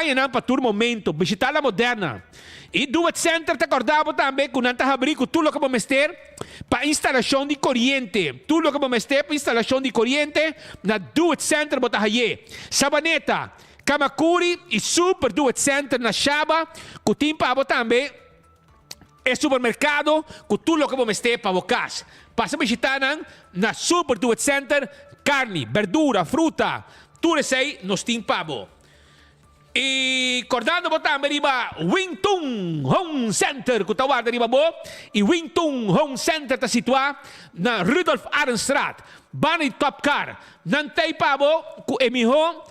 Pañanan pa tur momento. Bishita La Moderna. Y Do It Center ta corda bo tambe cu nan ta habri cu tur loke bo mester pa instalacion di coriente. Tur loke bo mester pa instalacion di coriente na Do It Center bo ta haye. Sabaneta, Camacuri y Super Do It Center na Shaba cu tin pa bo tambe e supermercado cu tur loke bo mester pa bo cas. Pasa bishita nan na Super Do It Center, carni, berdura, fruta, tur esey nos tin pa bo. Y cordando bo tambe riba Wing Tun Home Center cu ta warda riba bo. Y Wing Tun Home Center ta situa na Rudolf Arendstraat, banda di Top Car. Nan ta pa bo cu e miho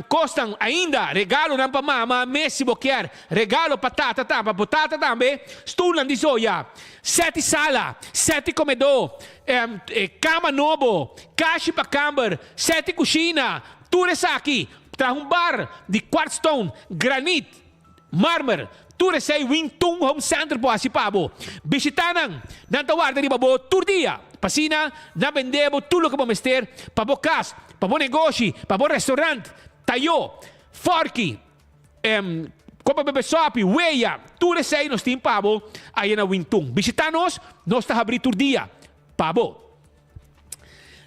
cosnan ainda, regalonan pa mama mes si bo kier, regalo pa tata tambe, pa bo tata tambe, stoelnan di soya, set di sala, set di comedor, cama nobo, kashi pa camber, set di cushina, tur esaki. Traha un bar di quartzstone, granit, marmer, tur esei Wing Tung Home Center por hasi pa bo. Bishita nan, nan ta warda riba bo tur dia. Pa asina nan bende bo tur loke bo mester pa bo kas, pa bo negoshi, pa bo restaurant, tayo, forki, kopa bebe sopi, weya, tur esei nos tin pa bo aya na Wing Tung. Bishita nos, nos ta habri tur dia pa bo.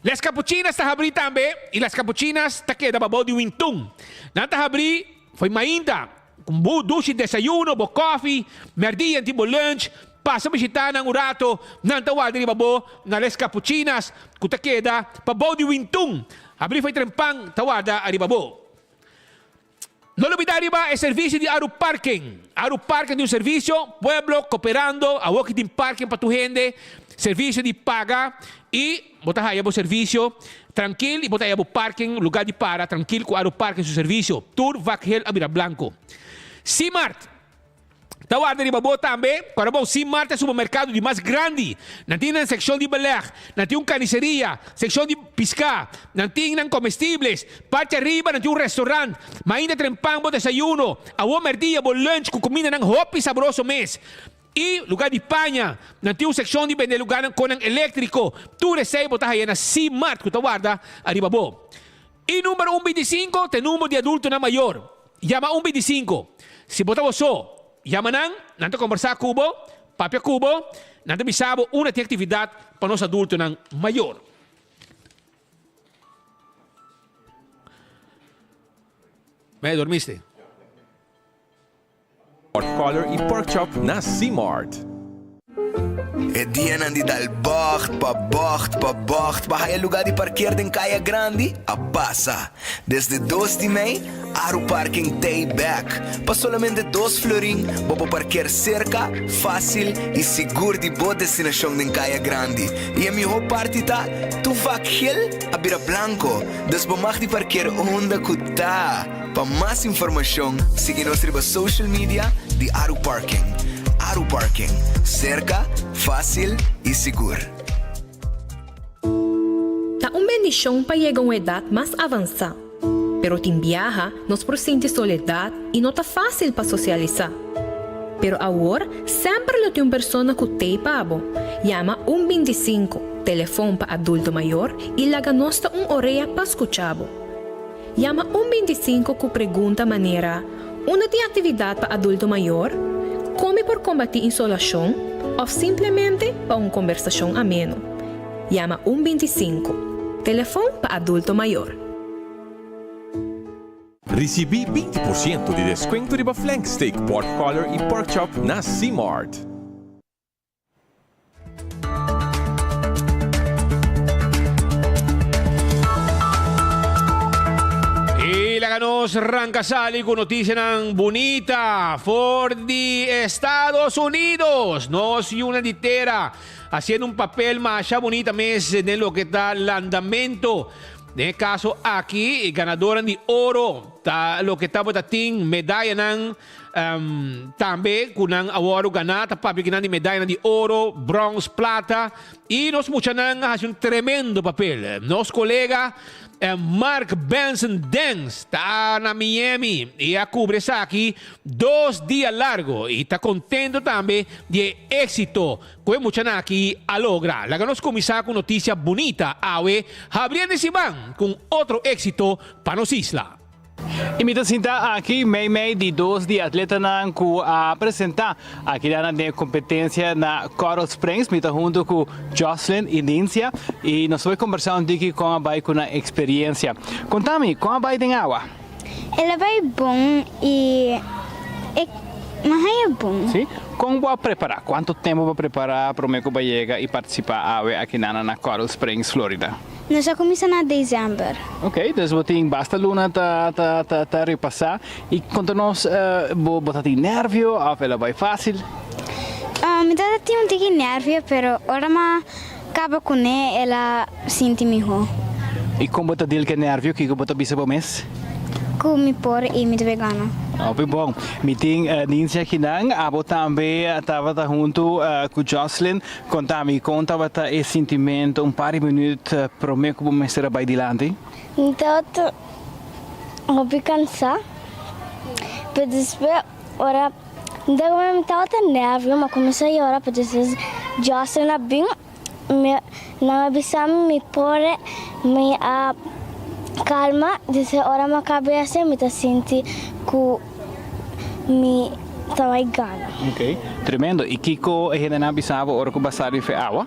Las Capuchinas ta habrí tambe y Las Capuchinas ta keda babou di Wintun. Nan ta habrí fo'i mainta cu bo dushi desayuno, bo koffie, merdia tin bo lunch. Pasa bishita nan un rato, nan ta warda riba bo na Les Capuchinas cu ta keda pabou di Wintun. Habrí fo'i trempan ta warda ariba bo. No lubida riba e servicio di Aru Parking. Aru Parking tin un servicio, pueblo cooperando, awoki tin parking pa tur hende, servicio di paga y bo ta haya bo servicio trankil y bo ta haya bo parking, lugar di para trankil cu Aru Parking su servicio. Tur vak geel a bira blanco. Simart. Ta warda riba bo tambe. Kòrda bon, Simart ta e supermerkado di mas grandi. Nan tin nan sekshon di beleg, nan tin un karniseria, sekshon di piská, nan tin nan komestibles. Parti ariba nan tin un restorant. Ma ainda trempan bo desayuno, awor mèrdia bo lunch ku kumindanan hopi sabroso mes. I lugá di paña, nan tin un sekshon di bende lugánan konan eléktriko. Tur esei bo ta haya na Simart ku ta warda ariba bo. I number un bintisinko ta e number di adultonan mayor. Yama un bintisinko. Si bo ta bo so, yama nan, nan ta kombersá ku bo, papia ku bo, nan ta bisa bo unda tin aktividat pa nos adultonan mayor. Mei dormiste? Pork collar y pork chop na C-Mart. E dianan di dal bocht pa bocht pa bocht pa haya luga di parkeer den Kaya Grandi a pasa. Desde dos di mei, Aru Parking t'ey bek. Pa solamente dos florin bo por parkeer serka, facil y sigur di bo destinacion den Kaya Grandi. Y e miho parti ta, tur vak gel a bira blanco, dus bo mag di parkeer unda cu ta. Pa mas informashon sigui nos riba social media di Aru Parking. Aru Parking, serka, fásil i sigur. Ta un bendishon pa yega un edat mas avansá. Pero tin biaha nos por sinti soledat i no ta fásil pa sosialisá. Pero awor semper lo tin un persona ku t'ei pa bo. Yama un bintisinku, telefon pa adulto mayor, i laga nos ta un orea pa skucha bo. Yama un bintisinko ku pregunta manera, Unda tin aktividat pa adulto mayor? Kon mi por kombatí insolashon? Òf simplemente pa un kombersashon ameno. Yama un bintisinko, telefon pa adulto mayor. Risibí 20 por siento di deskuento riba flank steak, pork collar i pork chop na C-Mart. Y laga nos ranca sali cu noticianan bunita for di Estados Unidos. Nos yunan di tera haciendo un papel masha bunita mes den loke ta landamento. Den e caso aki, e ganadornan di oro ta loke tabata tin medayanan Tambe ku nan a wòrdu ganá ta papia kinan di medayanan di oro, bròns, plata i nos muchanan a hasi un tremendo papel. Nos kolega Mark Benson Dens ta na Miami i a kubri esaki dos dia largo i ta kontento tambe di e éksito ku e muchanan aki a logra. Laga nos kuminsá ku notisia bunita awe, Habriendo e siman ku un otro éksito pa nos isla. Y mi ta sinta aki mei mei di dos di atletanan cu a presenta aki nan den e competencia na Coral Springs. Mi ta hunto cu Jocelyn y Nincia y nos ta bay combersa un tiki con a bay cu nan experiencia. Conta mi, con a bay den awa? El a bay bon y e mahaña bon. Si? Con bo a prepara? Cuanto tempo bo a prepara prome cu bo a yega y participa awe aki nan na Coral Springs, Florida? Nos a kuminsá na desèmber. Ok, dus bo tin basta luna ta ta ta ta repasá. I konta nos, bo bo ta tin nèrvio òf el a bai fásil? Mi tabata tin un tiki nèrvio, pero ora m'a kaba kuné el a sinti mihó. I kon bo ta dil ku e nèrvio? Kiko bo ta bisa bo mes? Ku mi por i mi ta bai gana. Hopi bon. Mi tin Nincy akinan. Abo tambe tabata huntu ku Jocelyn. Konta mi, kon tabata e sintimentu un par di minüt promé ku bo mester a bai dilanti? Mi tabata hopi kansá, pero despues ora mi ta kome mi tabata nervio, mi a kuminsá yora, pero despues Jocelyn a bin, mi nan a bisa mi mi por mi a kalma, despues ora mi a kaba esei mi ta sinti ku. Mi ta bai gana. Ok, tremendo. I kiko e hendenan a bisa bo ora ku bo a sali fe awa?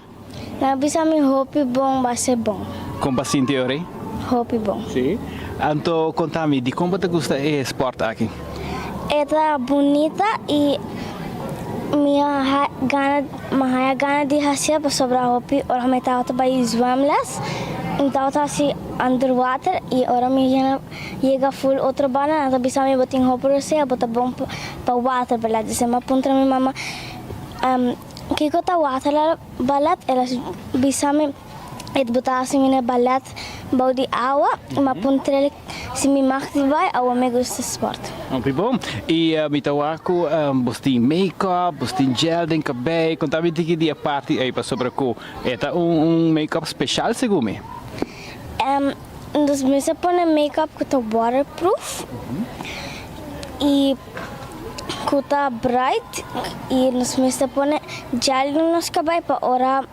Nan a bisa mi hopi bon ba ser bon. Kon bo a sinti e ora ei? Hopi bon. Sí? Anto konta mi, dikon bo ta gusta e spòrt aki? E ta bunita i mi a gana, mi a haña gana di hasié pasobra hopi ora mi tabata bai zwemles mi tabata hasi underwater i ora mi yena Yega full otro banda nan ta bisa mi bo tin hopi rosea bo ta bon pa water ballet dise mi a puntra mi mama kiko ta water ballet el a bisa mi et bo ta hasi mine ballet bou di awa mi a puntrel si mi mag di bai awo mi gusta sport. Hopi bon y mi ta wak cu bos tin make up bos tin gel den cabey conta mi tiki di e parti ey pasobra cu e ta un make up special segun mi. Dus mi sa pone make-up ku ta waterproof i ku ta bright i nos mester pone gel den nos kabei pa ora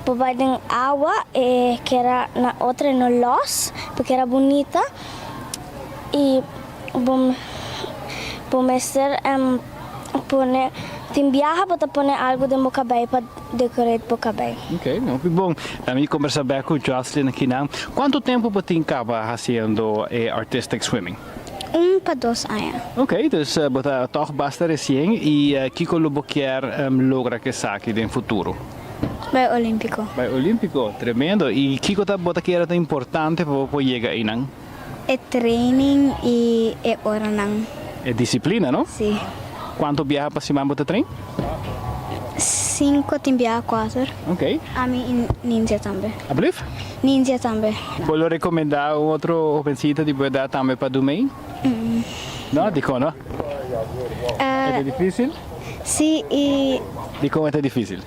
bo bai den awa e keda na otro e no los pa keda bunita i bo bo mester pone tin biaha bo ta pone algu den bo kabei pa decorate bo kabei. Ok, hopi bon. Mi combersa bek cu Jocelyn akinan. Cuanto tempo bo tin caba haciendo e artistic swimming? Un pa dos aña. Ok, dus bo ta toch basta recien y kico lo bo kier logra cu esaki den futuro? Bai Olimpico. Bai Olimpico, tremendo. Y kico ta bo ta kere ta importante pa bo por yega eynan? E training y e oranan. E disciplina, no? Si. Cuanto biaha pa siman bo ta train? Cinco tin biaha cuater. Ok. Ami y Ninja tambe. Ablief? Ninja tambe. Bo lo recomenda un otro hobencita di bo edad tambe pa du mee? No? Dicon no? E ta dificil? Si y. Dicon e ta dificil?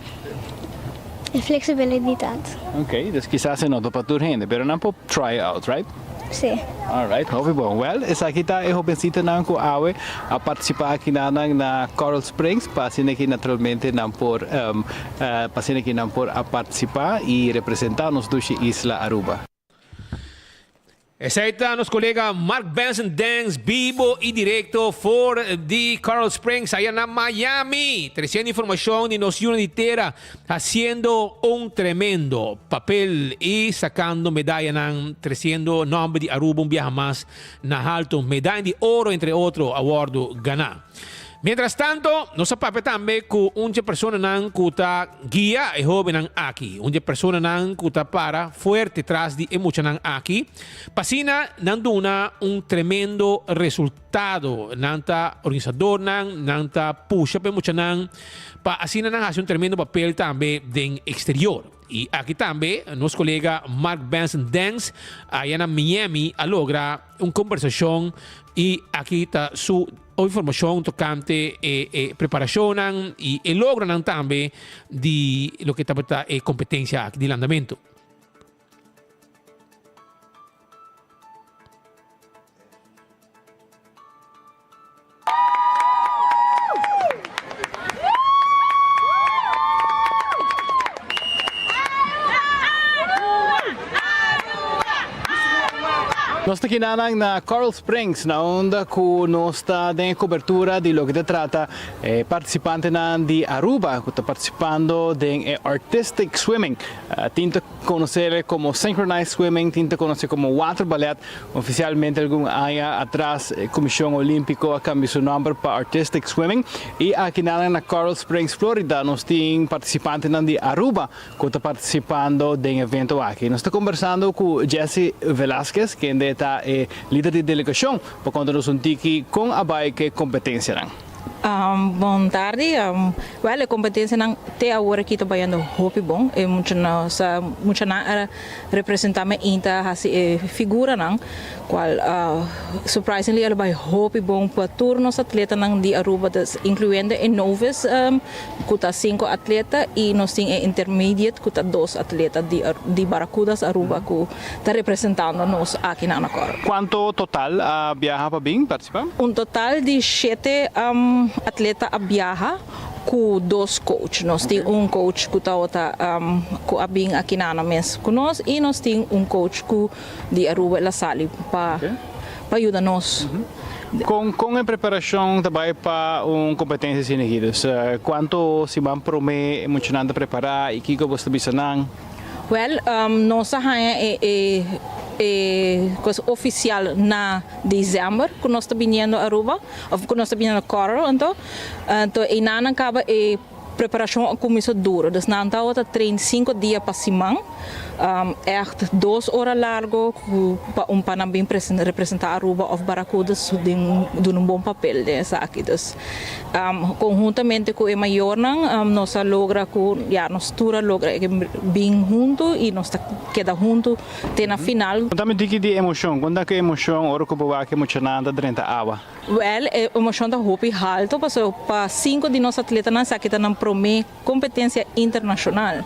E flexibilidad. Ok, dus kisas e no ta pa tur hende, pero nan por try out, right? Si. Alright, hopi bon. Well, esaki ta e hobencitonan cu awe a participa aki na nan na Coral Springs, pa asina ki naturalmente nan por, pa asina ki nan por a participa y representa nos dushi isla Aruba. Esei ta nos kolega Mark Benson Dance bibo i direkto for di Coral Springs aya na Miami, tresiendo informashon di nos yunan di tera hasiendo un tremendo papel i sakando medayanan tresiendo nomber di Aruba un biaha mas na halto. Medaya di oro entre otro a wordo gana. Mientras tanto, nos a papia tambe ku un dje personanan ku ta guia e hóbennan aki, un dje personanan ku ta para fuerte tras di e muchanan aki, pa asina nan duna un tremendo resultado. Nan ta organisadornan, nan ta pusha pa e muchanan pa asina nan hasi un tremendo papel tambe den eksterior. I aki tambe nos kolega Mark Benson Dens aya na Miami a logra un kombersashon i aki ta su informashon tokante e e preparashonnan i e logronan tambe di loke tabata e kompetensia aki di landamentu. Nos ta kinanan na Coral Springs na unda ku nos ta den e kobertura di loke ta trata e partisipantenan di Aruba ku ta partisipando den e Artistic Swimming. Tin ta konosé komo Synchronized Swimming, tin ta konosé komo Water Ballet. Ofisialmente algun aña atras e Komishon Olímpiko a kambia su nòmber pa Artistic Swimming i akinanan na Coral Springs, Florida nos tin partisipantenan di Aruba ku ta partisipando den evento aki. Nos ta kombersando ku Jesse Velasquez, kende ta e lider di delegashon, pa konta nos un tiki kon a bai ku e kompetensianan. Bon tardi. Wèl, e kompetensianan te awor aki ta bayando hopi bon. E muchanan a representá me inta hasi e figuranan, kual surprisingly a lo bai hopi bon pa tur nos atletanan di Aruba, inkluyendo e novice ku ta sinku atleta i nos tin e intermediate ku ta dos atleta di di Barracudas Aruba ku ta representando nos aki na Anacor. Kuantu total a biaha pa bin partisipá? Un total di shete atleta a biaha ku dos coach. Nos tin un coach ku tabata ku a bin aki na mes ku nos i nos tin un coach ku di Aruba el a sali pa pa yuda nos. Kon kon e preparashon ta bai pa un kompetensia asina aki? Dus kuantu siman promé e muchanan ta prepará i kiko bo ta bisa nan? Wèl, nos a haña e e e kos ofisial na desèmber ku nos ta biniendo Aruba òf ku nos ta biniendo Coral anto. Anto einan nan kaba e Preparashon a kuminsá duro, dus nan tabata train sinku dia pa siman, ègt dos ora largo ku pa un pa nan bin representá Aruba òf Barracudas den duna un bon papel den esaki. Dus konhuntamente ku e mayornan nos a logra ku ya nos tur a logra bin huntu i nos ta keda huntu te na final. Konta mi tiki di emoshon, konta ku emoshon ora ku bo wak e muchanan ta drenta awa? Wèl, e emoshon ta hopi haltu pasobra pa sinku di nos atletanan esaki ta nan promé kompetensia internashonal.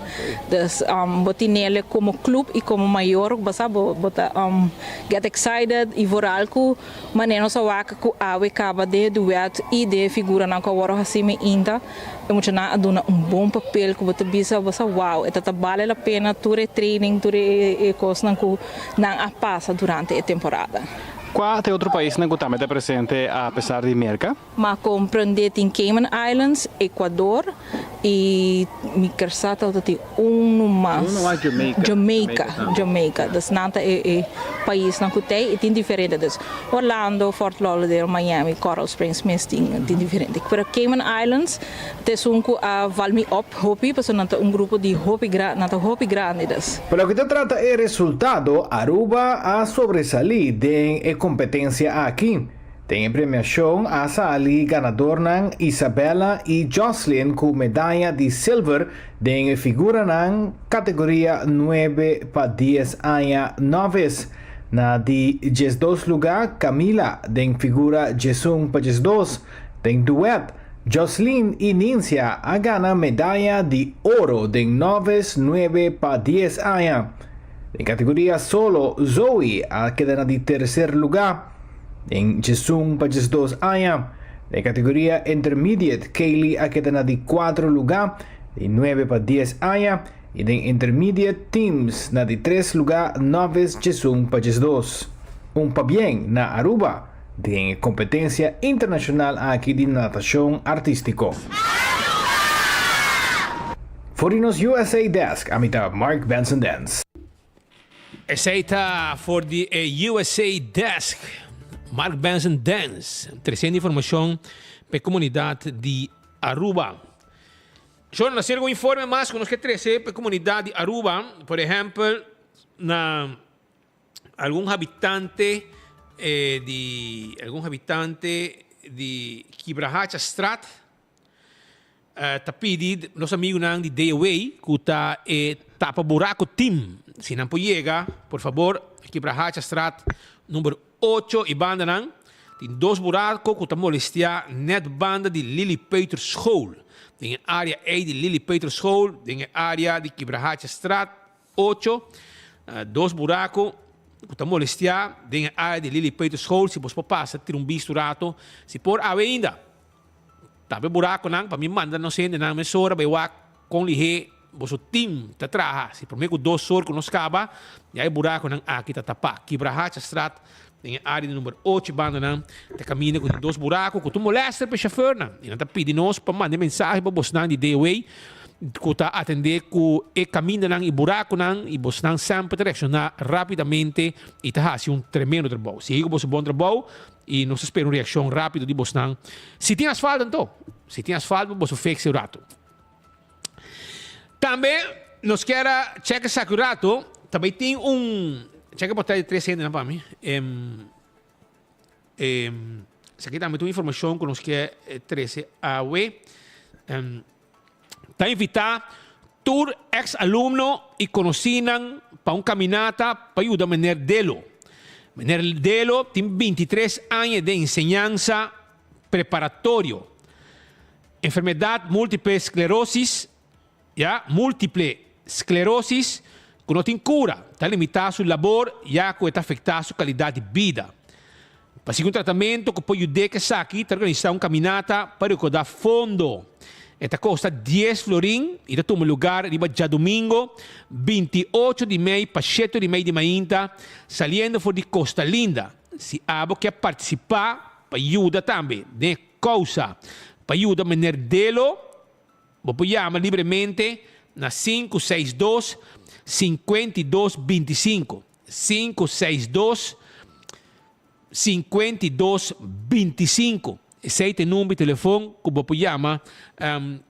Dus bo tinele komo klup i komo mayor bo sa bo bo ta get excited i vooral ku manera nos a wak ku awe kaba den e duet i den e figuranan ku a wòrdu hasi mi inta e muchanan a duna un bon papel ku bo ta bisa bo sa wow e ta ta bale la pena tur e training tur e kosnan ku nan a pasa durante e temporada. Kua ta e otro paisnan ku tambe ta presente a pesar di Merka? M'a komprendé tin Cayman Islands, Ecuador i mi ker sa tabata tin unu mas. Unu mas Jamaica. Jamaica, Jamaica. Dus nan ta e e paisnan ku t'ei i tin diferente. Dus Orlando, Fort Lauderdale, Miami, Coral Springs mes tin tin diferente. Pero Cayman Islands ta esun ku a val mi op hopi pasobra nan ta un grupo di hopi gran, nan ta hopi grandi dus. Pa loke ta trata e resultado, Aruba a sobresalí den e kompetensia aki. Den e premiashon a sali ganadornan Isabella i Jocelyn ku medaya di silver den e figuranan kategoria nuebe pa dies aña novice. Na di diesdos lugá Camila den figura diesun pa diesdos. Den duet, Jocelyn i Nincia a gana medaya di oro den noves nuebe pa dies aña. Den kategoria solo, Zoe a keda na di terser lugá den djesun pa djesdos aña. Den kategoria intermediate, Kaylee a keda na di kuatro lugá den nuebe pa dies aña i den intermediate teams na di tres lugá noves djesun pa djesdos. Un pabien na Aruba! Den e kompetensia internashonal aki di natashon artístiko. For di nos USA Desk, ami ta Mark Benson Dens. Esei ta for di e USA Desk, Mark Benson Dens, tresiendo informashon pa e komunidat di Aruba. Shor, nos tin algun informe mas ku nos ke trese pa e komunidat di Aruba, por ehèmpel na. Algun habitante di algun habitante di Kibrahacha Straat ta pidi nos amigunan di DOW ku ta e tapa buraku team si nan por yega por fabor Kibrahacha Straat number ocho i bandanan tin dos buraku ku ta molestia net banda di Lily Peter School den e area ei di Lily Peter School den e area di Kibrahacha Straat Ocho, Dos buraco cu ta molestia den e area di Lily Peter School, si bos por pasa tira un bisto rato, si por awe ainda. Tapa e buraconan pa mi manda nos hendenan mesora bay wak con lihe. boso team ta traha. Si promé ku 2 or ku nos kaba, ya e burakonan aki ta tapá. Kibrahachastraat den e área di number 8 bandanan ta kaminda ku tin dos burako ku ta molèster pa e shofèrnan. I nan ta pidi nos pa manda e mensahe pa bosnan di DOA ku ta atendé ku e kamindanan i burakonan i bosnan semper ta reakshoná rápidamente i ta hasi un tremendo trabou. Sigui ku boso bon trabou i nos ta spera un reakshon rápido di bosnan. Si tin asfalto anto, si tin asfalto boso fix e un ratu. Tambe nos kier a check esaki un rato, ta bay tin un, check e portal di tres hendenan pa mi. Em, em, esaki tambe ta un informacion cu nos kier trece awe. Em, ta invita tur ex alumno y conocinan pa un caminata pa yuda meneer Delo. Meneer Delo tin 23 aña den enseñansa preparatorio. Enfermedat multiple sklerosis, ya, multiple sklerosis, ku no tin kura, ta limitá su labor ya ku e ta afektá su kalidat di bida. Pa sigui un tratamentu ku por yud'é ku esaki, ta organisá un kaminata pa rekodá fondo. E ta kosta dies florin i ta tuma lugar riba djadumingo 28 di mei pa shete ora i mei di mainta, saliendo for di Costa Linda. Si abo ke partisipá pa yuda tambe den e Kousa pa yuda Meneer Delo, bo por yama libremente na 562 52 25, 562 52 25. Esei ta e number di telefon ku bo por yama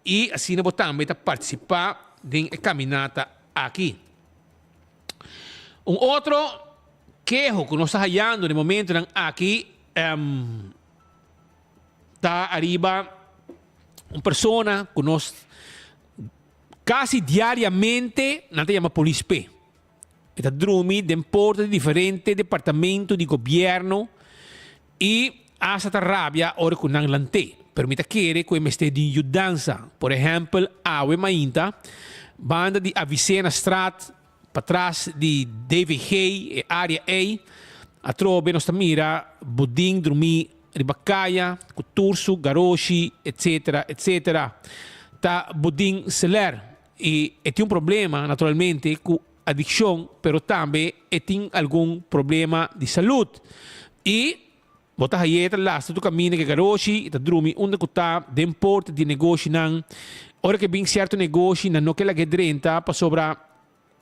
i asina bo tambe ta partisipá den e kaminata aki. Un otro keho ku nos ta hayando den momentonan aki Ta ariba un persona ku nos kasi diariamente nan ta yama polis p'e. E ta drumi den porta di diferente departamento di gobierno i asta ta rabia ora ku nan lant'é. Pero mi ta kere ku e mester di yudansa. Por ehèmpel awe mainta banda di Avicenastraat Patras di DVG, e área ei, atrobe nos ta mira budin drumí riba kaya ku tur su garoshi, etcetera, etcetera. Ta budin seler i e tin un problema naturalmente ku adikshon, pero tambe e tin algun problema di salud. I Bo ta haye ta lastra tur kaminda ku e garoshi i ta drumi unda ku ta den porta di negoshinan. Ora ku e bin sierto negoshi nan no ke lag'é drenta pasobra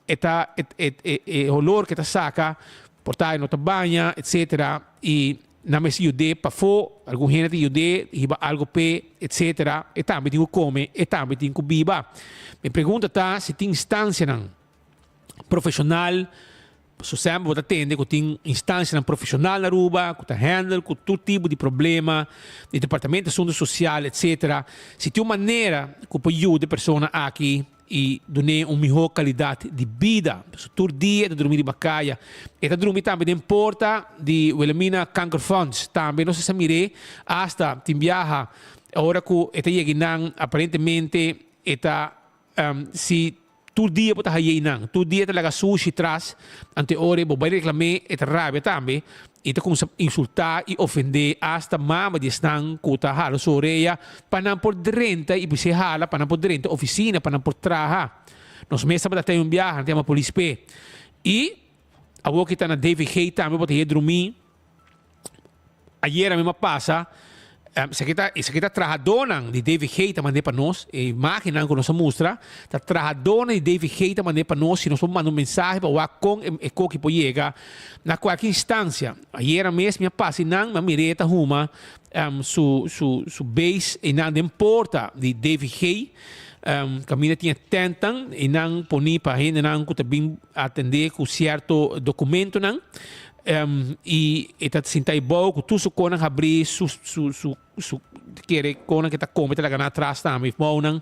e ta e holor ku e ta saka por ta e no ta baña etsetera i nan mester yud'é pafó algun hende ta yud'é hiba algu p'e etsetera e tambe tin ku kome e tambe tin ku biba. Mi pregunta ta si tin instansianan profeshonal. Pasobra semper bo ta tende ku tin instansianan profeshonal na Aruba ku ta handle ku tur tipo di problema di departamento di asuntu sosial etsetera. Si tin un manera ku por yuda e persona aki i dun'é un mihó kalidat di bida. Pasobra tur dia e ta drumi riba kaya. E ta drumi tambe den porta di Wilhelmina Kankerfonds. Tambe nos a sa mir'é asta tin biaha ora ku e ta yega einan aparentemente e ta Si tur dia bo ta hay'ei nan, tur dia ta laga sushi tras, anto e ora ei bo bai reklam'é, e ta rabia tambe i ta kuminsá insultá i ofendé asta mama di esnan ku ta hala su orea pa nan por drenta i bis'é hala pa nan por drenta ofisina pa nan por traha. Nos mes tabata ten un biaha, nan ta yama polis p'e. I awor ki ta na DVG tambe bo ta hei drumí. Ayera mi a pasa, esaki ta esaki ta trahadónan di DVG ta mand'é pa nos, e imágennan ku nos a mustra, ta trahadónan di DVG ta mand'é pa nos, si nos por manda un mensahe pa wak kon e koki por yega na kualke instansia. Ayera mes mi a pasa einan, mi a mir'é ta huma su su su beis einan den porta di DVG, kaminda tin e tèntnan einan poní pa hendenan ku ta bin atendé ku sierto dokumentonan. I e ta sinta ei bou ku tur su konan habrí, su su su su kere konan ke ta kome ta laga nan atras tambe bounan.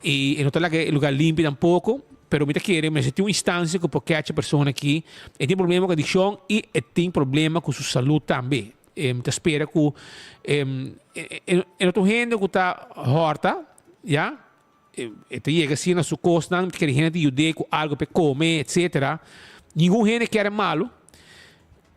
I e no ta laga e lugar limpi tampoko, pero mi ta kere mester tin un instansia ku por kecha e persona aki. E tin problema ku adikshon i e tin problema ku su salud tambe. Mi ta spera ku e no ta un hende ku ta hòrta, ya. E ta yega asina na su kosnan, kere hende ta yud'é ku algu pa e kome, etsetera. Ningun hende kier e malu,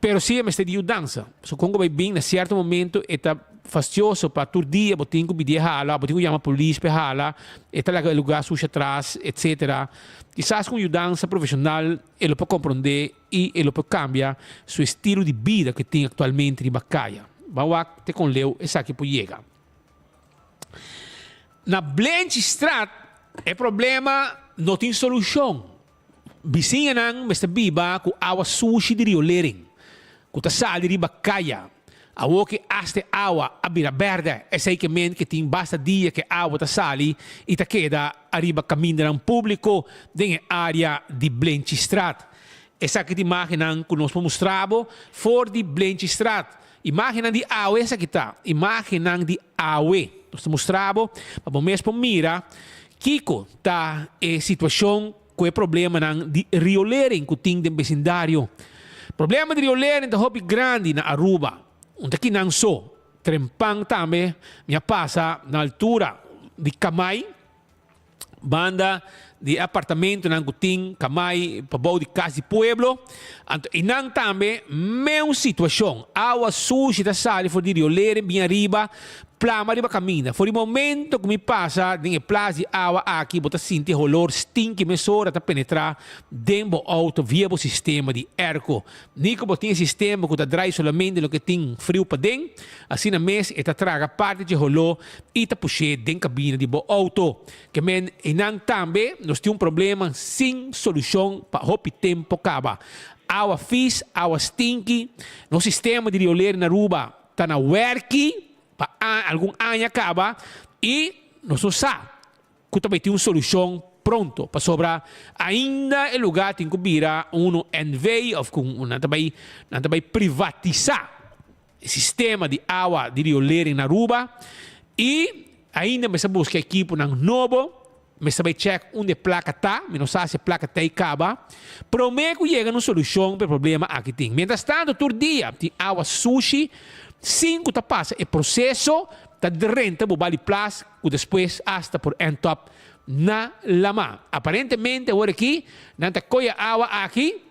pero si e mester di yudansa. Pasobra kon ku bai bin na sierto momento e ta. fastioso pa tur dia bo tin ku bidi e hala, bo tin ku yama polis pa e hala, e ta laga e lugá sushi atras, etcetera. Kisas ku un yudansa profeshonal e lo por komprondé i e lo por kambia su estilo di bida ku e tin aktualmente riba kaya. Ban wak te kon leu esaki por yega. Na Blenchistraat e problema no tin solushon. Bisiñanan mester biba ku awa sushi di riolering ku ta sali riba kaya. Awor ku asta e awa a bira bèrdè, esei ke men ke tin basta dia ku e awa ta sali i ta keda ariba kamindanan públiko den e área di Blenchistraat. Esaki ta imágennan ku nos por mustra bo for di Blenchistraat. Imágennan di awe esaki ta, imágennan di awe. Nos ta mustra bo pa bo mes por mira kiko ta e situashon ku e problemanan di riolering ku tin den besindario. Problema di riolering ta hopi grandi na Aruba. Un ta kinan so, trempan tambe mi a pasa na altura di Kamai, banda di e apartamentonan ku tin Kamai pabou di Kas di Pueblo. Anto einan tambe meun situashon. Awa sushi ta sali for di riolering bin ariba Plama riba kaminda. For di momento ku mi pasa den e plas di awa aki bo ta sinti e holor stinki mesora ta penetrá den bo outo via bo sistema di airco. Ni ku bo tin e sistema ku ta drai solamente loke tin friu paden, asina mes e ta traga parti dje holó i ta push'é den kabina di bo outo. Ke men einan tambe nos tin un problema sin solushon pa hopi tempo kaba. Awa fis, awa stinki, nos sistema di rioler na Aruba ta na werki pa algun aña kaba i nos no sa ku ta bai tin un solushon pronto pasobra ainda e lugá tin ku bira unu NV òf ku nan ta bai nan ta bai privatisá e sistema di awa di riolering na Aruba i ainda mester buska ekiponan nobo. Mester bai check unda e placa ta, mi no sa si e placa ta ei caba, prome cu yega na un solucion pa e problema aki tin. Mientras tanto tur dia tin awa sushi sin cu ta pasa e proceso ta drenta bo bali plas cu despues hasta por end up na lama. Aparentemente awor aki nan ta coya awa aki.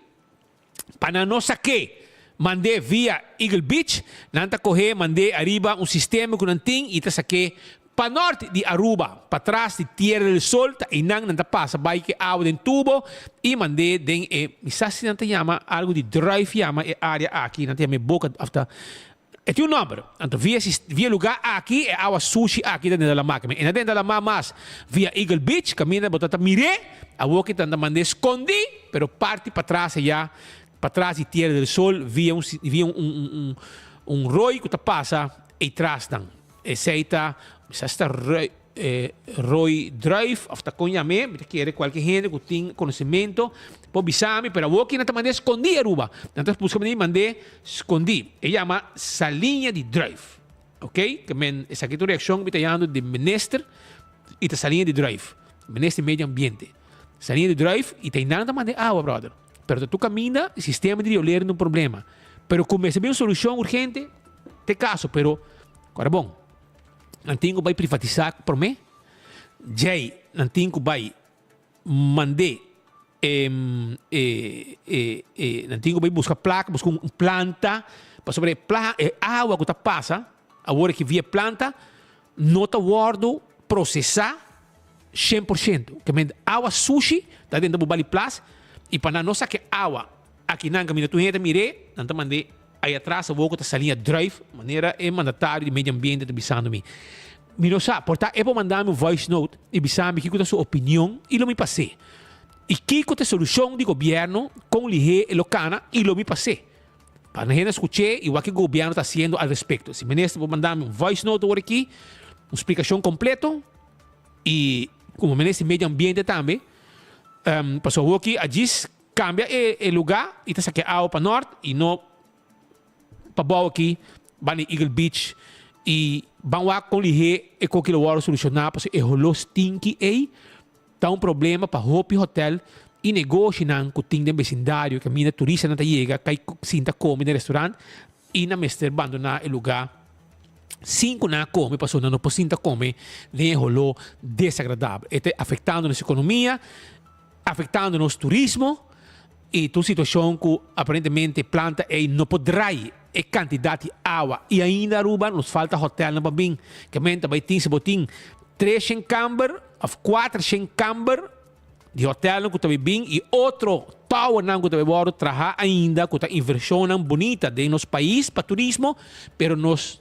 Pa nan no sak'é mand'é via Eagle Beach, nan ta koh'é mand'é ariba un sistema ku nan tin i ta sak'é pa nort di Aruba, patras di Tierra del Sol, ta einan nan ta pasa bai ku e awa den tubo i mand'é den e, mi sa si nan ta yama algu di druif yama e área aki, nan ta yama e boka òf ta E tin un nòmber. Anto via via e lugá aki e awa sushi aki ta dentro lamá. E na dentro lamá mas via Eagle Beach kaminda bo ta ta mir'é. Awor ki ta ta mand'é skondí pero parti patras ayá patras di Tierra del Sol via un via un un un roi ku ta pasa ei trasnan. Esei ta mi sa si ta roi Roy Druif of ta kon yam'é, mi ta kere kualke hende ku tin konosementu por bisa mi, pero awor ki nan ta mand'é skondí Aruba, nan ta buska manera di mand'é skondí. E yama Saliña di Druif, ok, ke men esaki ta un reakshon ku mi ta yando di minister i ta Saliña di Druif, minister di medio ambiente. Saliña di Druif i ta einan ta mand'é awa brother, pero ta tur kaminda sistema di riolering ta un problema, pero ku mester bin un solushon urgente te kaso, pero kòrda bon. Nan tin ku bai privatisá promé, djei nan tin ku bai mand'é e e e e nan tin ku bai buska plaka, buska un planta, pasobra e pla e awa ku ta pasa awor aki via e planta no ta wòrdu prosesá 100%. Ke men awa sushi ta dentro bo bali plas i pa nan no saka e awa akinan kaminda tur hende ta mir'é, nan ta mand'é Ai atras awor ku ta sali a druif, manera e mandatario di medio ambiente ta bisando mi. Mi no sa, por ta e por manda mi un voice note i bisa mi kiko ta su opinion i lo mi pas'é. I kiko ta e solushon di gobièrnu, kon lihé e lo kana i lo mi pas'é. Pa nan hende skuch'é i wak ke gobièrnu ta hasiendo al respekto. Si minister por manda mi un voice note awor aki, un splikashon kompleto i komo minister di medio ambiente tambe, pasobra awor aki a djis Cambia e e luga y ta saca e awa pa nort y no pa bou aki ban di Eagle Beach y ban wak con lihe e coki lo wordo soluciona pasobra e holo stinky ey ta un problema pa hopi hotel y negoshinan cu tin den becindario caminda turistanan ta yega cay sinta come den restaurant y nan mester bandona e luga sin cu nan a come pasobra nan no por sinta come den e holo desagradabel. E ta afectando nos economia. Afectando nos turismo. I ta un situashon ku aparentemente planta ei no por drai e kantidat di awa. I ainda Aruba nos falta hotelnan pa bin. Ke men ta bai tin si bo tin treshen kamber òf kuatershen kamber di hotelnan ku ta bai bin i otro towernan ku ta bai wòrdu traha ainda ku ta invershonnan bunita den nos pais pa turismo, pero nos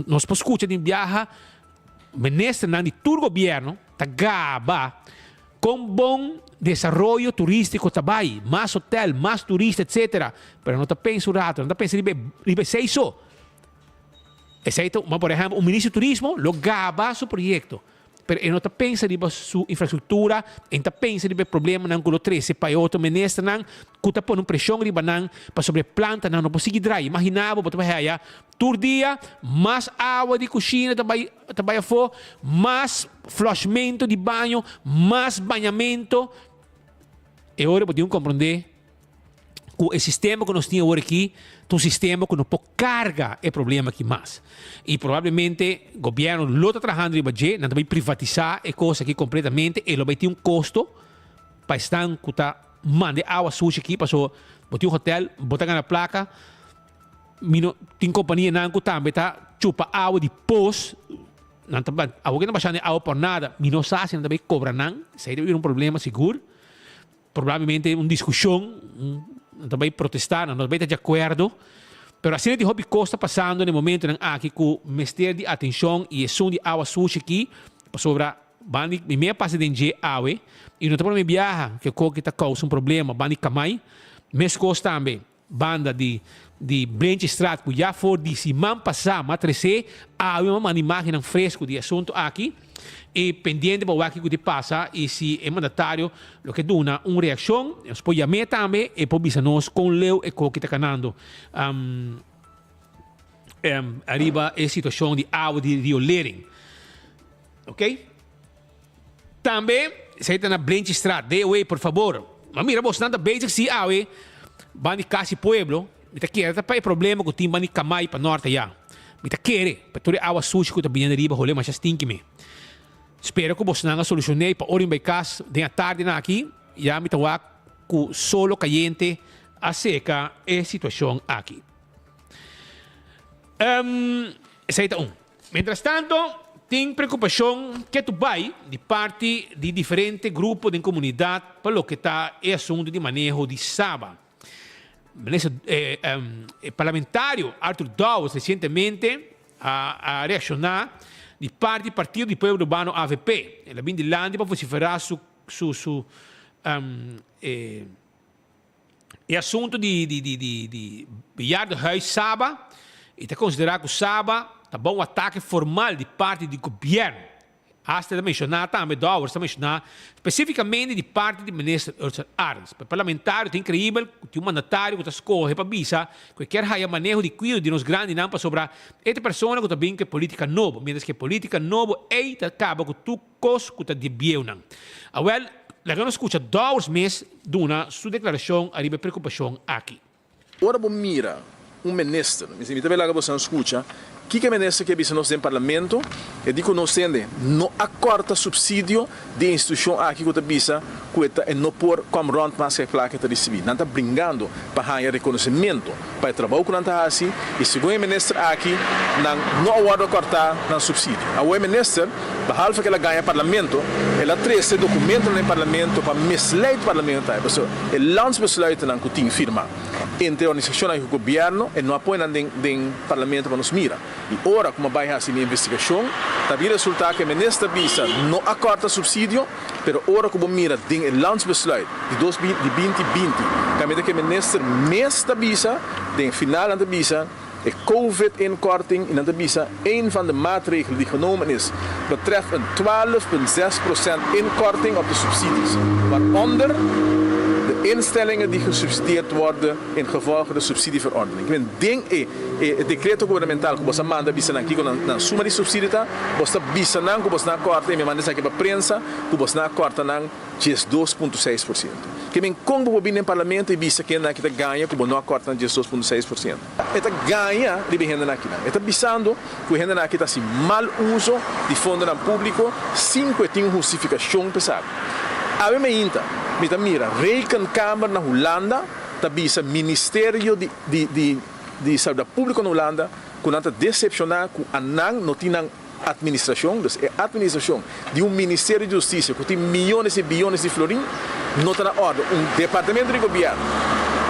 nos por skucha den biaha ministernan di tur gobièrnu ta gaba Kon bon desaroyo turístiko ta bai, mas hotel, mas turista etcetera, pero no ta pensa un rato, no ta pensa riba riba esei so. Esei ta, por ehèmpel, un minister di turismo lo gaba su proyekto, pero e no ta pensa riba su infrastruktura, e no ta pensa riba e problemanan ku lo trese pa e otro ministernan ku ta pone un preshon riba nan pasobra e plantanan no por sigui drai. Imagina bo, bo ta bai haya Tur dia mas awa di kushina ta bai ta bai afó, mas flushmento di baño, mas bañamento. E ora bo tin ku komprondé ku e sistema ku nos tin awor aki ta un sistema ku no por karga e problema aki mas. I probablemente gobièrnu lo ta trahando riba dje, nan ta bai privatisá e kos aki kompletamente, e lo bai tin un kosto pa esnan ku ta manda e awa sushi aki, pasobra bo tin un hotel, bo ta gana plaka. Mi no tin kompanianan ku tambe ta chupa awa di pos, nan ta awor ke nan bashando e awa por nada, mi no sa si nan ta bai kobra nan, esei ta bira un problema sigur, probablemente un diskushon, nan ta bai protestá, nan no ta bai ta di akuerdo, pero asina tin hopi kos ta pasando na e momentonan aki ku mester di atenshon i esun di awa sushi aki, pasobra bandi mi mei a pasa den dje awe i no ta prome biaha ku e koki ta kousa un problema bandi kamai, meskos tambe. Banda di di Blenchistraat ku ya for di siman pasá m'a tresé, awe m'a manda imágennan fresku di e asuntu aki i pendiente pa wak kiko di pasa i si e mandatario lo ke duna un reakshon, nos por yam'é tambe e por bisa nos kon leu e koki ta kanando ariba e situashon di awa di Rio Lering. Oké. Tambe, esei ta na Blenchistraat. DOE, por fabor. Ma mira bosnan ta bezig si awe ban di Kasi Pueblo. Mi ta kere ta pa e problema ku tin ban di Kamai pa nort aya. Mi ta kere pa tur e awa sushi ku ta bini ariba hole masha stinki mi. Spera ku bosnan a solushon'é pa ora mi bai kas den atardinan aki ya mi ta wak ku solo kayente a seka e situashon aki. Esei ta un. Mientrastanto, tin preokupashon ketu bai di parti di diferente grupo den komunidat pa loke ta e asuntu di maneho di Saba. Minister e parlamentario Arthur Dowers resientemente a reakshoná di parti di Partido di Pueblo Urbano avp. El a bin dilanti pa vosiferá su su su e E asuntu di di di di di bejaardenhuis Saba i ta konsiderá ku Saba ta bon un atake formal di parti di gobièrnu. Hasta e ta menshoná tambe, Dowers ta menshoná spesífikamente di parti di minister Ursel Arends. Pa e parlamentario ta inkreibel ku tin un mandatario ku ta skohe pa bisa ku e kier haya maneho di kuido di nos grandinan pasobra e ta e persona ku ta bin ku e polítika nobo, miéntras ku e polítika nobo ei ta kaba ku tur Kos ku ta di bieunan. Awel, laga nos skucha Dowers mes duna su deklarashon ariba e preokupashon aki. Ora bo mira un minister, mi mi ta bay laga bosonan scucha kiko e minister ke bisa nos den parlamento, e di cu nos tende no a corta subsidio di e institucion aki cu ta bisa cu e ta e no por come rond mas cu e placa e ta ricibi. Nan ta bringando pa haya reconocimento pa e trabou cu nan ta haci y segun e minister aki nan no a wordo corta nan subsidio. Awor e minister Behalve ku el a gaña parlamento, el a trese dokumentonan den parlamento pa misleid parlamento tambe. Pasobra e landsbesluitennan ku tin firmá entre e organisashonnan i ku gobièrnu, e no a pone nan den den parlamento pa nos mira. I ora ku mi a bai hasi mi investigashon, ta bin resultá ku e minister bisa no a kòrta supsidio, pero ora ku bo mira den e landsbesluit di dos di binti binti, kaminda ku e minister mes ta bisa, den final nan ta bisa, E Covid-inkorting i nan ta bisa een van de maatregelen die genomen is betreft een 12,6 procent inkorting op de subsidies, waaronder de instellingen die gesubsidieerd worden ingevolge de subsidieverordening. Ik men den e e decreto gubernamental ku bos a manda bisa nan kiko nan nan suma di subsidie ta, bos ta bisa nan ku bos nan a korta i mi a manda esaki pa prensa ku bos nan a korta nan 12,6%. Ke men kon bo por bini den parlamento i bisa kendenan aki ta gaña ku bo no a korta nan 12,6%? E ta gaña riba e hendenan akinan. E ta bisando ku e hendenan aki ta hasi mal uso di fondonan públiko sin ku e tin un hustifikashon pa esaki. Awe meinta mi ta mira Rekenkamer na Hulanda ta bisa Ministerio di di di di Saludat Públiko na Hulanda ku nan ta desepshoná ku anan no tin nan administrashon, dus e administrashon di un Ministerio di Hustisia ku tin miyones i biyones di florin no ta na òrdu. Un departamento di gobièrnu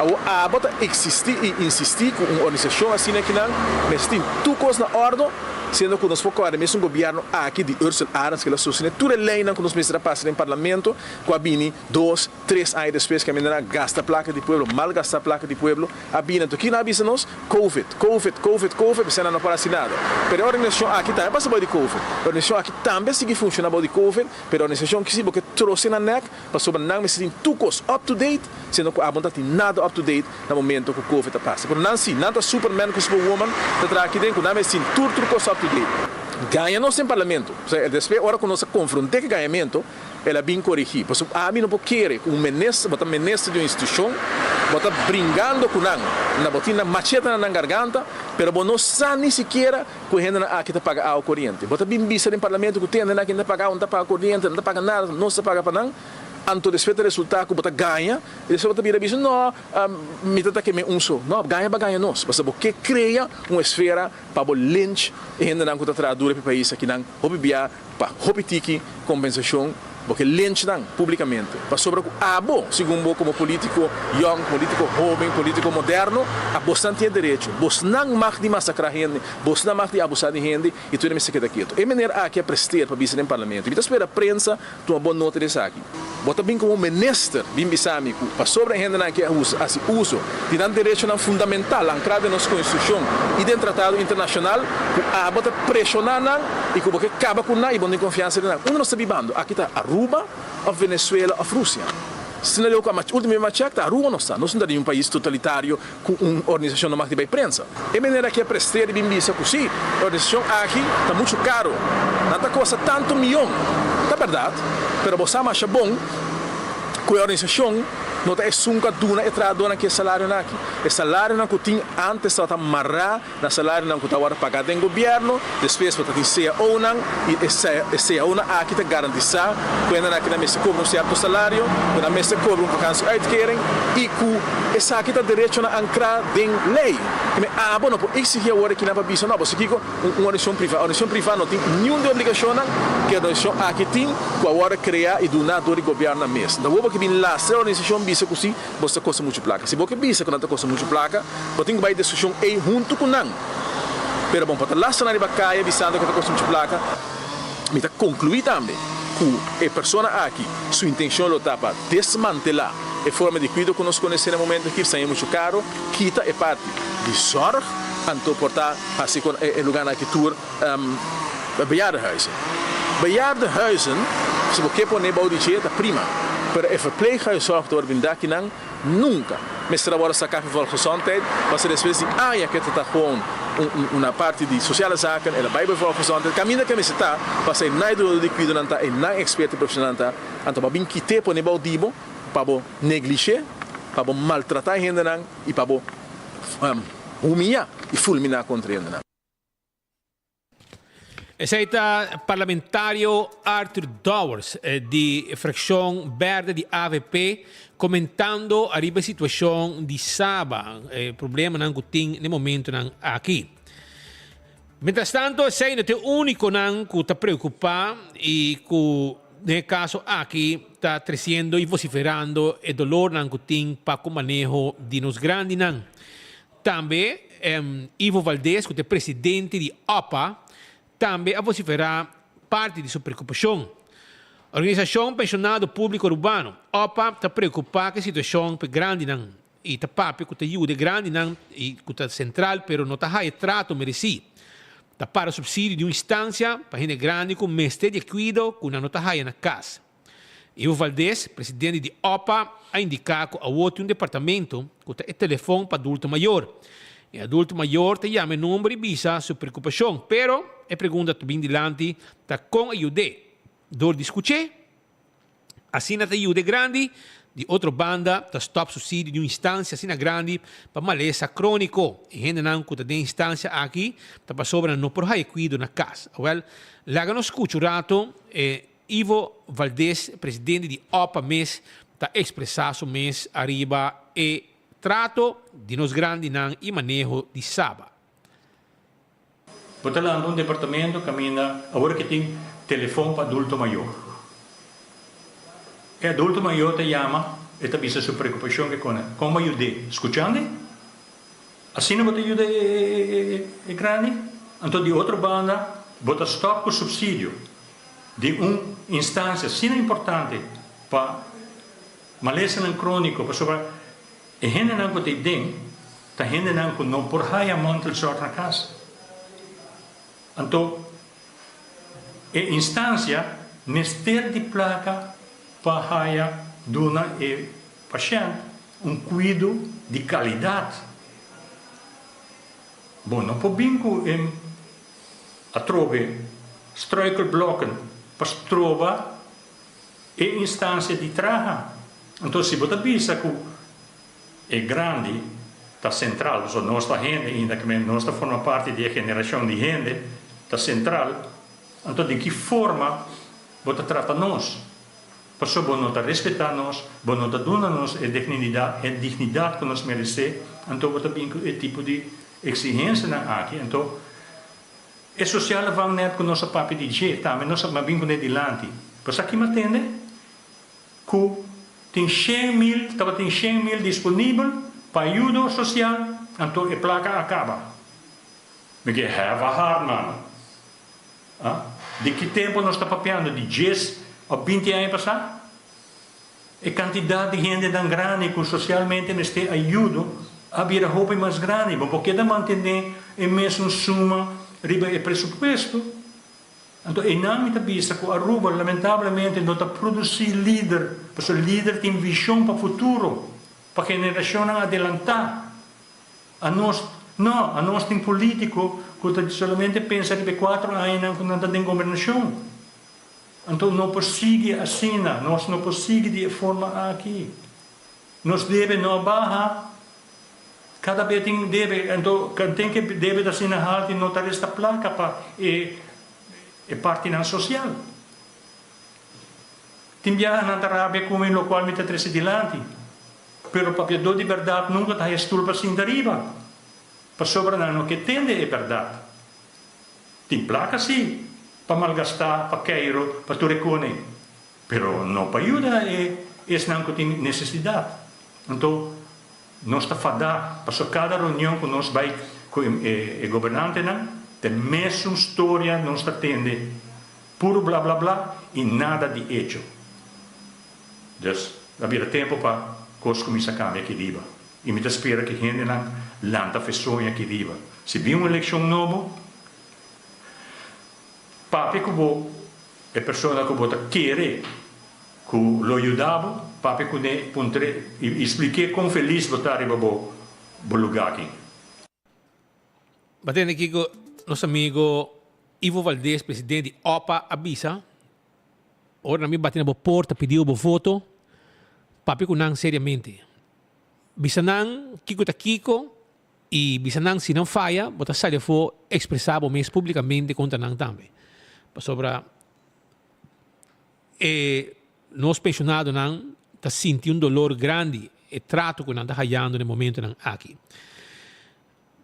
awor abo ta eksistí i insistí ku un organisashon asina kinan mester tin tur kos na òrdu, siendo ku nos por kòrda mesun gobièrnu aki di Ursel Arends ku el a sostené tur e leinan ku nos mester a pasa den parlamento ku a bini dos, Tres aña despues ku a mira nan gasta plaka di pueblo, mal gastá plaka di pueblo, a bini. Anto kiko nan a bisa nos? Covid, Covid, Covid, Covid, p'esei nan no por hasi nada. Pero e organisashon aki tambe a pasa bou di Covid. E organisashon aki tambe a sigui funshoná bou di Covid, pero e organisashon ki si bo ke trose nan nèk, pasobra nan mester tin tur kos up to date, siendo ku abo no ta tin nada up to date na momento ku Covid a pasa. Pero nan si, nan ta superman ku superwoman ta traha aki den ku nan mester tin tur tur kos up to date. Gaña nos den parlamento. Despues ora ku nos a konfronté ku e gañamentu, El a bin korigí. Pasobra ami no por kere ku un minister, bo ta minister di un institushon, bo ta bringando ku nan, na bo tin nan machete na nan garganta, pero bo no sa ni sikiera ku e hendenan aki ta paga awa koriente. Bo ta bin bisa den parlamento ku te hendenan aki no ta paga awa, no ta paga koriente, no ta paga nada, nos ta paga pa nan, anto despues ta resultá ku bo ta gaña i despues bo ta bira bisa, no, mi ta ta keme un so. No, gaña bo a gaña nos, pasobra bo ke krea un esfera pa bo lynch e hendenan ku ta traha duro pa e pais akinan hopi bia. Pa hopi tiki kompensashon bo ke lynch nan publikamente pasobra ku abo, segun bo komo politiko yong, politiko hoben, politiko moderno, a bosnan tin e derecho, bosnan mag di masakrá hende, bosnan mag di abusá di hende i tur e mester keda ketu. E meneer aki a prester pa bisa den parlamento. Mi ta spera prensa tuma bon nota di esaki. Bo ta bin komo minister bin bisa mi ku pasobra e hendenan aki a hasi uso di nan derechonan fundamental ankrá den nos konstitushon i den tratado internashonal ku abo ta preshoná nan i ku bo ke kaba ku nan i bo no tin konfiansa den nan. Unda nos ta bibando? Aki ta Aruba òf Venezuela òf Rusia? Sina leu ku a ultimo bes mi a chèk ta Aruba nos ta. Nos no ta den un pais totalitario ku un organisashon no mag di bai prensa. E meneer aki a prester di bin bisa ku si, e organisashon aki ta muchu karu, nan ta kosta tantu miyon. Ta bèrdat, pero bo sa masha bon ku e organisashon no ta esun ku a duna e trahadónan ki e salarionan aki. E salarionan ku tin ántes tabata mará na salarionan ku ta wòrdu pagá den gobièrnu, despues bo ta tin CAOnan i e CAOnan aki ta garantisá ku hendenan aki nan mester kobra un sierto salario, ku nan mester kobra un vakantie-uitkering i ku esaki ta derechonan ankrá den lei. Keme abo no por eksigí awor aki nan pa bisa no, bo si kiko un organisashon privá. Organisashon privá no tin niun di e obligashonnan ku e organisashon aki tin ku a wòrdu kreá i duná dor di gobièrnunan mes. Nta bo ke bin lastra e organisashon bisa ku si Bos ta kosta muchu plaka. Si bo ke bisa ku nan ta kosta muchu plaka, bo tin ku bai diskushon ei huntu ku nan. Pero bon, pa ta lastra nan riba kaya bisando ku ta kosta muchu plaka. Mi ta konkluí tambe ku e persona aki su intenshon lo ta pa desmantelá e forma di kuido ku nos konosé na e momento aki, saña muchu karo, kita e parti di zòrg, anto por ta hasi ku e lugánan aki tur Bejaardenhuizen. Bejaardenhuizen, si bo ke pone bou di dje ta prima, pero e verpleeghuiszorg ta wòrdu brinda akinan nunka mester a wòrdu saká fi volksgezondheid, pasobra despues di aña ke ta ta gewoon una parti di sociale zaken, el a bai bij volksgezondheid, kaminda ke mester ta, pasobra e nan e dunadó di kuidonan ta, e nan eksperto i profeshonalnan ta, anto bo a bin kit'é pone bou di bo pa bo neglish'é, pa bo maltratá e hendenan i pa bo humiyá i fulminá kontra e hendenan. Esei ta parlamentario Arthur Dowers di fraccion berde di avp comentando ariba e situacion di Saba, e problemanan cu tin n'e momentonan aki. Mientras tanto esei no ta e uniconan cu ta preocupa y cu den e caso aki ta treciendo y vociferando e dolornan cu tin pa cu maneho di nos grandinan. Tambe Ivo Valdez ku ta e presidente di opa tambe a vosiferá parti di su preokupashon. Organisashon Penshonado Públiko Arubano, opa, ta preokupá ku e situashon pa e grandinan i ta papia ku ta yuda e grandinan i ku ta sentral pero no ta haya e trato meresí. Ta para supsidio di un instansia pa hende grandi ku mester di e kuido ku nan no ta haya na kas. Ivo Valdez, presidente di opa, a indiká ku awor tin un departamento ku ta e telefòn pa adulto mayor. E adulto mayor ta yama e number i bisa su preokupashon, pero e pregunta ta bin dilanti ta kon a yud'é. Dor di skuch'é, asina ta yuda e grandi, di otro banda ta stòp susidio di un instansia asina grandi pa malesa króniko. E hendenan ku ta den instansia aki ta pasobra nan no por haya kuido na kas. Awèl, laga nos skucha un rato e. Ivo Valdez, presidente di OPA mes ta expresa su mes ariba e trato di nos grandinan y maneho di Saba. Bo ta lanta un departamento kaminda awor ke tin telefon pa adulto mayor. E adulto mayor ta yama, e ta bisa su preokupashon ke kone. Kon bo yud'é? Skuchando? Asina bo ta yuda e grandi? Anto di otro banda bo ta stòp ku supsidio di un instansia asina importante pa malesanan króniko pasobra E hendenan ku ta ei den ta hendenan ku no por haya mantelzorg na kas. Anto e instansia mester di plaka pa haya duna e pashènt un kuido di kalidat. Bo no por bin ku e atrobe struikelblokken pa stroba E instansia di traha. Anto si bo ta bisa ku e grandi ta sentral, pasobra nos ta hende ainda ke men nos ta forma parti di e generashon di hende ta sentral, anto di ki forma bo ta trata nos? Pasobra bo no ta respetá nos, bo no ta duna nos e dignidat e dignidat ku nos meresé, anto bo ta bin ku e tipo di eksigensianan aki. Anto E sociale vangnet cu nos a papia di dje tambe nos a bin cune dilanti. Pero sa ki m'atende? Cu tin 100.000, tabatin 100.000 disponibel pa ayudo social, anto e placa a caba. Mi ke have a heart man. Ah? Di ki tempo nos ta papiando? Di djes of 20 aña pasa? E kantidat di hendenan grandi ku sosialmente mester ayudo a bira hopi mas grandi. Bo por keda mantené e mesun suma riba e presupuesto. Anto einan mi ta bisa ku Aruba lamentablemente no ta produsí lider, pasobra lider tin vishon pa futuro, pa generashonnan adelantá. Anos no, anos tin polítiko ku ta solamente pensa riba e kuatro añanan ku nan ta den gobernashon. Anto no por sigui asina, nos no por sigui di e forma aki. Nos debe no a baha, cada be tin debe, anto ten ke debe ta asina haltu no ta resta placa pa e e partinan social. Tin biaha nan ta rabia cu mi locual mi ta trece dilanti, pero papiador di berdad nunca ta haya stoel pa sinta riba, pasobra nan no ke tende e berdad. Tin plaka si pa malgastá, pa keiro, pa tur e kone, pero no pa yuda e esnan ku tin nesesidat. Anto nos ta fadá pasobra kada reunion ku nos bai ku e gobernantenan ta e mesun storia nos ta tende, puru bla bla bla i nada di echo. Dus a bira tempu pa kos kuminsá kambia aki riba i mi ta spera ku e hendenan lanta fe soña aki riba. Si bin un elekshon nobo, papia ku bo e persona ku bo ta kere ku lo yuda bo, papia kuné, puntr'é i splik'é kon felis bo ta riba bo bo lugá aki. Bo tende kiko nos amigo Ivo Valdez, presidente di opa, a bisa? Ora nan bin bati na bo porta pidiu bo voto, papia ku nan seriamente. Bisa nan kiko ta kiko i bisa nan si nan faya bo ta sali afó ekspresá bo mes públikamente kontra nan tambe. Pasobra e nos penshonadonan ta sinti un dolor grandi e trato ku nan ta hayando na e momentonan aki.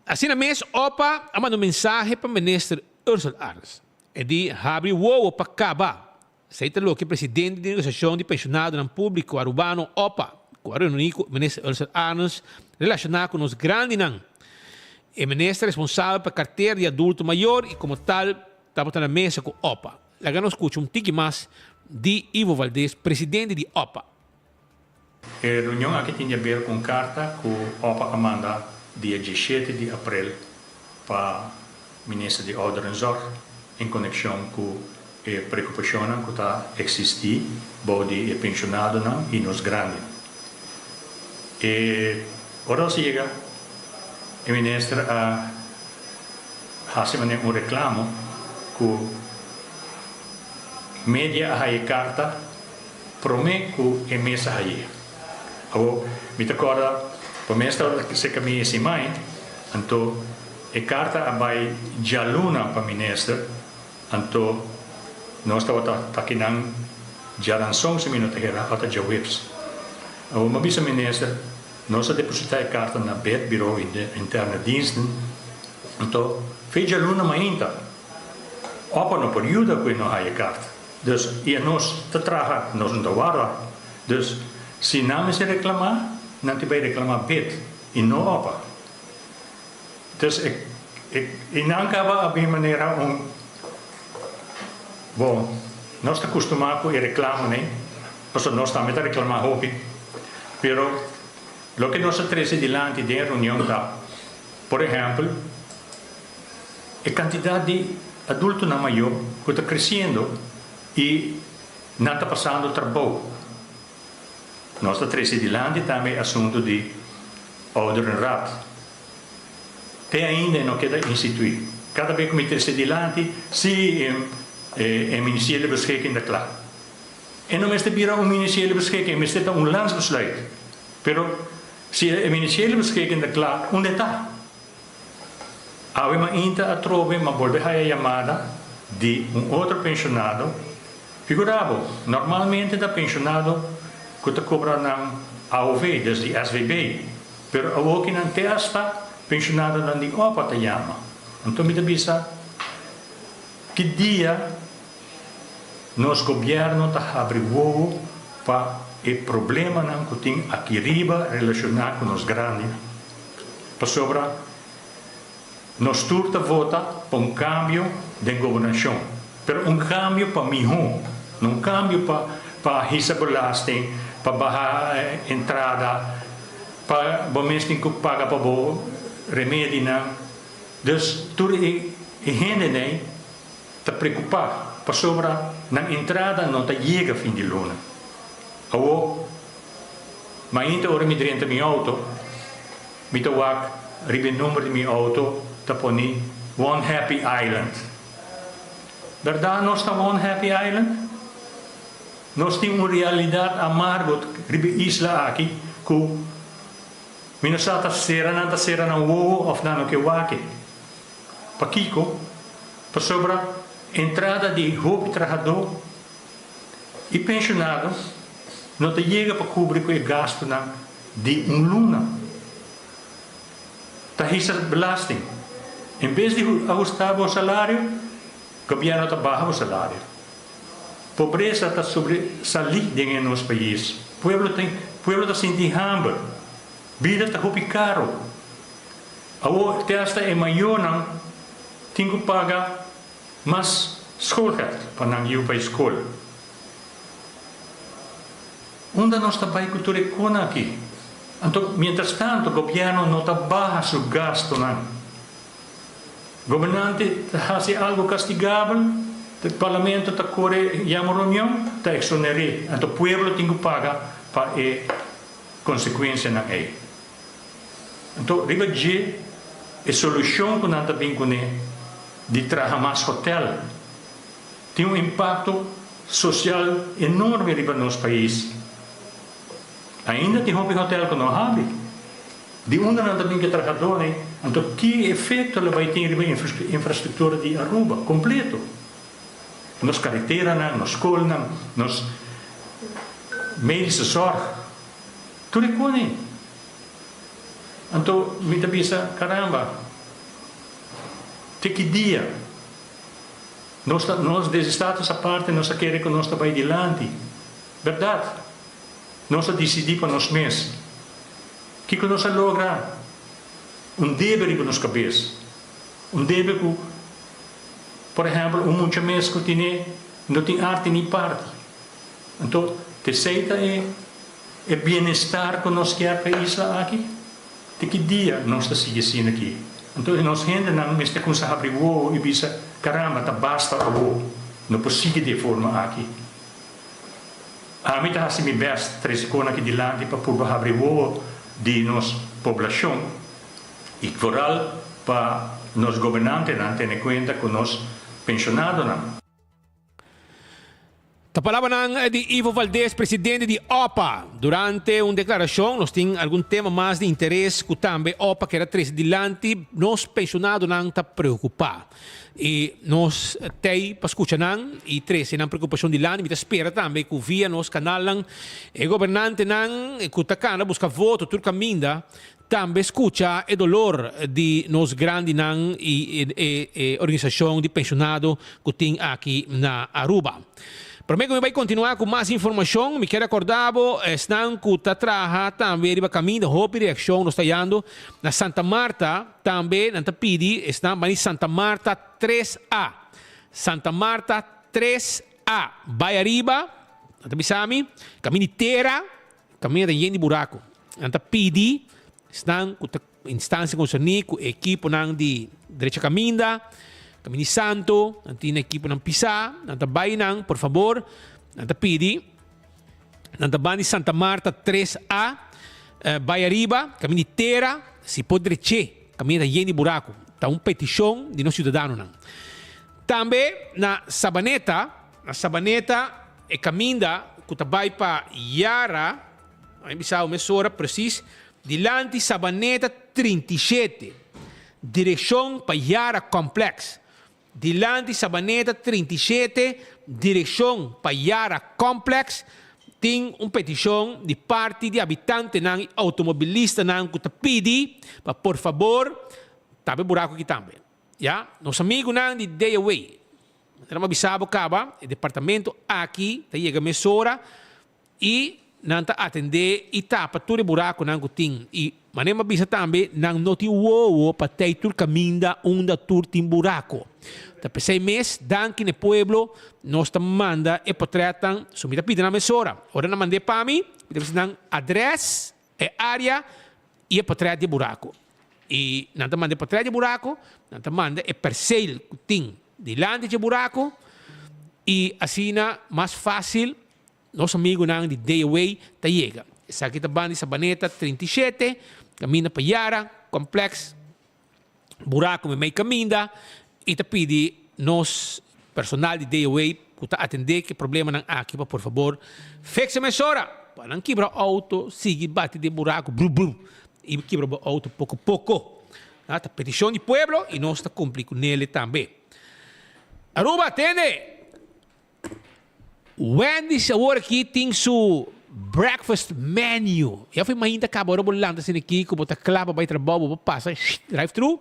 Asina mes opa a manda un mensahe pa Minister Ursell Arends. E di habri wowo pa kaba. Esei ta loke presidente di Organisashon di Penshonadonan Públiko Arubano, opa, ku a reuní ku Minister Ursell Arends relashoná ku nos grandinan. E minister responsabel pa kartera di adulto mayor i komo tal tabata na mesa ku opa. Laga nos skucha un tiki mas di Ivo Valdez, presidente di opa. E reunion aki tin di aber ku un karta ku opa a manda dia 17 di aprel pa Minister di Ouderenzorg en konekshon ku e preokupashonnan ku ta eksistí bou di e penshonadonan i nos grandi. E ora nos a yega e minister a hasi manera un reklamo ku media a haya e karta Promé ku e mes a haye. Awor, mi ta kòrda promé tabata serka mi e simai, anto e karta a bai djaluna pa minister, anto Nos tabata ta kinan djaranson si mi no ta hera ota djaweps. Awor mi a bisa minister, nos a deposita e karta na bed, Bureau Interne Diensten, anto fe djaluna mainta opa no por yuda ku e no haya e karta. Dus i anos ta traha, nos no ta warda. Dus si nan mester reklamá, nan tin bai reklamá bed i no opa. Dus e e nan kaba a bin manera un bon, nos ta kustumá ku e reklamonan, pasobra nos tambe ta reklamá hopi, pero loke nos a trese dilanti den e reunion ta, por ehèmpel, e kantidat di adultonan mayó ku ta kresiendo i nan ta pasando trabou. Nos ta trese dilanti tambe e asuntu di Ouderenraad. Te ainda e no keda instituí. Kada be ku mi trese dilanti, si e ministerie beschikking ta kla. E no mester bira un ministerie beschikking, e mester ta un landsbesluit. Pero si e ministerie beschikking ta kla, unda e ta? Awe mainta atrobe m'a bolbe haya yamada di un otro penshonado. Figura bo, normalmente ta penshonado ku ta kobra nan AOV, dus di SVB, pero awoki nan te asta penshonadonan di opa ta yama. Anto mi ta bisa, ki dia nos gobièrnu ta habri wowo pa e problemanan ku tin aki riba relashoná ku nos grandinan? Pasobra nos tur ta vota pa un kambio den gobernashon, pero un kambio pa mihó, no un kambio pa pa hisa belasting, pa baha entrada, pa bo mes tin ku paga pa bo remedinan. Dus tur e hendenan ta preokupá pasobra nan entrada no ta yega fin di luna. Awor, mainta ora mi drenta mi outo, Mi ta wak riba e number di mi auto ta poni One Happy Island. Berdad nos ta One Happy Island? Nos tin un realidad amargo riba e isla aki cu mi no sa ta cera nan ta cera nan wowo of nan no ke wak e. Pakico? Pasobra entrada di hopi trahador y pensionado no ta yega pa cubri cu e gastonan di un luna. Ta hisa belasting. En bes di ahusta bo salario, gobierno ta baha bo salario. Pobresa ta sobresalí den e nos pais. Pueblo tin, pueblo ta sinti hamber. Bida ta hopi caro. Awor te hasta e mayornan tin cu paga mas schoolgeld pa nan yiu bai school. Unda nos ta bai ku tur e kona aki? Anto, mientras tanto, gobièrnu no ta baha su gastunan. Gobernante ta hasi algu kastigabel, parlamento ta kore yama reunion, ta eksoner'é. Anto pueblo tin ku paga pa e konsekuensianan ei. Anto, riba dje, e solushon ku nan ta bin kuné di traha mas hotèl, Tin un impacto social enorme riba nos pais. Ainda tin hopi hotel cu no habri. Di unda nan ta bin cu e trahadornan? Anto ki efecto lo bay tin riba infrastructura di Aruba completo? Nos careteranan, nos scolnan, nos medische zorg, tur e cone. Anto mi ta bisa, caramba, te ki dia? Nos ta, nos desde Status Aparte nos a kere ku nos ta bai dilanti. Bèrdat. Nos a disidí pa nos mes. Kiko nos a logra? Un debe riba nos kabes. Un debe ku, por ehèmpel, un mucha mes ku tine no tin arte ni parti. Anto, t'esei ta e e bienestar ku nos kier pa e isla aki? Te ki dia nos ta sigui asina aki? Anto e nos hendenan mester kumsa habri wowo i bisa, Caramba, ta basta awo. No por sigui di e forma aki. Ami ta hasi mi best trese kon aki dilanti pa purba habri wowo di nos poblashon i vooral pa nos gobernantenan tene kuenta ku nos penshonadonan. Ta palabranan di Ivo Valdez, presidente di OPA. Durante un declaracion nos tin algun tema mas di interes cu tambe OPA kier a trece dilanti. Nos pensionadonan ta preocupa y nos tey pa scucha nan y trece nan preocupacion dilanti. Mi ta spera tambe cu via nos canalnan e gobernantenan cu ta cana busca voto tur caminda Tambe scucha e dolor di nos grandinan y e organisacion di pensionado cu tin aki na Aruba. Prome cu mi bay continua cu mas informacion, mi kier acorda bo esnan cu ta traha tambe riba caminda, hopi reaccion nos ta yando na Santa Marta, tambe nan ta pidi esnan bani Santa Marta tres A, Santa Marta tres A, bay ariba, nan ta bisa mi, caminda di tera, Kaminda ta yen di buraku. Nan ta pidi esnan ku ta instansia konserní ku e ekiponan di drecha kaminda, kaminda di santu, nan tin ekiponan pisá, nan ta bai nan, por fabor, nan ta pidi, nan ta ban di Santa Marta tres A bai ariba, kaminda di tera, si por drech'é, kaminda ta yen di buraku. Ta un petishon di nos siudadanonan. Tambe na Sabaneta, na Sabaneta e kaminda ku ta bai pa Yara, mi bisa bo mesora presis, dilanti Sabaneta 37, direkshon pa Yara Complex. Dilanti Sabaneta 37, direkshon pa Yara Complex, tin un petishon di parti di abitantenan i outomobilistanan ku ta pidi pa por fabor tapa e buraku aki tambe. Ya, nos amigunan di DOA, manera mi a bisa bo kaba, e departamento aki ta yega mesora i nan ta atendé i tapa tur e burakunan ku tin. I manera mi a bisa tambe, nan no tin wowo pa tei tur kaminda unda tur tin buraku. Ta p'esei mes, danki na e pueblo, nos ta manda e potrètnan. So mi ta pidi nan mesora. Ora nan mand'é pa mi, mi ta bisa nan adrès, e área i e potrèt di e buraku. I nan ta manda e potrèt di e buraku, nan ta manda e perseel ku tin dilanti dje buraku, i asina mas fásil nos amigunan di DOA ta yega. Esaki ta banda di Sabaneta 37, kaminda pa Yara, Complex. Buraco meimei caminda y ta pidi nos personal di DOA cu ta atende cu e problemanan aki pa por fabor fixa mesora pa nan kibra auto sigui bati den buraco bru bru y kibra bo auto poco poco. Ta peticion di pueblo y nos ta cumpli cu nele tambe. Aruba atende! Wendy's awor aki tin su breakfast menu. Ya foi mainta caba ora bo lanta asina aki cu bo ta cla pa bay trabao bo por pasa drive thru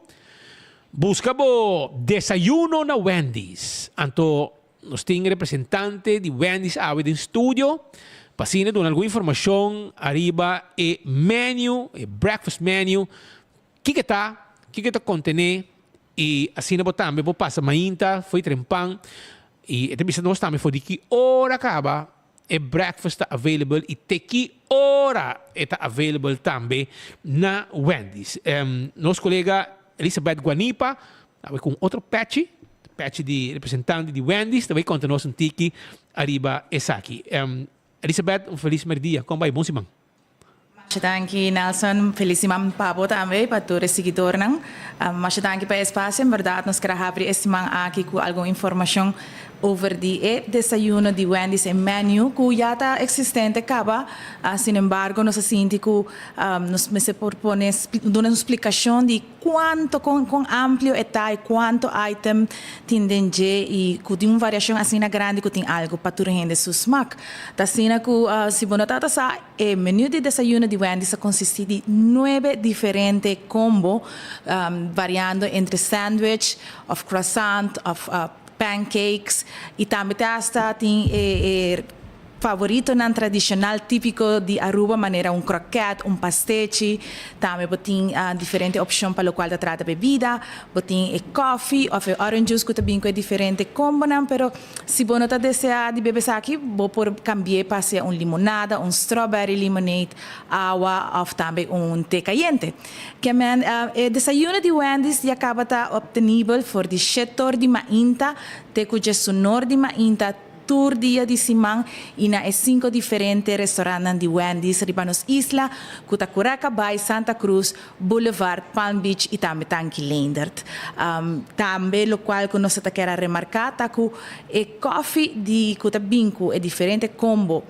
busca bo desayuno na Wendy's. Anto nos tin representante di Wendy's awe den studio pa asina duna algun informacion ariba e menu, e breakfast menu, kiko ta, kiko ta contene I asina bo tambe por pasa mainta fo'i trempan i e ta bisa nos tambe for di ki ora kaba e breakfast ta available i te ki ora e ta available tambe na Wendy's. Nos kolega Elizabeth Guanipa ta bai ku un otro pechi, pechi di representante di Wendy's, ta bai konta nos un tiki ariba esaki. Elizabeth, un felis merdia. Kon bai? Bon siman. Masha danki Nelson, felis siman pa bo tambe y pa tur e siguidornan. Masha danki pa e espacio, en berdad nos kere habri e siman aki cu algun informacion over di e desayuno di Wendy's, e menu cu ya ta existente caba, sin embargo nos a sinti cu nos mester por pone duna un splicacion di Cuanto, con, con amplio e ta y cuanto item tin den dje y cu tin un variacion asina grandi cu tin algo pa tur hende su smak. Ta asina cu si bo no tabata sa, e menu di desayuno di Wendy's ta consisti di nuebe diferente combo, variando entre sandwich of croissant of pancakes y tambe te hasta tin e e Favoritonan tradicional tipico di Aruba manera un kroket, un pastechi. Tambe bo tin diferente opcion pa locual ta trata bebida. Bo tin e koffie of e orange juice cu ta bin cu e diferente combonan, pero si bo no ta desea di bebe esaki, bo por cambi'e pa hacia un limonada, un strawberry lemonade, awa of tambe un te cayente. Kemen, e desayuno di Wendy's ya caba ta obtenibel for di shetor di mainta te cu djesunor di mainta. tur dia di siman y na e cinco diferente restaurantnan di Wendy's riba nos isla cu ta Curaca Bay, Santa Cruz, Boulevard, Palm Beach y tambe Tanki Leendert. Tambe locual cu nos ta kier a remarca ta cu e coffee di cu ta bin cu e diferente combo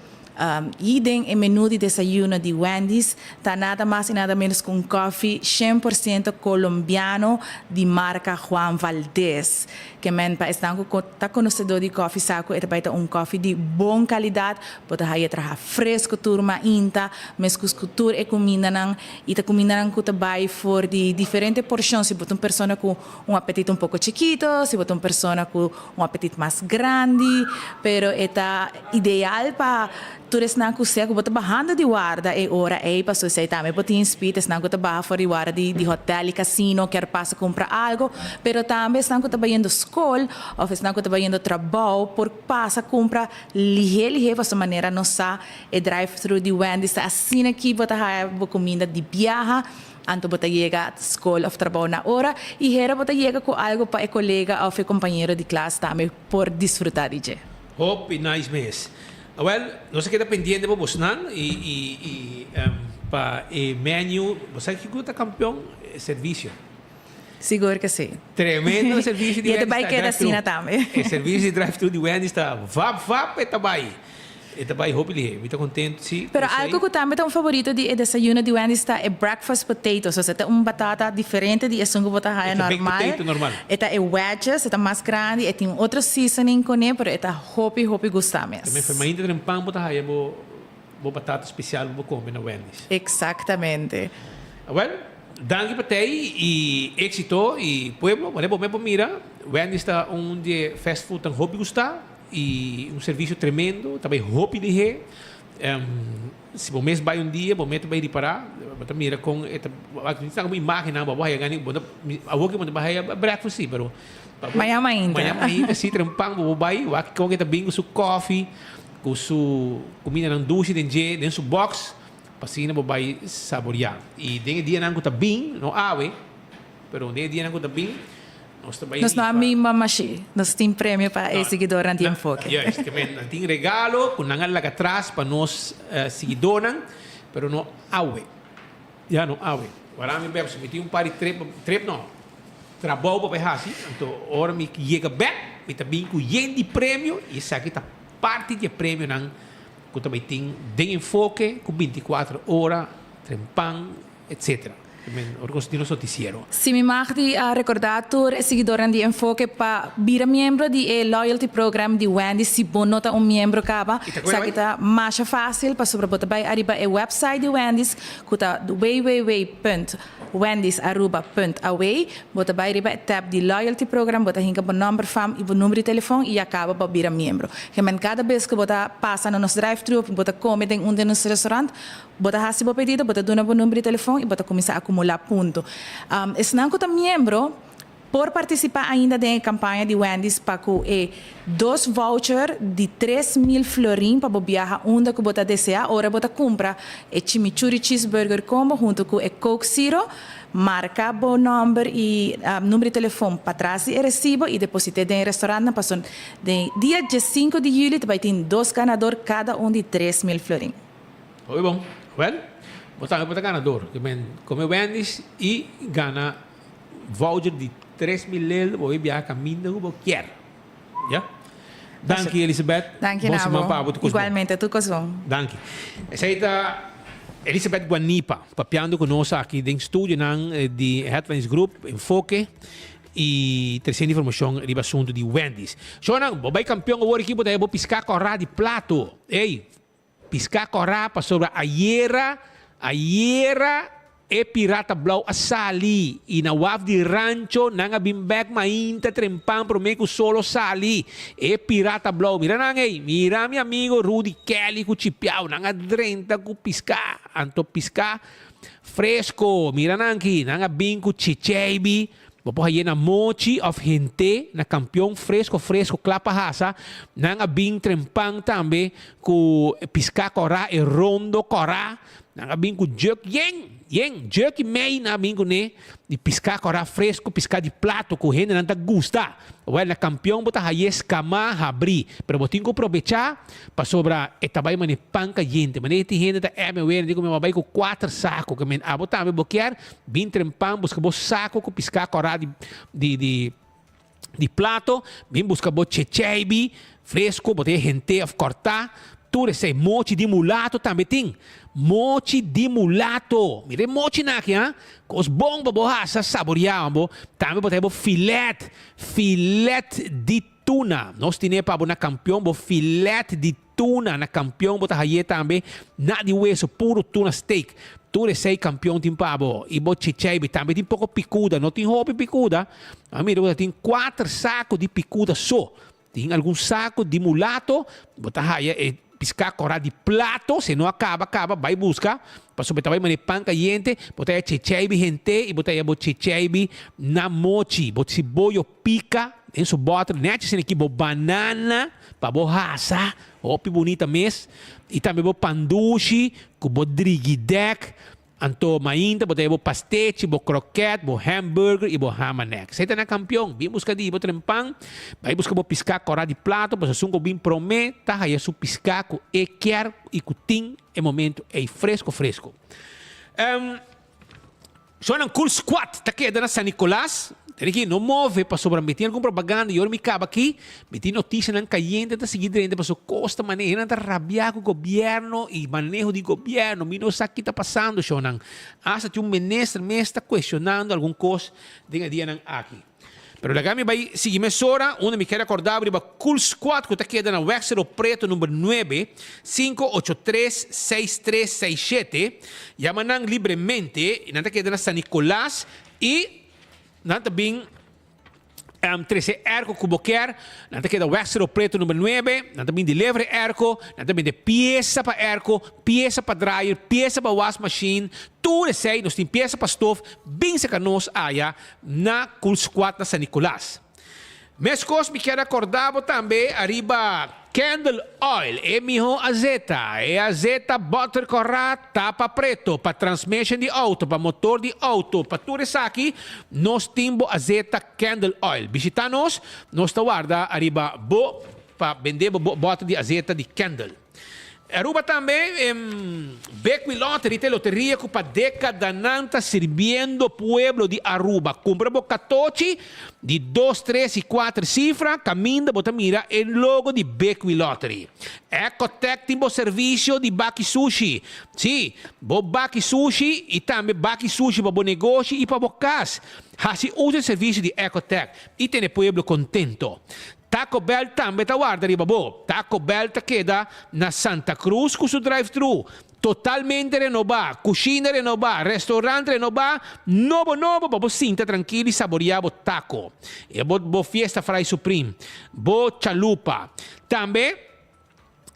y den e menu di desayuno di Wendy's ta nada mas y nada menos cu un coffee shen por ciento colombiano di marca Juan Valdez. Ke men pa esnan ku ta konosedó di kòfi sa ku e ta bai ta un kòfi di bon kalidat, bo ta haña traha fresku tur mainta, meskos ku tur e kumindanan i ta kumindanan ku ta bai for di diferente porshon, si bo ta un persona ku un apetit un poko chikito, si bo ta un persona ku un apetit mas grandi, pero e ta ideal pa Tur esnan ku sea ku bo ta bahando di warda e ora ei, pasobra esei tambe bo tin spit, esnan ku ta baha for di warda di di hotel i kasino kier pasa kumpra algo, pero tambe esnan ku ta bayendo skol òf esnan ku ta bayendo trabou por pasa kumpra lihé lihé pasobra manera nos sa e drive thru di Wendy's ta asina ki bo ta haya bo kuminda di biaha, anto bo ta yega skol òf trabou na ora i hera bo ta yega ku algo pa e kolega òf e kompañero di klas tambe por disfruta di dje. Hopi nice mes. Awel, nos a keda pendiente pa bosnan y y y pa e menu. Bo sa kico ta campeon? E servicio. Sigur que si. Tremendo e servicio di Y e ta Wendy's bay ta keda drive-thru. asina tambe. E servicio di drive-thru di Wendy's ta vap vap e ta bay. E ta bay hopi lihe. Mi ta contento si cu Pero esey. algo cu tambe ta un favorito di e desayuno di Wendy's ta e breakfast potatoes. Osea ta un batata diferente di esun cu bo ta haya E ta baked normal. potato normal. E ta e wedges, e ta mas grandi, e tin un otro seasoning cune, pero e ta Hopi hopi gusta mes. Tambe fe mainta den pan bo ta haya bo bo batata special bo come na Wendy's. Exactamente. Awel, danki pa tei y exito y pueblo, wanneer bo me por mira, Wendy's ta un di e fast food tan hopi gusta y un servicio tremendo, ta bay hopi lihé. Si bo mes bay un dia, bo mes ta bay ripara, bo ta mira con e ta, mi ta saca bo imagennan, bo a haya gana, bo ta, awor ke bo ta bay haya breakfast si, pero Mañana mainta. Mañana mainta si trempan bo bo bay, wak con e ta bin cu su koffie, cu su cumindanan dushi den dje, den su box, pa asina bo bay saboria. Y den e dianan cu ta bin, no awe, pero den e dianan cu ta bin, nos ta bay Nos no a rifa. mima mashi. Nos tin premio pa e siguidornan di Enfoke. Juist, ke men nan tin regalo cu nan a laga atras pa nos siguidornan, pero no awe. Ya no awe. Wara mi bek, mi tin un par di trip, trip no, trabou pa bai hasi, anto ora mi yega bek, mi ta bin ku yen di premio i esaki ta parti di e premionan ku ta bai tin den Enfoke ku bintikuater ora, trempan, etcetera. Ora ku nos tin nos notisiero. Si mi mag di a rekordá tur e siguidornan di Enfoke pa bira miembro di e Loyalty Program di Wendy's si bo no ta un miembro kaba. Esaki ta masha fásil pasobra bo ta bai ariba e website di Wendy's ku ta www.wendysaruba.aw. Bo ta bai riba e tab di Loyalty Program, bo ta hinka bo nòmber, fam i bo number di telefòn i ya kaba bo a bira miembro. Gemen kada bes ku bo ta pasa na nos drive-thru òf bo ta kome den un di nos restaurant, Bo ta hasi bo pedido, bo ta duna bo number di telefon i bo ta kuminsá akumulá punto. Esnan ku ta miembro por partisipá ainda den e kampaña di Wendy's pa ku e dos voucher di 3000 florin pa bo biaha unda ku bo ta deseá ora bo ta kumpra e chimichurri cheeseburger combo huntu ku e Coke Zero. Marka bo nòmber i number di telefon patras di e resibo i deposit'é den e restorantnan pasobra den dia diesinku di yüli ta bai tin dos ganador kada un di 3000 florin. Hopi bon. Well, bo tambe por ta ganador. Ke men come Wendy's y gana voucher di 3000 lel bo bay biaha caminda cu bo kier. Ya? Danki Elisabeth. Danki Bon na siman bo. pa abo. Tur cos bon. Igualmente, tur cos bon. Danki. Esey ta Elisabeth Guanipa papiando cu nos aki den studionan di Headlines Group, Enfoke y treciendo informacion riba asunto di Wendy's. Shownan, bo bay campeon awor aki bo ta bo pisca cora di plato. Ey, Piská kòrá pasobra ayera, ayera e pirata blou a sali i na waf di Rancho nan a bin bèk mainta trempan promé ku solo sali. E pirata blou, mira nan ei, mira mi amigo Rudy Kelly ku Chipiao, nan a drenta ku piská, anto piská fresko, mira nan aki, nan a bin ku chicheibi, Bo por haye na mochi of hente na kampion fresco fresco kla pa hasa. Nan a bin trempan tambe ku piská kòrá, e rondo kòrá. Nan a bin ku jug yen, yen, jug i mei nan a bin kuné di piská kòrá fresku, piská di plato ku hendenan ta gusta. Wèl, na Kampion bo ta haye skamá habrí, pero bo tin ku probechá pasobra e ta bai manera pan kayente. Manera tin hende ta èm'e wera, di ku mi a bai ku kuater saku, ke men abo tambe bo kier bin tren pan buska bo saku ku piská kòrá di di di di plato, bin buska bo checheibi fresco, bo ta e hente of corta, tur esey. Mochi di mulato tambe tin. Mochi di mulato. Mira e mochinan aki, ha. Cos bon pa bo hasa saboria bo. Tambe bo ta e bo filet, filet di tuna. Nos tine pa bo na Campeon bo filet di Tuna na kampion bo ta haye tambe na di weso puro tuna steak tur esey kampion tin pa bo y bo chicheibi tambe tin poco picuda no tin hopi picuda a mira bo ta tin cuater saco di picuda so tin algun saco di mulato bo ta haya e pisca cora di plato si no a caba caba bay busca pasobra e ta bay mane pan cayente bo ta haya chicheibi hente y bo ta haya bo chicheibi na mochi bo siboyo pica den su boter nechi asina ki bo banana Pa bo hasa, hopi bunita mes, i tambe bo pandushi ku bo drigidek, anto mainta bo ta haya bo pastechi, bo kroket, bo hamburger i bo hamanek. Esei ta na kampion. Bin buska di bo trempan, bai buska bo piská kòrá di plato, pasobra esun ku bin promé ta haya su piská ku e kier i ku tin e momentu ei fresko fresko. Shownan Cool Squad ta keda na San Nicolas. Tene ki no move pasobra mi tin algun propaganda y ora mi caba aki mi tin noticianan cayente ta sigui drenta pasobra cos ta maneha nan ta rabia cu gobierno y maneho di gobierno mi no sa ki ta pasando shownan hasta tin un minister mes ta cuestionando algun cos den e dianan aki. Pero laga mi bai sigui mesora unda mi kier acorda bo riba Cool Squad cu ta keda na Weg Cerro Preto number nuebe, 583 6367. Yama nan libremente y nan ta keda na San Nicolas y nan ta bin trece airco cu bo kier. Nan ta keda Weg Cerro Preto number nuebe, nan ta bin deliver e airco, nan ta bende pieza pa airco, pieza pa dryer, pieza pa wasmachine, tur esey nos tin pieza pa stof, bin seca nos aya na Cool Squad na San Nicolas. Mescos mi kier acorda bo tambe ariba Candle Oil, e miho azeta, e azeta boter cora tapa preto pa transmission di auto, pa motor di auto, pa tur esaki nos tin bo azeta Candle Oil. Bishita nos, nos ta warda ariba bo pa bende bo bo boter di azeta di Candle. Aruba tambe, Bekwin Lottery ta e loteria ku pa dekadanan ta sirbiendo pueblo di Aruba. Kumpra bo katochi di dos, tres i kuater sifra kaminda bo ta mira e logo di Bekwin Lottery. Ecotec tin bo servisio di baki sushi. Sí, bo baki sushi i tambe baki sushi pa bo negoshi i pa bo kas. Hasi uso e servisio di Ecotec i tene pueblo kontento. Taco Bell tambe ta warda riba bo. Taco Bell ta keda na Santa Cruz cu su drive-thru totalmente renoba, cushina renoba, restaurant renoba, nobo nobo pa bo sinta trankil y saboria bo taco. E bo bo Fiesta Fry Supreme, bo chalupa. Tambe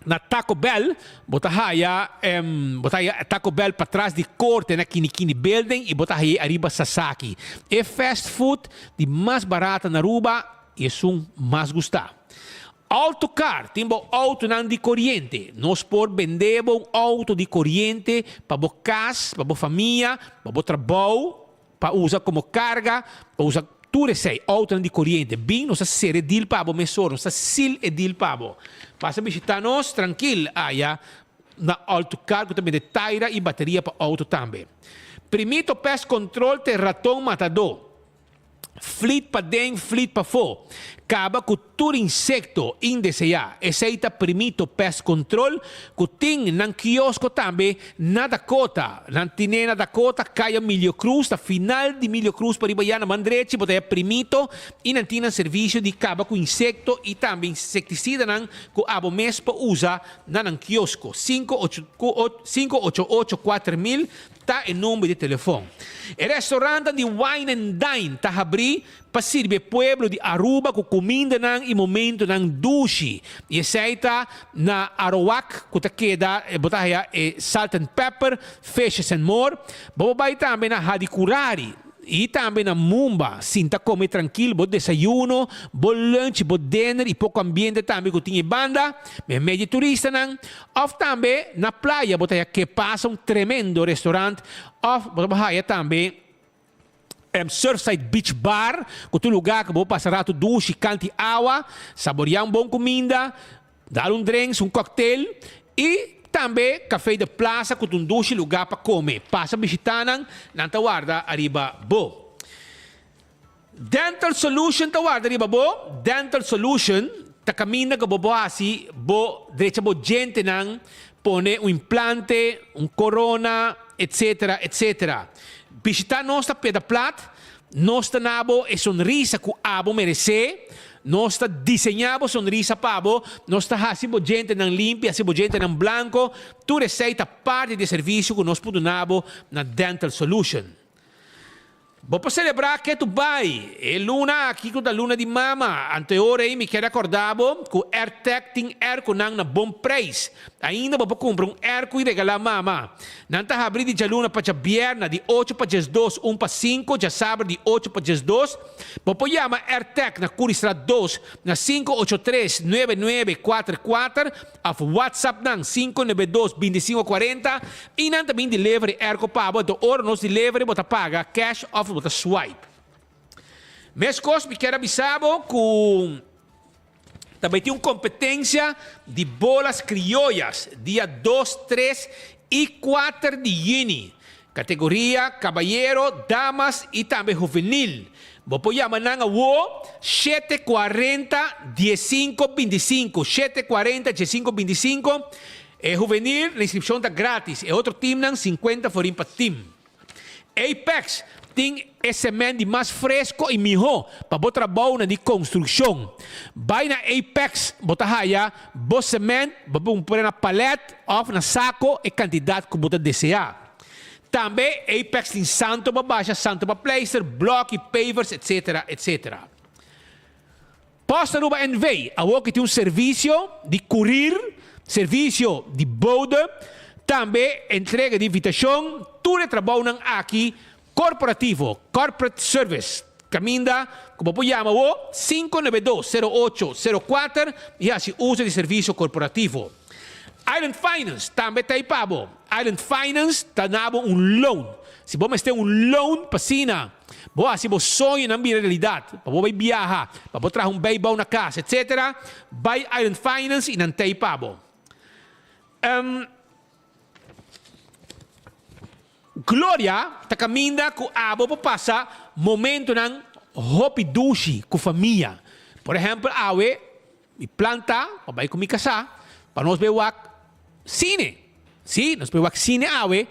na Taco Bell bo ta haya bo ta haya Taco Bell patras di corte na Kinikini Building y bo ta haye ariba Sasaki. E fast food di mas barata na Aruba y esun mas gusta. Autocar tin bo autonan di coriente. Nos por bende bo un auto di coriente pa bo cas, pa bo famia, pa bo trabou, Pa usa komo karga, pa usa tur esei, outonan di koriente. Bin, nos ta sera e deal pa bo mesora, nos ta seal e deal pa bo. Pasa bishita nos trankil aya na Altocar ku ta bende taira i bateria pa outo tambe. Primito Pest Control ta e raton matadó. Flit paden, flit pafó. Kaba ku tur insekto indeseá. Esei ta Primito Pest Control ku tin nan kiosko tambe na Dakota. Nan tine na Dakota, Kaya Milio Cruz, ta final di Milio Cruz pariba ya na man drechi bo ta haya Primito i nan tin nan servisio di kaba ku insekto i tambe insektisidanan ku abo mes por usa na nan kiosko. 588 4000 ta e number di telefon. E restaurantnan di Wine and Dine ta habrí pa sirbi e pueblo di Aruba ku kumindanan i momentunan dushi. I esei ta na Arowak ku ta keda, bo ta haya e Salt and Pepper, Fishes and More. Bo por bai tambe na Hadicurari. I tambe na Mumba, sinta come trankil bo desayuno, bo lunch, bo dinner y poco ambiente tambe cu tin e banda, mehmey di turistanan. Of tambe na playa bo ta haya Que Pasa, un tremendo restaurant, of bo ta por haya tambe Surfside Beach Bar, cu ta un lugar cu bo por pasa rato dushi, canti awa, saborea un bon cuminda, Dal un drinks, un cocktail y tambe Café de Plaza cu ta un dushi lugar pa come. Pasa bishita nan, nan ta warda ariba bo. Dental Solution ta warda riba bo. Dental Solution ta caminda cu bo por haci bo drecha bo djentenan, pone un implante, un corona, etc. Etc. Bishita nos ta Peda Plat. Nos ta na bo e sonrisa cu abo merece. Nos ta diseñá bo sonrisa pa bo, nos ta hasi bo djentenan limpi, hasi bo djentenan blanko. Tur esei ta parti di e servisio ku nos por duna bo na Dental Solution. Bo por selebrá ke tu bai e luna aki ku ta luna di mama. Anto e ora ei mi kier akordá bo ku Airtec tin airconan na bon preis. Ainda bo por kumpra un airco i regalá mama. Nan ta habrí di djaluna pa djabièrna di ocho pa diesdos, un pa sinku, djasabra di ocho pa diesdos. Bo por yama Airtec na Curiestraat dos na 583 9944 of WhatsApp nan 592 2540 y nan ta bin delivery airco pa bo. Anto ora nos delivery bo ta paga cash of bo ta swipe. Mescos mi kier a bisa bo cu ta bay tin un competencia di bolas crioyas dia dos, tres y cuater di juni. Categoria, cabayero, damas y tambe juvenil. Bo por yama nan awo shete cuarenta diescinco binticinco, shete cuarenta diescinco binticinco. E juvenil la inscripcion ta gratis, e otro teamnan cincuenta forin pa team. Apex tin e cement di mas fresco y miho pa bo trabounan di construccion. Bay na Apex bo ta haya bo cement, bo por pone na palet of na saco e cantidad cu bo ta desea. Tambe Apex tin santo pa basha, santo pa pleister, bloki, pavers etc. Etc. Post Aruba NV awor ki tin un servisio di kurir, servisio di bode, tambe entrega di invitashon, tur e trabounan aki korporativo, corporate service, kaminda ku bo por yama awor 592 08 04 i hasi uso di servisio korporativo. Island Finance tambe ta ei pa bo. Island Finance ta na bo un loan. Si bo mester un loan pa asina bo hasi bo soñonan bira realidat, pa bo bai biaha, pa bo traha un beibou na kas, etc. Bai Island Finance i nan ta ei pa bo. Gloria ta kaminda ku abo por pasa momentonan hopi dushi ku famia. Por ehèmpel awe mi plan ta pa bai ku mi kasá pa nos bai wak sine. Sí, nos bai wak sine awe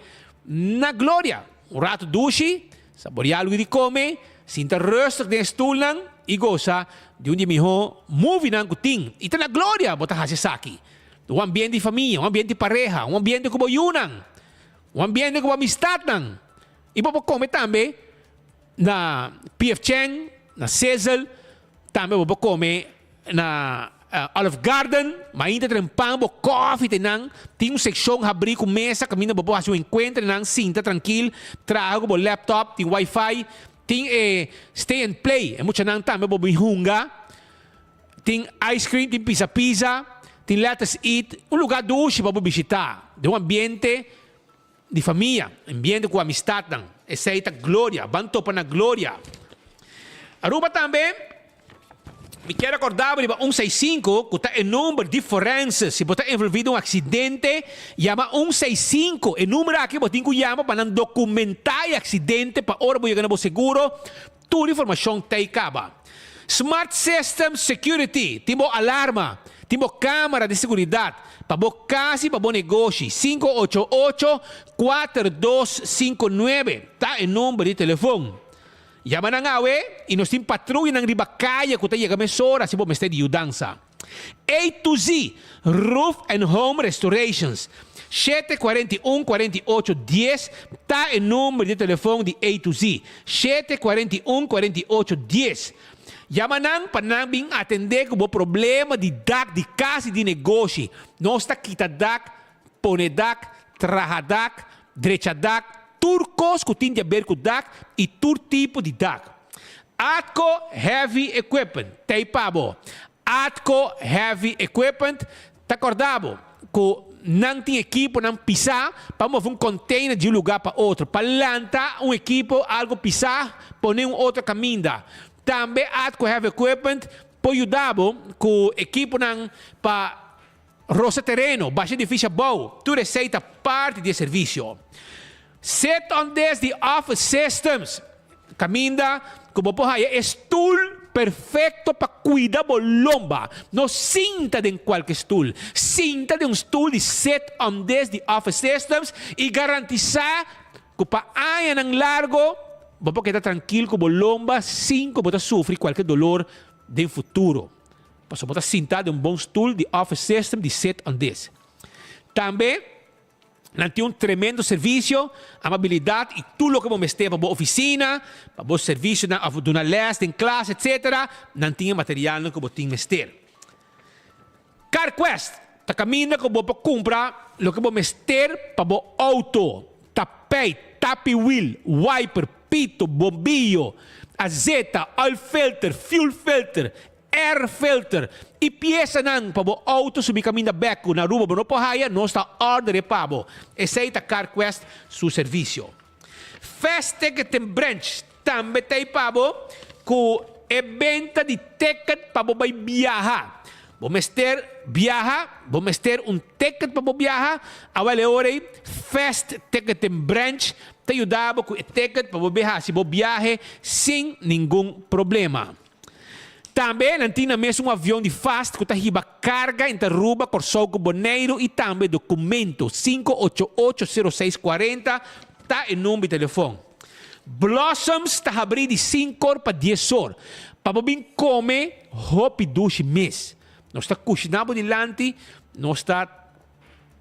na Gloria. Un ratu dushi, saboreá algu di kome, sinta rustig den e stulnan i gosa di un di e mihó movienan ku tin. I ta na Gloria bo ta hasi esaki. Un ambiente di famia, un ambiente di pareha, un ambiente ku bo yunan. Un ambiente ku bo amistatnan. I bo por kome tambe na PF Chang, na Sizzle, tambe bo por kome na Olive Garden, mainta tren pan bo kòfi te nan, tin un sekshon habrí ku mesa kaminda bo por hasi un enkuentro nan, sinta trankil, traha ku bo laptop, tin wifi, tin e stay and play, e muchanan tambe bo bin hunga, tin ice cream, tin pizza pizza, tin let us eat, un lugar dushi pa bo bishita, den un ambiente di famia, ambiente ku amistatnan, esei ta Gloria, ban topa na Gloria. Aruba tambe, mi kier akorda bo riba un seis sinku ku ta e number di forense, si bo ta envolvi den un aksidente, yama un seis sinku, e number aki bo tin ku yama pa nan dokumentá e aksidente pa ora bo yega na bo seguro, Tur informashon t'ei kaba. Smart System Security tin bo alarma, tin bo kamera di seguridat pa bo kas i pa bo negoshi. 588 4259 ta e number di telefon. Yama nan awe i nos tin patruyanan riba kaya ku ta yega mesora si bo mester di yudansa. A to Z Roof and Home Restorations, shete 41 48 dies ta e number di telefon di A to Z, shete 41 48 dies. Yama nan pa nan bin atende ku bo problema di dak di kas i di negoshi. Nos ta kita dak, pone dak, traha dak, drecha dak. tur kos ku tin di aber ku dak i tur tipo di dak. Atco Heavy Equipment ta ei pa bo. Atco Heavy Equipment ta kòrda bo ku nan tin ekiponan pisá pa move un container di un lugá pa otro, pa lanta un ekipo algu pisá pone un otro kaminda. Tambe Atco Heavy Equipment por yuda bo ku ekiponan pa rosa tereno, basha edifisio abou, tur esei ta parti di e servisio. Sit on this di Office Systems, kaminda ku bo por haya e stul perfekto pa kuida bo lomba. No sinta den kualke stul, sinta den un stul di Sit on this di Office Systems i garantisá ku pa añanan largo bo por keda trankil ku bo lomba sin ku bo ta sufri kualke dolor den futuro. Pasobra bo ta sinta den un bon stul di Office System di Sit on This. Tambe nan tin un tremendo servisio, amabilidat i tur loke bo mester pa bo ofisina, pa bo servisionan òf duna lès den klas etsetera, nan tin e materialnan ku bo tin mester. CarQuest ta kaminda ku bo por kumpra loke bo mester pa bo outo, tapijt, tapi wiel, wiper, pito, bombillo, azeta, oil filter, fuel filter, Air filter y piesanan pa bo auto subi caminda bek cu na Aruba bo no por haya, nos ta order e pa bo. Esey ta CarQuest su servicio. Fast Ticketing Branch tambe ta ey pa bo cu e benta di ticket pa bo bay biaha. Bo mester biaha, bo mester un ticket pa bo biaha, awel e ora ey Fast Ticketing Branch ta yuda bo cu e ticket pa bo bay haci bo biahe sin ningun problema. Tambe nan tin na mes un avion di fast ku ta hiba karga entre Aruba, Kòrsou ku Boneiru i tambe dokumento. 588 0640 ta e number di telefon. Blossoms ta habrí di sinkor pa diesor pa bo bin kome hopi dushi mes. Nos ta kushiná bo dilanti, nos ta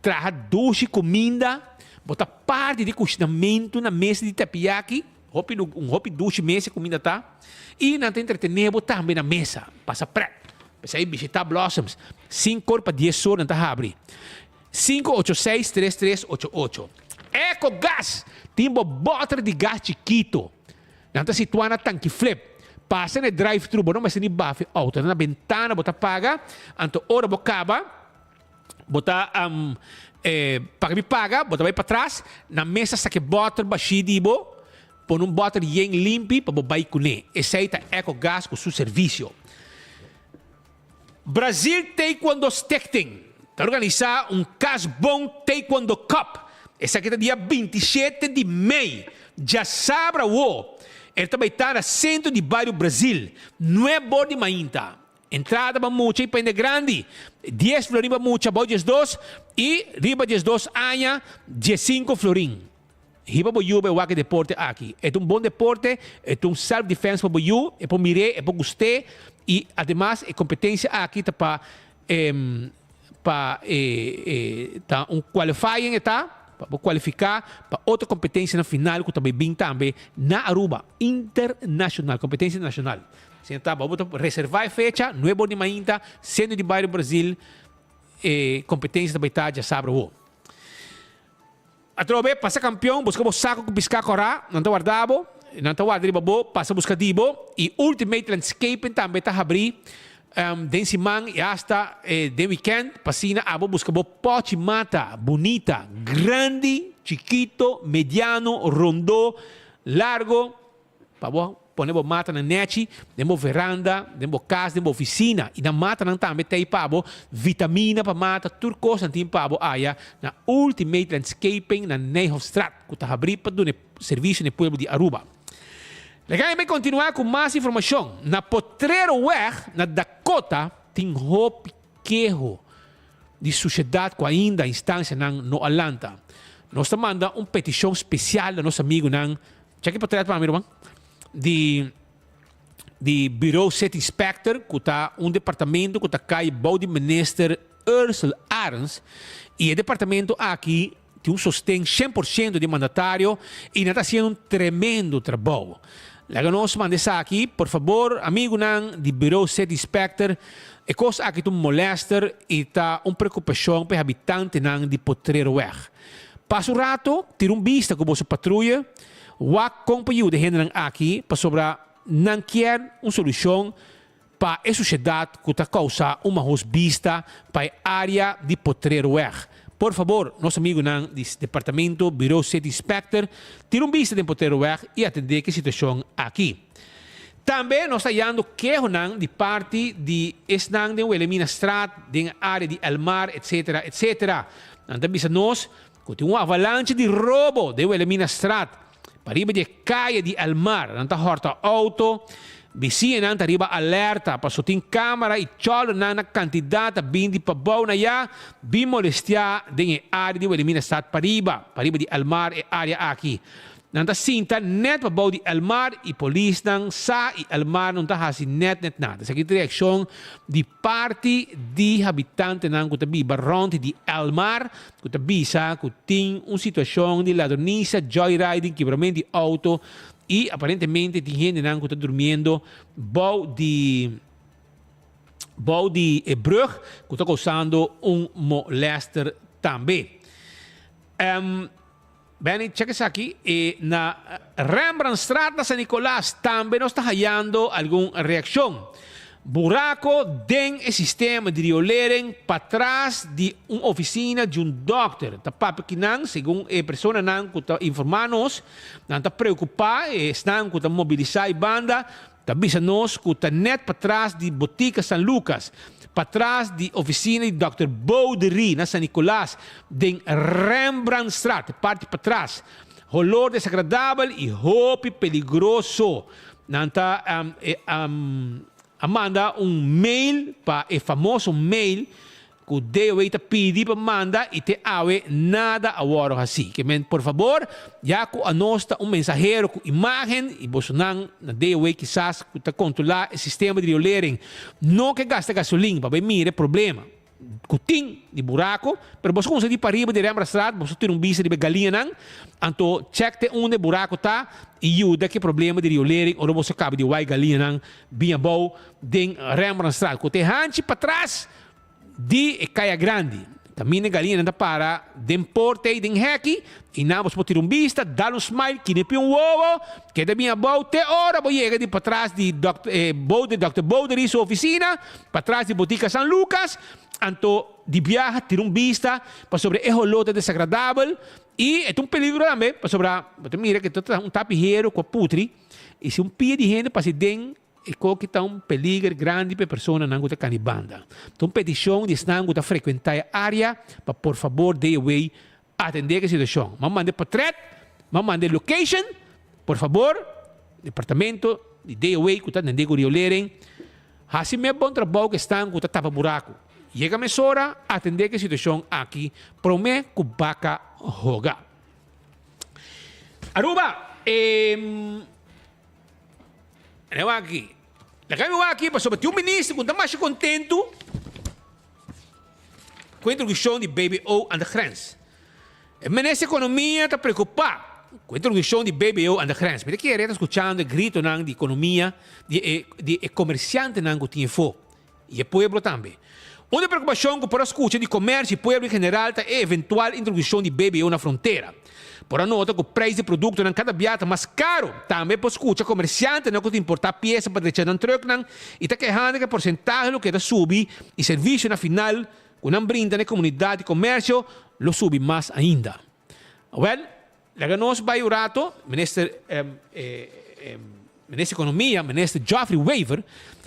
traha dushi kuminda, bo ta parti di kushinamentu na mesa di tepiyaki. Hopi lu un hopi dushi mesa e kuminda ta i nan ta entretené bo tambe na mesa. Pasa prèt. P'esei bishitá Blossoms. Sinkor pa dies or nan ta habri. 586 3388. Eco Gas! Tin bo bòter di gas chikito. Nan ta situá na Tanki Flip. Pasa na e drive-thru, bo no mester ni bafa e outo. Na bentana bo ta paga, anto ora bo kaba, Bo ta paga mi paga, bo ta bai patras, na mesa saka e bòter bashí di bo, pone un bòter yen limpi pa bo bai kuné. Esei ta Ecogas ku su servisio. Brazil Taekwondo Stichting ta organisá un Kas Bon Taekwondo Cup. Esaki ta dia 27 di mei, djasabra awo. El ta bai ta na sentro di bario Brazil, nuebor di mainta. Entrada pa mucha i pa hende grandi, dies florin pa mucha bou diesdos i riba diesdos aña diesinku florin. Hiba bo yu pa e wak e deporte aki. E ta un bon deporte, e ta un self defense pa bo yu, e por mir'é, e por gust'é i ademas e kompetensia aki ta pa pa e ta un qualifying e ta pa bo kualifiká pa otro kompetensianan final ku ta bai bin tambe na Aruba, internashonal, kompetensia internashonal. Asina ta, bo ta reserva e fecha, nuebe or di mainta, Centro di Bario Brasil, e competencia ta bay ta djasabra awo. Atrobe, pasa campeon, busca bo saco cu pisca cora, nan ta warda bo, nan ta warda riba bo, pasa busca di bo, y Ultimate Landscaping tambe ta habri den siman y hasta den weekend, pa asina abo busca bo pochi mata bunita, grandi, chikito, mediano, rondo, largo, Pa bo pone bo matanan nechi den bo veranda, den bo kas, den bo ofisina. I nan matanan tambe t'ei pa bo vitamina pa mata, tur kos nan tin pa bo aya na Ultimate Landscaping na Nijhofstraat, ku ta habrí pa duna e servisio na e pueblo di Aruba. Laga mi bai kontinuá ku mas informashon. Na Potreroweg na Dakota tin hopi keho di sushedat ku ainda instansianan no a lanta. Nos ta manda un petishon spesial na nos amigunan Cheki potret pa mi ruman di di Bureau City Inspector ku ta un departamento ku ta kai bou di Minister Ursel Arends i e departamento aki tin un sosten 100% di mandatario i nan ta hasiendo un tremendo trabou. Laga nos manda esaki por fabor amigunan di Bureau City Inspector e kos aki ta un molester i ta un preokupashon pa e habitantenan di Potreroweg. Pasa un rato, tira un bista ku boso patruya, wak kon pa yuda e hendenan aki pasobra nan kier un solushon pa e sushedat ku ta kousa un mahos bista pa e área di Potreroweg. Por fabor, nos amigunan di Departamento Bureau City Inspector, tira un bista den Potreroweg i atendé ku e situashon aki. Tambe nos ta yando kehonan di parti di esnan den Wilhelminastraat, den e área di Elmar, etc. Etc. Nan ta bisa nos ku tin un avalancha di robo den Wilhelminastraat, pariba di e kaya di Elmar. Nan ta hòrta outo, bisiñanan ta riba alerta paso tin kámara i chòldernan na kantidat ta bin di pabou na ya bin molestiá den e área di Wilhelminastraat pariba, pariba di Elmar e área aki. Nan ta sinta net pa bou di Elmar y polisnan sa y Elmar no ta haci net net nada. Esaki ta reaccion di parti di habitantenan cu ta biba rond di Elmar cu ta bisa cu tin un situacion di ladronisa, joyriding, kibramento di auto y aparentemente tin hendenan cu ta durmiendo bou di bou di e brug cu ta causando un molester tambe. Benny, check esaki, e na Rembrandtstraat na San Nicolas tambe nos ta hayando algun reaccion. Buraco den e sistema di riolering patras di un oficina di un dokter. Ta papia kinan, segun e personanan cu ta informa nos, nan ta preocupa, e esnan cu ta mobilisa e banda, Ta bisa nos ku ta nèt patras di Botica San Lucas, patras di oficina di Dòkter Boudery na San Nicolas, den Rembrandtstraat, e parti patras. Holor desagradabel i hopi peligroso. Nan ta a manda un mail pa e famoso mail Ku DOW ta pidi pa manda i te awe nada a wòrdu hasí. Ke men por fabor, ya ku anos ta un mensahero ku imágen i bosonan na DOW kisas ku ta kontrolá e sistema di riolering no ke gasta gasolin pa bai mira e problema ku tin di buraku, pero boso kumsa di pariba di Rembrandtstraat boso tira un bista riba e galiñanan, anto chèk te unda e buraku ta i yuda ku e problema di riolering ora boso kaba di wai galiñanan bin abou den Rembrandtstraat ku te hanchi patras. Di e kaya grandi, kaminda e galiñanan ta para den porta ei den hèki, i nan bo por tira un bista, dal un smile, kinipi un wowo, keda bin abou te ora bo yega di patras di dòkter di dòkter Boudery su ofisina, patras di botika San Lucas, anto di biaha tira un bista pasobra e holó ta desagradabel i e ta un peligro tambe pasobra bo ta mira ke ta un tapi hero ku a putri i si un pia di hende pasa den E koki ta un peliger grandi pa e personanan ku ta kani banda. Ta un petishon di esnan ku ta frekuentá e área pa por fabor DOW atendé ku e situashon. M'a manda e portrèt, m'a manda e location, por fabor departamento di DOW ku ta atendé ku riolering hasi me bon trabou ku esnan ku ta tapa buraku. Yega mesora atendé ku e situashon aki promé ku baka hoga. Aruba, e. Leu aki. Laga mi wak aki pasobra tin un minister ku no ta masha kontentu ku e introdukshon di BBO aan de grens. E minister di ekonomia ta preokupá ku e introdukshon di BBO aan de grens. Mi ta kere ta skuchando e gritonan di ekonomia di e di e komersiantenan ku tin efo. I e pueblo tambe. Un di e preokupashon ku por a skucha di komersio i pueblo en general ta e eventual introdukshon di BBO na frontera. Por a nota ku preis di produktonan kada bia ta mas karu. Tambe por skucha komersiantenan ku ta importá piesa pa drecha nan trùknan i ta kehando ku e porsentahe lo keda subi i servisio na final ku nan brinda na e komunidat di komersio lo subi mas ainda. Awèl, Laga nos bai un rato, Minister Minister Economia, Minister Geoffrey Wever,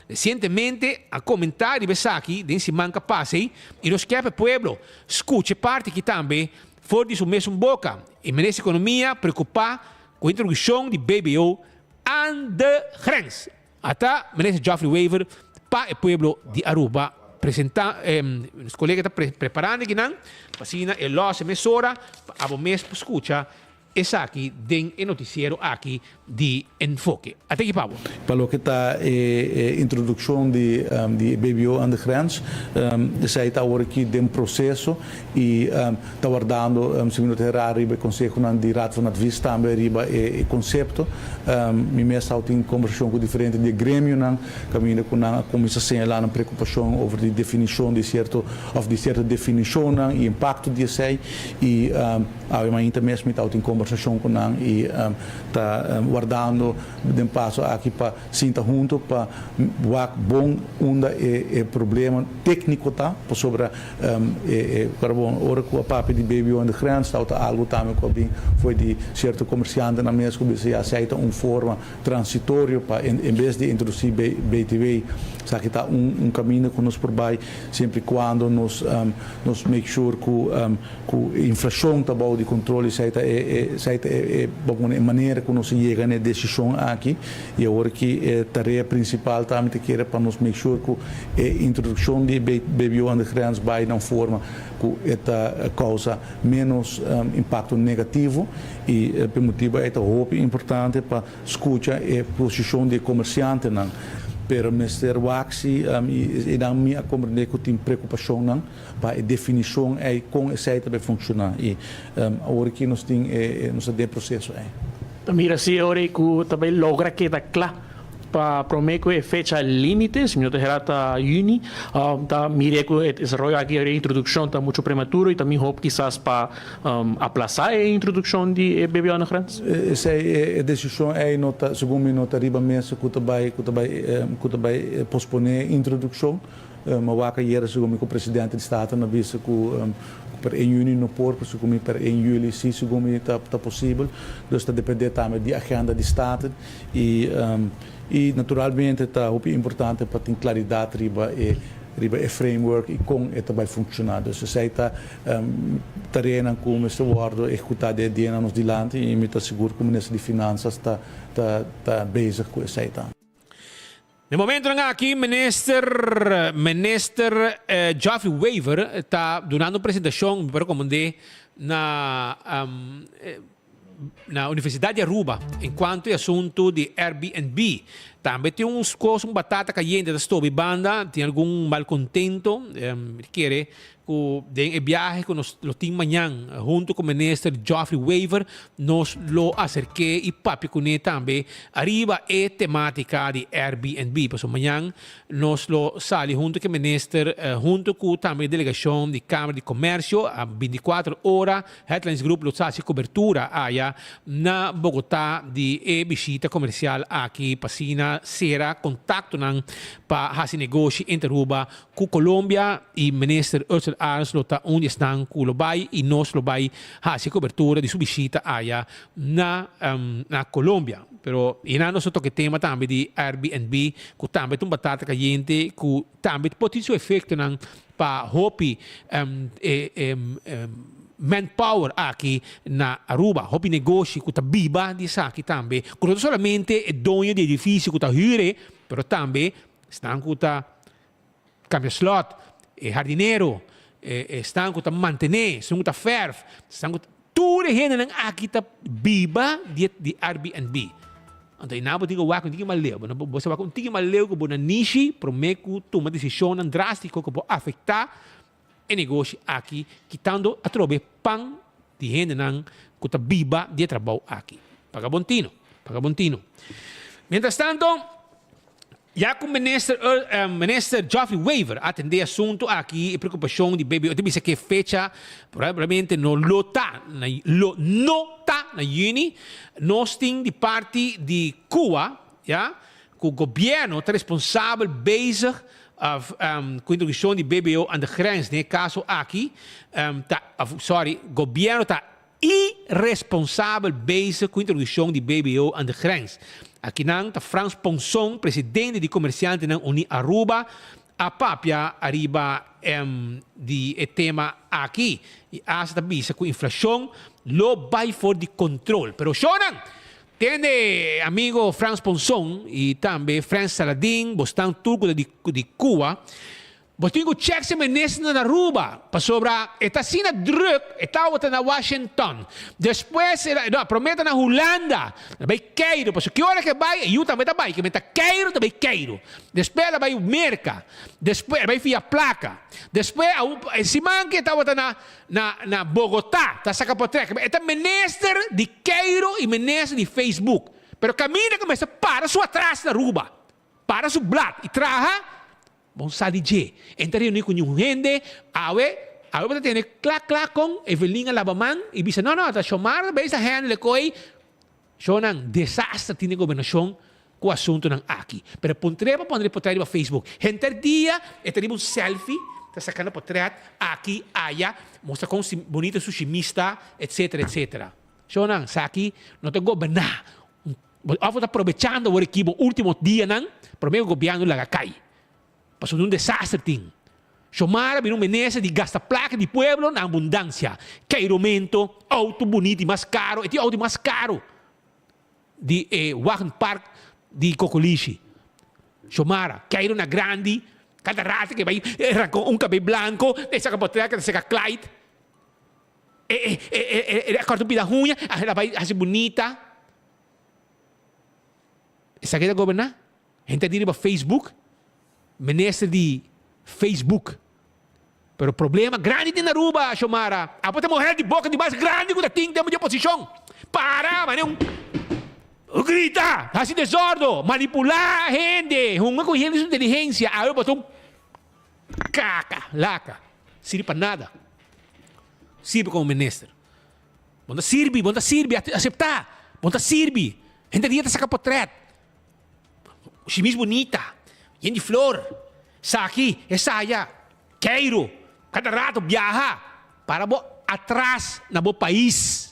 recientemente a comenta riba esaki den siman ka pasa ei y nos kier pa e pueblo scucha e parti aki tambe for di su mesun boca. E Minister Economia preocupa cu introduccion di BBO aan de grens. Ata Minister Geoffrey Wever pa e pueblo di Aruba presenta, nos colega ta preparando akinan pa asina e los e mesora pa abo mes por scucha. Esaki den e noticiero aki di Enfoke. Ata aki pa bo. Pa loke ta e introdukshon di di e BBO aan de grens, esei ta awor aki den proseso i ta wardando, si mi no ta erá, riba e konsehonan di Raad van Advies tambe riba e konsepto. Mi mes tawata tin kombersashon ku diferente di e gremionan kaminda ku nan a kuminsá señalá nan preokupashon over di definishon di sierto òf di sierto definishonnan i impakto di esei i Awe mainta mes mi tabatin kombersashon ku nan i ta wardando den paso aki pa sinta hunto pa wak bon unda e problema tekniko ta, pasobra e bon ora ku a papia di BBO en de grens tabata algu tambe ku a bin for di sierto komersiantenan mes ku bisa ya esei ta un forma transitorio pa en bes di introdusí BTW esaki ta un kaminda ku nos por bai siempre i kuando nos nos make sure ku Ku inflashon ta bou di kontrol esei ta e esei ta e e bo pone e manera ku nos a yega na e desishon aki i awor ki e tarea prinsipal ta mi ta kere pa nos make sure ku e introdukshon di e BBO aan de grens bai na un forma ku e ta kousa ménos impakto negativo i p'e motibu ei ta hopi importante pa Skucha e posishon di e komersiantenan, pero mester wak si i nan mi a komprendé ku tin preokupashonnan pa e definishon ei kon esei ta bai funshoná i awor aki nos tin e nos ta den e proseso ei. Ta mira si e ora ei ku ta bai logra keda kla pa promé ku e fecha límite, si mi no ta hera ta yüni, ta mir'é ku e desaroyo aki, e introdukshon ta muchu prematuro i ta mihó kisas pa Aplasá e introdukshon di e BBO na grens? Esei e desishon ei no ta, segun mi, no ta riba mesa ku ta bai ku ta bai ku ta bai posponé e introdukshon. Mi a wak ayera segun mi ku presidente di Staten a bisa ku per en yüni no por, pero segun mi per en yüli si segun mi ta ta posibel. Dus ta dependé tambe di agenda di Staten i i naturalmente ta hopi importante pa tin klaridat riba e riba e framework i kon e ta bai funkshoná. Dus esei ta Tareanan ku mester wòrdu ehekutá den e dianan nos dilanti i mi ta sigur ku Minister di Finansas ta ta ta bezig ku esei tambe. Na e momentonan aki Minister Minister Geoffrey Wever ta dunando un presentashon, mi por rekomend'é na na Universidad di Aruba en cuanto e asunto di Airbnb. Tambe tin un cos, un batata cayente ta stobi banda, tin algun malcontento. Mi ta kere cu den e biahe cu nos lo tin mañan hunto cu Minister Geoffrey Wever nos lo acerke y papia cune tambe ariba e tematica di Airbnb. Pasobra mañan Nos lo sali hunto ku e minister, hunto ku tambe e delegacion di Camera di Comercio, a binticuatro ora Headlines Group lo sa haci cobertura aya na Bogota di e bishita comercial aki pa asina cera contactonan pa haci negoshi entre Aruba cu Colombia y minister Ursell Arends lo ta un di esnan cu lo bay y nos lo bay haci cobertura di su bishita aya na na Colombia. Pero yena nos a toca e tema tambe di Airbnb cu tambe ta un batata cayente cu tambe por tin su efectonan pa hopi e manpower aki na Aruba. Hopi negoshi cu ta biba di esaki tambe, cu no ta solamente e doño di edificio cu ta huur e, pero tambe esnan cu ta cambia slot, e hardinero, esnan cu ta mantene, esnan cu ta verf, esnan cu ta, tur e hendenan aki ta biba di di Airbnb. Anto e nan bo tin cu wak un tiki mas leu, bo sa wak un tiki mas leu cu bo na nishi prome cu tuma decisionnan drastico cu por afecta e negoshi aki, kitando atrobe pan di hendenan cu ta biba di e trabou aki. Paga bon tino, paga bon tino. Mientras tanto, Ya cu Minister Minister Geoffrey Wever a atende e asunto aki, e preocupacion di BBO ta bisa cu e fecha probablemente no lo ta na lo no ta na juni. Nos tin di parti di Cuba, ya, cu gobierno ta responsabel bezig of cu introduccion di BBO aan de grens den e caso aki, ta of sorry, gobierno ta Iresponsabel bezig ku introdukshon di BBO aan de grens. Akinan ta Frans Ponson, presidente di Komersiantenan Uní Aruba, a papia ariba di e tema aki i hasta ta bisa ku inflashon lo bai for di kontrol. Pero shownan! Tende amigo Frans Ponson i tambe Frans Saladin, bosnan tur ku ta di Cuba. Bo tin ku check si minister na Aruba, pasobra e ta asina druk, e tabata na Washington, despues el a, no, prome ta na Hulanda, el a bai Cairo, pasobra ki ora ke bai, e yu tambe ta bai, ke men ta Cairo ta bai Cairo, despues el a bai Merka, despues el a bai fia plaka, despues e siman ke e tabata na na na Bogota, ta saka potrèt, e ta minister di Cairo i minister di Facebook, pero kaminda ku mester para su atras na Aruba, para su blad i traha. Bon sa di dje. E ta reuní ku niun hende. Awe, awe bo ta tene kla kla kon Evelyn a laba man i bisa, no, no, ta Shomar ta bezig ta handle koe. Shownan, desaster tin den gobernashon ku asuntunan aki. Pero puntr'é pa pone potret riba Facebook. Henter dia e ta riba un selfie, ta sakando potret aki, aya, mustra kon bunito su shimis ta, etcetera, etcetera. Shownan, esaki no ta goberná. Of bo ta probechando awor aki bo ultimo dianan prome ku gobièrnu laga kai. Pasobra un desaster tin. Xiomara bira un menesa di gasta plaka di pueblo na abundansia. Keiromento, outo bunito i mas karo, e tin outo di mas karo di e wagenpark di Kokolishi. Xiomara, keiro na grandi, kada rato ke bai ranka un kabei blanko, e saka potrèt, e saka Clyde, e e e kòrta un pida huña, a bai hasi bunita. Esaki ta goberná? Hende ta di riba Facebook, minister di Facebook. Pero problema grandi tin na Aruba, Xiomara. Abo ta muher di boka di mas grandi ku ta tin tempu di oposishon. Para, mane un grita, hasi desordo, manipulá hende, hunga ku hende su inteligensia. Awe bo ta un kaka, laka. Sirbi pa nada. Sirbi komo minister. Bo ta sirbi, bo ta sirbi, aseptá. Bo ta sirbi. Henter dia ta saka potret. Shimis bunita, yen di flor. Saki, esaya, keiru, kada rato biaha. Para bo atras na bo pais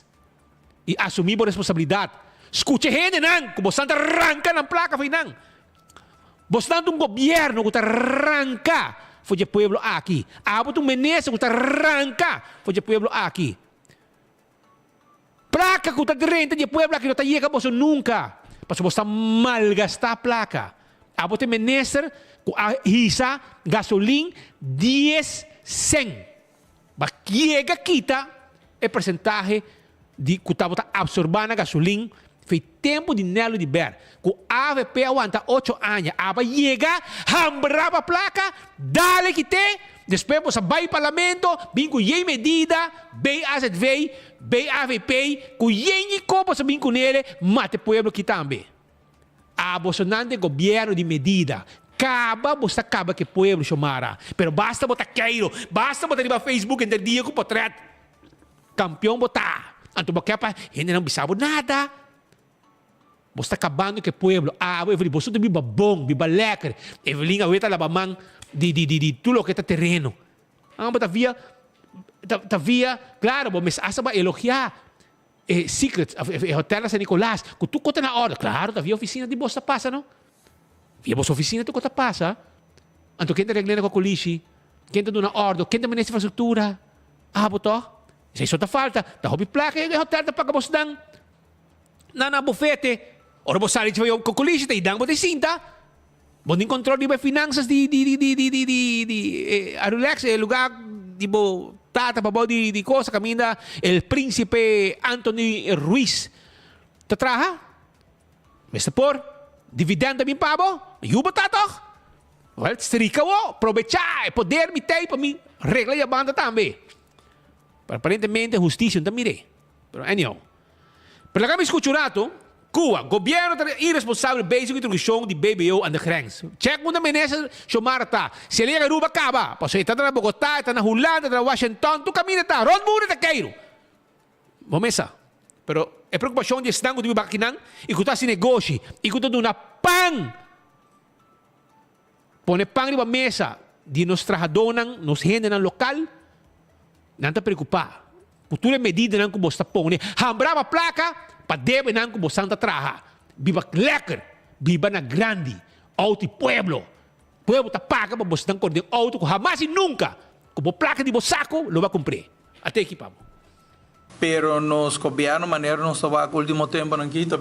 i asumí bo responsabilidat. Skucha hendenan ku bosan ta ranka nan plaka for nan. Bosnan ta un gobièrnu ku ta ranka for dje pueblo aki. Abo ta un minister ku ta ranka for dje pueblo aki. Plaka ku ta drenta dje pueblo aki no ta yega boso nunka, pasobra bos ta malgastá plaka. Abo ta e minister ku a hisa gasolin dies sèn. Ba yega kita e persentahe di ku tabata absorbá na gasolin fei tempu di Nello di Ber ku avp a wanta ocho aña aba yega hambrá pa plaka dale kit'é despues boso a bai parlamento bin ku yei medida bay azv bay avp ku yei ñiko boso bin kunele mata e pueblo aki tambe. A boso nan den gobierno di medida. Caba bo sta caba ke pueblo Xiomara. Pero basta bo ta keiro, basta bo ta riba Facebook henter dia cu potret. Campeon bo ta. Anto bo ke pa hendenan bisa bo nada. Bo sta cabando ke pueblo. Abo Evelyn boso ta biba bon, biba lekker. Evelyn awe ta laba man di di di di tur loke ta tereno. Amo ta via ta ta via claro bo mes hasta bo a elogia. E secrets of e hotel na San Nicolas cu tur cos ta na orde. Claro ta via oficina di bos ta pasa no. Via bos oficina tur cos ta pasa. Anto ken ta reglena cu colishi? Ken ta duna ordo? Ken ta maneha infrastructura? Abo toch? Esey so ta falta. Ta hopi placa e hotel ta paga bos dan na na bufete. Ora bo sali dje cu colishi ta y dan bo ta sinta. Bo tin control riba e finanzas di di di di di di di di e Arulex, e lugar di bo tata pabou di di cosa caminda el principe Anthony Ruiz ta traha? Mester por dividend ta bin pa bo? Yu bo ta toch? Wel, strika bo, probecha e poder mi tey pa mi regla e banda tambe. Pero aparentemente husticia no ta mir'é. Pero anyhow. Pero laga mi scucha un rato, Cuba, Gobierno ta irresponsabel bezig cu introduccion di BBO aan de grens. Check unda minister Xiomara ta. Si el yega Aruba caba, pasobra e ta na Bogota, e ta na Hulanda, e ta na Washington, tur caminda e ta, rond mundo e ta keiru. Bo mesa. Pero e preocupacion di esnan cu ta biba akinan y cu ta haci negoshi y cu ta duna pan, Pone pan riba mesa di nos trahadónan, nos hendenan lokal, nan ta preokupá ku tur e medidanan ku bos ta pone. Hambrá pa plaka pa debenan ku bosan ta traha. Biba lèker, biba na grandi, outo di pueblo. Pueblo ta paga pa bosnan kore den outo ku hamas i nunka ku bo plaka di bo sako lo bo a kumpr'é. Ate aki pa bo. Pero nos gobierno manera nos ta wak ultimo temponan aki ta.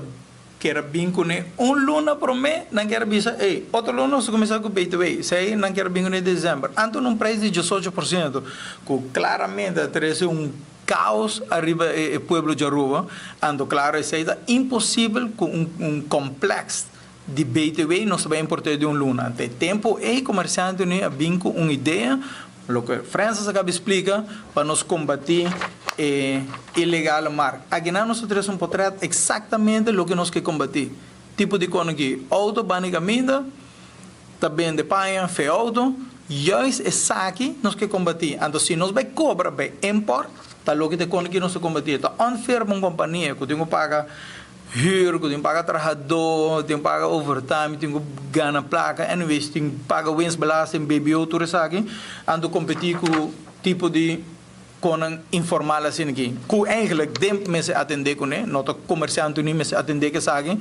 Kier a bin kuné un luna promé, nan kier a bisa, ey, otro luna nos ta kuminsá ku BTW. Esei nan kier a bin kuné desèmber. Anto un preis di 18%, ku klaramente a trese un kaos ariba e pueblo di Aruba. Anto klaro esei ta imposibel ku un un komplèks di BTW nos ta bai import'é di un luna. Anto e tempu ei komersiante Uní a bin ku un idea, loke Francis a kaba di splika, pa nos kombatí e ilegale markt. Akinan nos ta trese un potrèt eksaktamente loke nos ke kombatí. Tipo di kono ki outo bani kaminda, ta bende paña fe outo, juist esaki nos ke kombatí. Anto si nos bai kobra bai import, ta loke ta e kono ki nos ta kombatí. Ta unfair pa un kompania ku tin ku paga Huur, ku tin paga trahadó, tin paga overtime, tin ku gana plaka, anyways tin paga winstbelasting, BBO, tur esaki, anto kompetí ku tipo di konan informal asina aki, ku eigenlijk den mester atendé kuné, no ta Komersiante Uní mester atendé ku esaki,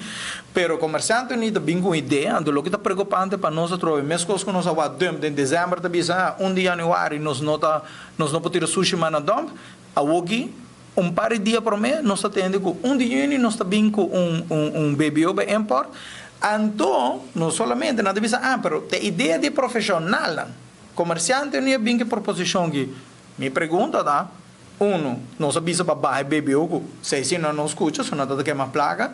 pero Komersiante Uní ta bin ku un idea, anto loke ta preokupante pa nos atrobe, meskos ku nos a wak dump den desèmber ta bisa, ah, un di yanüari nos no ta, nos no por tira sushi mas na dump, awoki. Un par di dia promé nos ta tende ku un di yüni nos ta bin ku un un BBO bay import. Anto no solamente nan ta bisa ah pero ta idea di e profeshonalnan. Komersiante no a bin ku e proposishon aki. Mi pregunta ta, uno, nos a bisa pa baha e BBO ku sei si nan no skucha so nan ta ta kema plaka.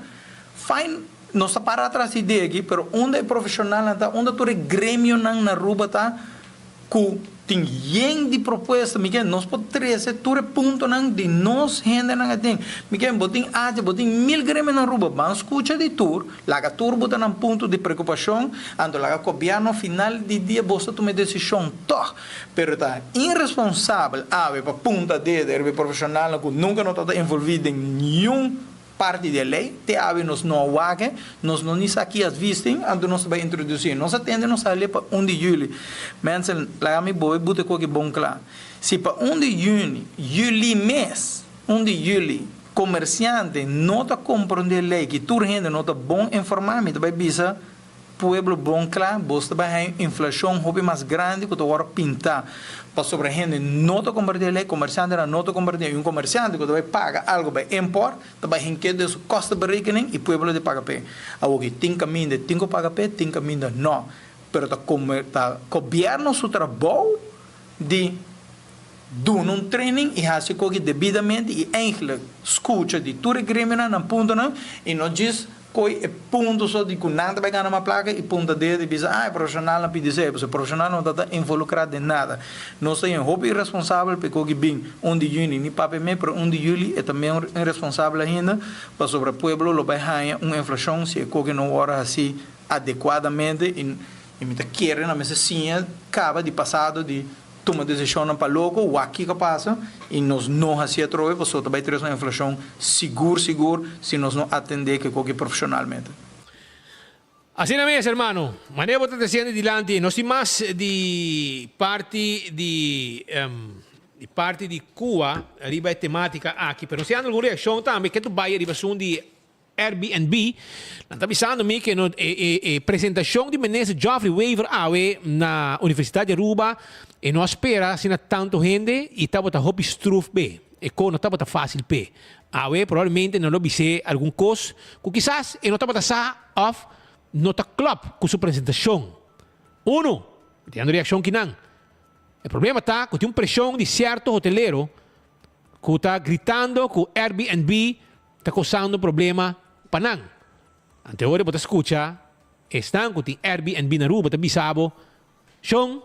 Fine, nos ta para atras di idea aki pero unda e profeshonalnan ta, unda tur e gremionan na Aruba ta Ku tin yen di propuesta, mi ke nos por trese tur e puntonan di nos hendenan aden. Mi ke bo tin acha, bo tin mil gremio na Aruba, ban skucha di tur, laga tur bo ta nan punto di preokupashon, anto laga gobièrnu final di dia boso ta tuma e desishon tòg. Pero ta iresponsabel awe pa punta dede riba e profeshonalnan ku nunka no tabata envolví den niun Parti di e ley, te awe nos no a wak e, nos no ni sa ki advies tin, anto nos ta bay introduci. Nos a tende nos a halia pa un di juli. Mensen, laga mi boe bute koki bon kla. Si pa un di juni, juli mes, un di juli, comerciante no ta comprende e ley, ki tur hende no ta bon informa, mi ta bay bisa Pueblo bon kla, bos ta bai haña un inflashon hopi mas grandi ku ta wòrdu pintá pasobra hende no ta kompartí e lei, komersiantenan no ta kompartí i un komersiante ku ta bai paga algu bai import ta bai hink'é den su kostenberekening i pueblo di paga p'e. Awoki tin kaminda tin ku paga p'e, tin kaminda no, pero ta ta gobièrnu su trabou di duna un training i hasi koki debidamente i eigentlik skucha di tur e gremionan nan puntonan i no djis Koe e punto so di ku nan ta bai gana mas plaka i punta dedo i bisa ah e profeshonalnan pidi esei, pasobra e profeshonal no ta ta involukrá den nada. Nos ta yen hopi iresponsabel pa e koki bin un di yüni, ni papia mei, pero un di yüli e ta meun iresponsabel ainda, pasobra pueblo lo bai haña un inflashon si e koki no wòrdu hasí adekuadamente i i mi ta kere nan mester siña kaba di pasado di Tuma desishonnan pa loko, wak kiko pasa i nos no hasi atrobe pasobra ta bai tres un inflashon sigur sigur si nos no atendé ke koki profeshonalmente. Asina mes, hermano. Manera bo ta tresiendo dilanti, nos tin mas di parti di di parti di Cuba riba e tematica aki, pero nos tin algun reaccion tambe ke tu bai riba asun di Airbnb, nan ta bisando mi ke no e e presentacion di Minister Geoffrey Wever awe na Universidad di Aruba e no a spera asina tanto hende y tabata hopi struf p'e. E ko no tabata facil p'e. Awe probablemente nan lo bis'é algun kos ku kisas e no tabata sa of no ta klop ku su presentacion. Uno, mi ta yendo reaccion kinan. E problema ta ku tin un presion di cierto hotelero ku ta gritando ku Airbnb ta kosando problema pa nan. Ante ora bo ta skucha esnan ku tin Airbnb na Aruba ta bisa bo, Shon,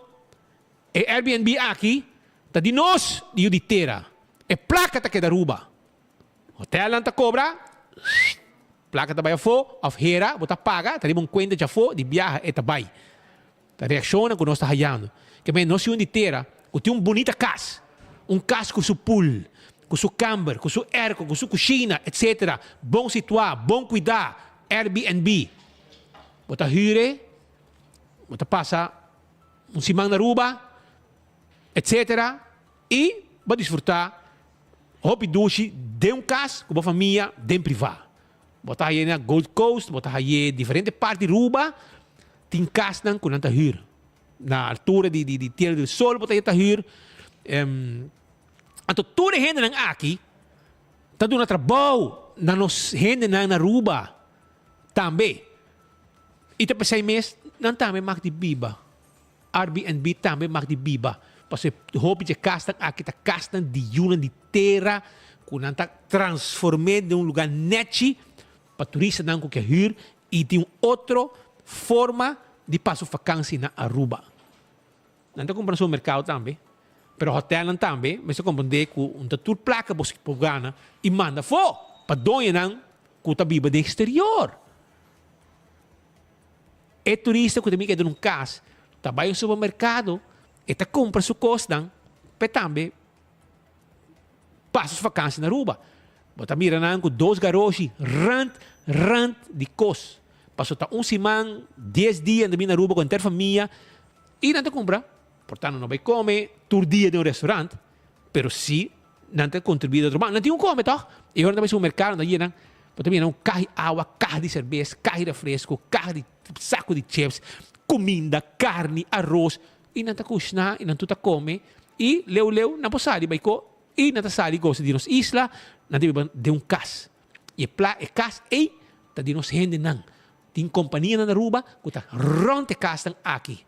e Airbnb aki ta di nos di yu di tera, e plaka ta keda Aruba. Hotelnan ta kobra, plaka ta bai afó òf hera bo ta paga, ta riba un kuenta djafó di biaha e ta bai. Ta reakshonnan ku nos ta hayando. Ke men nos yu di tera ku tin un bunita kas, un kas ku su pool, ku su kamber, ku su airco, ku su kushina, etcetera, bon situá, bon kuidá, Airbnb. Bo ta hür e, bo ta pasa un siman na Aruba, etcetera, i bo a disfrutá hopi dushi den un kas ku bo famia den privá. Bo ta hay'é na Gold Coast, bo ta hay'é diferente parti di Aruba. Tin kasnan ku nan ta hür. Na altura di di Tierra del Sol bo ta ta hür. Anto tur e hendenan aki ta duna trabou na nos hendenan na Aruba. Tambe. I ta p'esei mes nan tambe mag di biba. Airbnb tambe mag di biba. Pasobra e hopi dje kasnan aki ta kasnan di yunan di tera ku nan ta transform'é den un lugá nèchi pa turistanan ku ke hür i tin un otro forma di pasa su fakansi na Aruba. Nan ta kumpra na supermerkado tambe, pero hotèlnan tambe mester komprendé ku un ta tur plaka bo por gana i manda afó pa doñonan ku ta biba den eksterior. E turista ku ta bin keda den un kas ta bai un supermerkado, e ta kumpra su kosnan pa e tambe pasa su vakansi na Aruba. Bo ta mira nan ku dos garoshi rant rant di kos. Pasobra ta un siman, dies dia nan ta bin na Aruba ku henter famia i nan ta kumpra. Por tanto no bai kome tur dia den un restaurant, pero si nan ta kontribuí den otro banda. Nan tin ku kome tòg. I ora nan ta bai supermerkado nan ta yena, bo ta mira un kaha di awa, kaha di serbes, kaha di refresko, kaha di saku di chips, kuminda, karni, aros. I nan ta kushná i nan tur ta kome i leu leu nan por sali bai ko i nan ta sali gosa di nos isla, nan ta biba den un kas. I e pla e kas ei ta di nos hendenan. Tin kompanianan na Aruba ku ta rònt e kasnan aki.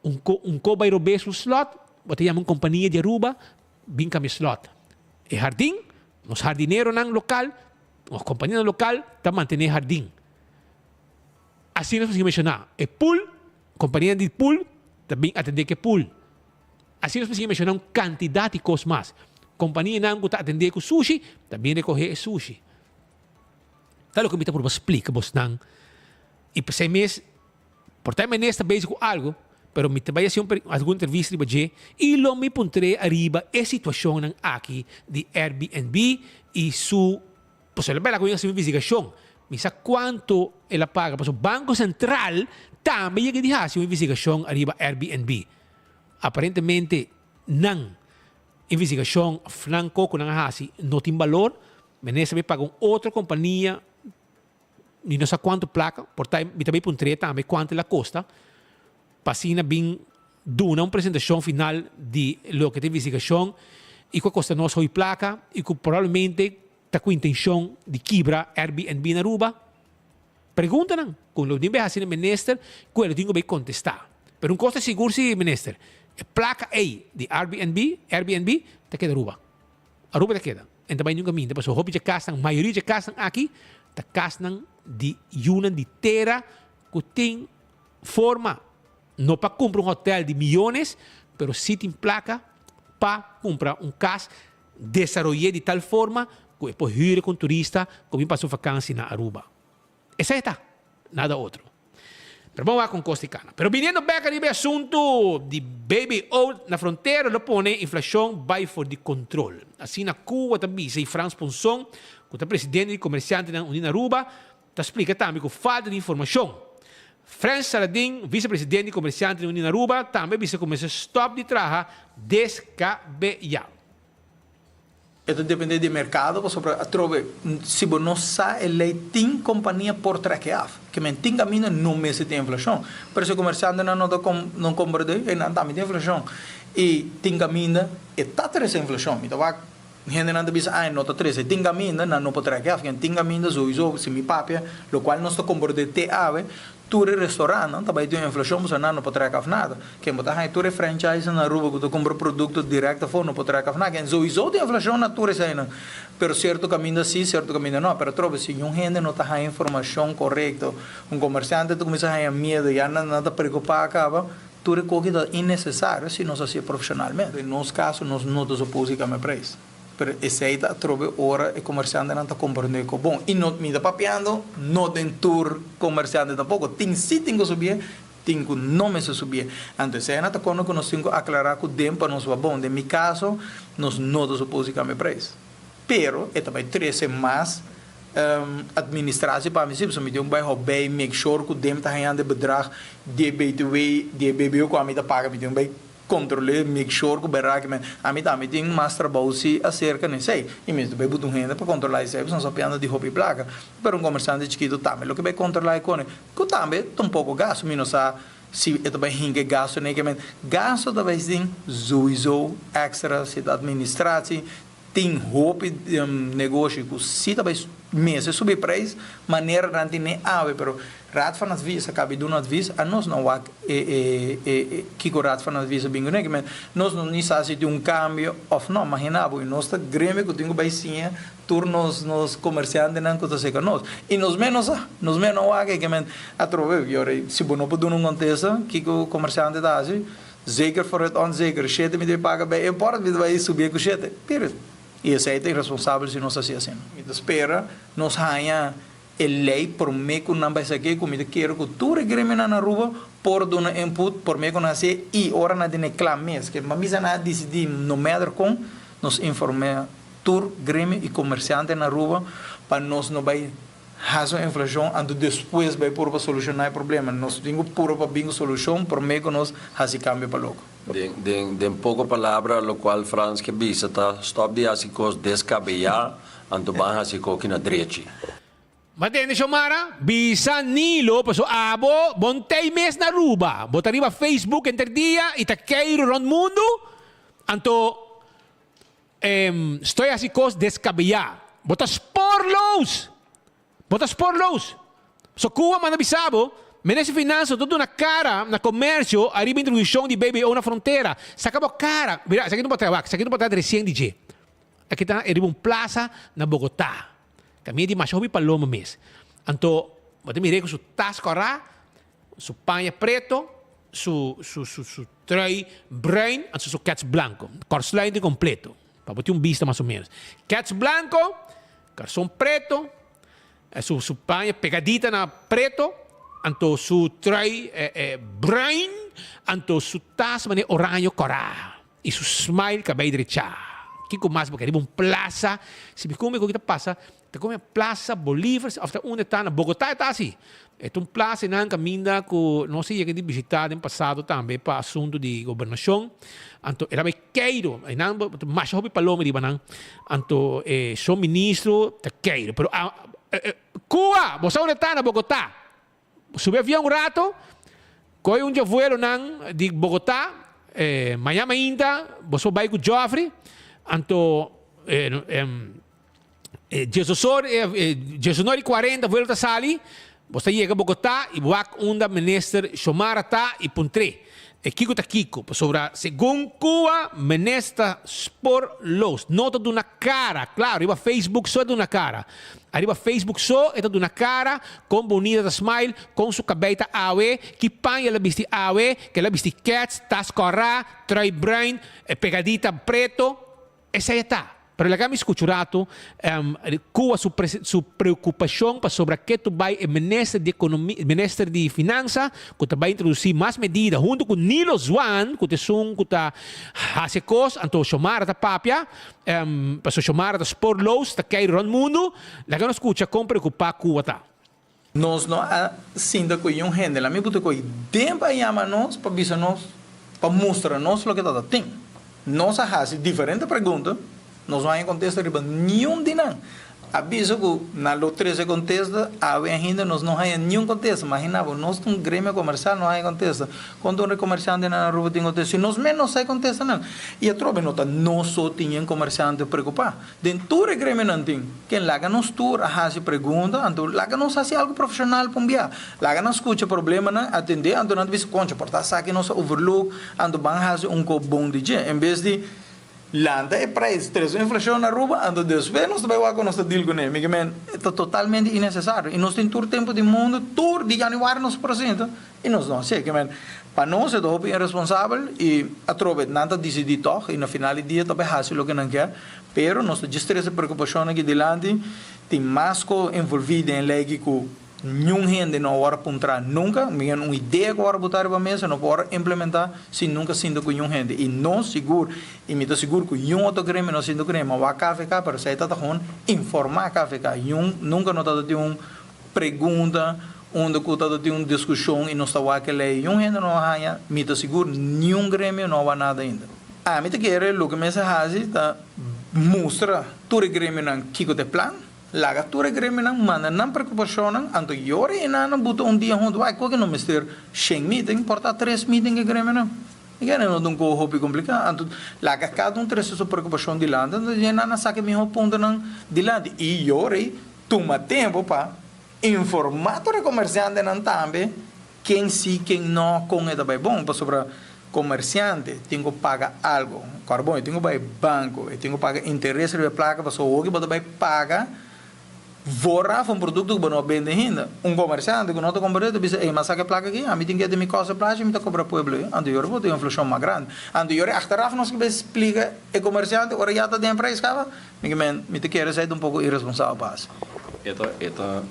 Un ko un ko bai robes un slòt, bo ta yama un kompania di Aruba bin kambia slòt. E hardin, nos hardineronan lokal, nos kompanianan lokal ta mantené e hardin. Asina nos por sigui menshoná e pool, kompanianan di pool ta bin atendé ku e pool. Asina nos por sigui menshoná un kantidat di kos mas. Kompanianan ku ta atendé ku sushi ta bin rekohé e sushi. Ta loke mi ta purba splika bosnan i p'esei mes por ta e minister ta bezig ku algu, pero mi ta bai hasi un algun entrevista riba dje i lo mi puntr'é ariba e situashonnan aki di Airbnb i su Pasobra el a bela ku hasi un investigashon. Mi sa kuantu el a paga. Pasobra Banko Sentral tambe yega di hasi un investigashon ariba Airbnb. Aparentemente nan investigashon òf nan kos ku nan a hasi no tin balor. Minister a bai paga un otro kompania, mi no sa kuantu plaka, por ta mi ta bai puntr'é tambe kuantu el a kosta pa asina bin duna un presentashon final di loke ta investigashon i ku a kosta nos hopi plaka i ku probablemente ta ku intenshon di kibra Airbnb na Aruba? Preguntanan ku lo tin bai hasi na minister ku e lo tin ku bai kontestá. Pero un kos ta sigur si minister, e plaka ei di Airbnb, Airbnb, ta keda Aruba. Aruba ta keda. En ta bai niun kaminda pasobra hopi dje kasnan, mayoria dje kasnan aki ta kasnan di yunan di tera ku tin forma no pa kumpra un hotel di miyones, pero si tin plaka pa kumpra un kas desaroy'é di tal forma ku e por hür ku un turista ku bin pasa un vakansi na Aruba. Esei ta, nada otro. Pero bon wak un kos di kana. Pero biniendo bek ariba e asuntu di BBO na frontera lo pone inflashon bai for di kontrol. Asina Cuba ta bisa i Frans Ponson, ku ta presidente di Komersiantenan Uní na Aruba, ta splika tambe ku falta di informashon. Frens Saladin, visepresidente di Komersiantenan Uní na Aruba, tambe a bisa ku mester stòp di traha deskabeyá. E ta depende di e merkado pasobra atrobe si bo no sa e lei tin kompania por trek e af. Ke men tin kaminda no mester tin inflashon. Pero si e komersiantenan no ta no komprende e nan tambe tin inflashon. I tin kaminda e ta trese inflashon. Mi ta wak Hendenan ta bisa, Ai, no ta trese. Tin kaminda, nan no por trek af. Tin kaminda souiso, si mi papia, lokual nos ta komport'é te awe, tur e restorantnan ta bai tin un inflashon pasobra nan no por trek af nada. Ken bo ta haña tur e franchisenan na Aruba ku ta kumpra produkto dirèkt afó no por trek af nada. Ken souiso tin inflashon na tur eseinan. Pero sierto kaminda si, sierto kaminda no. Pero atrobe, si un hende no ta haña informashon korekto, un komersiante ta kuminsá haña miedu, ya nan ta preokupá kaba. Tur e koki ta innesesario si nos hasié profeshonalmente. Den nos kaso nos no ta supos di kambia preis. Pero esei ta atrobe ora e komersiantenan ta komprendé ku bon. I no mi ta papiando no den tur komersiante tampoko. Tin si tin ku subié, tin ku no mester subié. Anto esei nan ta kono ku nos tin ku aklará ku den pa nos ba bon. Den mi kaso nos no ta supos di kambia preis. Pero e ta bai trese mas administratie pa mi si, pasobra mi tin ku bai hou bij make sure ku dem ta hañando e bedrag di e btw, di e bbo ku ami ta paga, mi tin ku bai kontrol'é, make sure ku berak mi, ami tambe tin mas trabou si aserka na esei, i mi ta bai buta un hende pa kontrolá esei, pasobra nos ta piando di hopi plaka, pero un komersante chikitu tambe lo ke bai kontrolá e kone, ku tambe ta un poko gasto, mi no sa si e ta bai hinka e gasto n'e ke men, gasto ta bai sin souiso extra si ta administratie. Tin hopi negoshi ku si ta bai Mester subi prijs manera nan tene awe pero Raad van Advies a cabi duna advies a nos no wak e e e kico Raad van Advies a bin cune kimen nos no ni sa si tin un cambio of no magina bo y nos ta gremio cu tin cu bay siña tur nos nos comerciantenan cu ta seca nos y nos mes no sa nos mes no wak e kimen atrobe yora si bo no por duna un contesta kico comerciante ta haci zeker voor het onzeker shete mi debe paga bay import mi ta bay subi cu shete period. I esei ta irresponsabel si nos hasi asina. Mi ta spera nos haña e lei promé ku nan bai esaki ku mi ta kere ku tur e gremionan na Aruba por duna input promé ku nan hasié i ora nan tene kla mes ke misa nan a disidí no matter kon nos informé tur gremio i komersiante na Aruba pa nos no bai hasi un inflashon anto despues bai puru pa solushoná e problema. Nos tin ku puru pa bin ku solushon promé ku nos hasi kambio pa loko. Den den poko palabra lokual Frans ke bisa ta stòp di hasi kos deskabeyá anto ban hasi koki na drechi. Bo a tende Xiomara? Bisa Nilo paso abo bon tei mes na Aruba. Bo ta riba Facebook enter dia y ta keiru rond mundu. Anto estoy hasi kos deskabeyá. Bo ta spoorloos! Bo ta spoorloos. So Cuba manda bisa bo, Minister di Finansa ta duna cara na comercio ariba introduccion di BBO na frontera. Saca bo cara. Mira, esaki no por traha wak, esaki no por traha recien di dje. Aki ta riba un plaza na Bogota. Camia di masha hopi paloma mes. Anto, bo ta mira cu su tas cora, su paña preto, su, su, su, su trui bruin, anto su kets blanco. Korsluiting completo. Pa bo tin un bista mas o menos. Kets blanco, karson preto, su su paña pegadita na preto, anto su trui bruin, anto su tas manera oraño kòrá i su smile kabei drechá. Kiko mas bo ke? Riba un plasa, si mi kumi ku ta pasa, Ta come Plaza Bolivar of ta unda ta na Bogota e ta asi. E ta un plaza einan caminda cu nos a yega di bishita den pasado tambe pa asunto di gobernacion. Anto el a bay keiro. Einan bo ta masha hopi paloma riba nan. Anto e so ministro ta keiro. Pero a Cuba! Bo sa unda ta na Bogota. Subi avion un rato, coge un dje vuelonan di Bogota, maña mainta bo so bay cu Geoffrey. Anto Diesosor, diesonor i kuarenta vuelo ta sali, bo ta yega Bogotá i wak unda minister Xiomara ta i puntr'é e kiko ta kiko, pasobra segun kua minister ta spoorloos, no ta duna kara, klaro riba Facebook so e ta duna kara, ariba Facebook so e ta duna kara kon bonita ta smile, kon su kabei ta awe, ki paña el a bisti awe, ke el a bisti kèts, tas kòrá, trui bruin, pegadita preto. Esei e ta. Pero laga mi skucha un ratu kua su su preokupashon pasobra ke tu bai e minister di ekonomi minister di finansa ku ta bai introdusí mas medida huntu ku Nilo Zwaan ku ta esun ku ta hasi e kos anto Xiomara ta papia pasobra Xiomara ta spoorloos ta kei rònt mundu laga nos skucha kon preokupá kua ta. Nos no a sinta ku yun hende. La mi buta ku den pa yama nos pa bisa nos, pa mustra nos loke ta ta tin. Nos a hasi diferente pregunta, nos no haña kontesta riba niun di nan. A bisa ku nan lo trese kontesta, awe ainda nos no haña niun kontesta. Magina bo, nos ta un gremio komersial no haña kontesta. Konta un komersiante na Aruba tin kontesta? Si nos mes no sa e kontestanan. I atrobe no ta nos so tin yen komersiante preokupá. Den tur e gremionan tin ken laga nos tur a hasi pregunta, anto laga nos hasi algu profeshonal pa un bia. Laga nan skucha problemanan, atendé, anto nan ta bisa, Koncha, por ta esaki nos a overlook, anto ban hasi un kop bon di dje. En bes di lanta e prijs, trese un inflashon na Aruba, anto despues nos ta bai wak ku nos ta deal kuné. Mi ke men, e ta totalmente inesesario. I nos tin tur tempu di mundu, tur di januari nos por sinta. I nos no hasié. Ke men, pa nos e ta hopi iresponsabel i atrobe nan ta disidí tòg i na final di dia ta bai hasi loke nan kier. Pero nos ta djis trese preokupashonnan aki dilanti. Tin mas ku envolví den e lei aki ku niun hende no a wòrdu puntrá nunka. Mi un idea ku a wòrdu botá riba mesa no por wòrdu implementá sin nunka sinta ku niun hende. I nos sigur, i mi ta sigur ku niun otro gremio no sinta ku nan. Mi a wak KVK pero esei ta ta gewoon informá KVK. Niun nunka no ta ta tin un pregunta unda ku ta tin un diskushon i nos ta wak e lei niun hende no a haña, mi ta sigur niun gremio no a wak nada ainda. Ami ta kere loke mester hasi ta mustra tur e gremionan kiko ta e plan, laga tur e gremionan manda nan preokupashonnan, anto yora e nan a buta un dia huntu, wak koke no mester shen meeting, por ta tres meeting e gremionan. E kere no ta un koho hopi kompliká, anto laga kada un trese su preokupashon dilanti, anto nan a saka e mihó puntonan dilanti i yora ei. tuma tempu pa informá tur e komersiantenan tambe ken si, ken no, kon e ta bai bon, pasobra komersiante tin ku paga algu. Kòrda bon, e tin ku bai banko, e tin ku paga interes riba e plaka, pasobra hopi bo ta bai paga vooraf un produkto ku bo no a bende ainda. Un komersiante ku no ta komprendé ta bisa, ey, m'a saka e plaka aki, ami tin keda mi kòs e plachi, mi ta kobra pueblo ei. Anto yora bo tin inflashon mas grandi. Anto yora achteraf nos ke bai splika e komersiante ora ya ta den prijs kaba. Mi ke men, mi ta kere esei ta un poko iresponsabel pa hasi. E ta, e ta,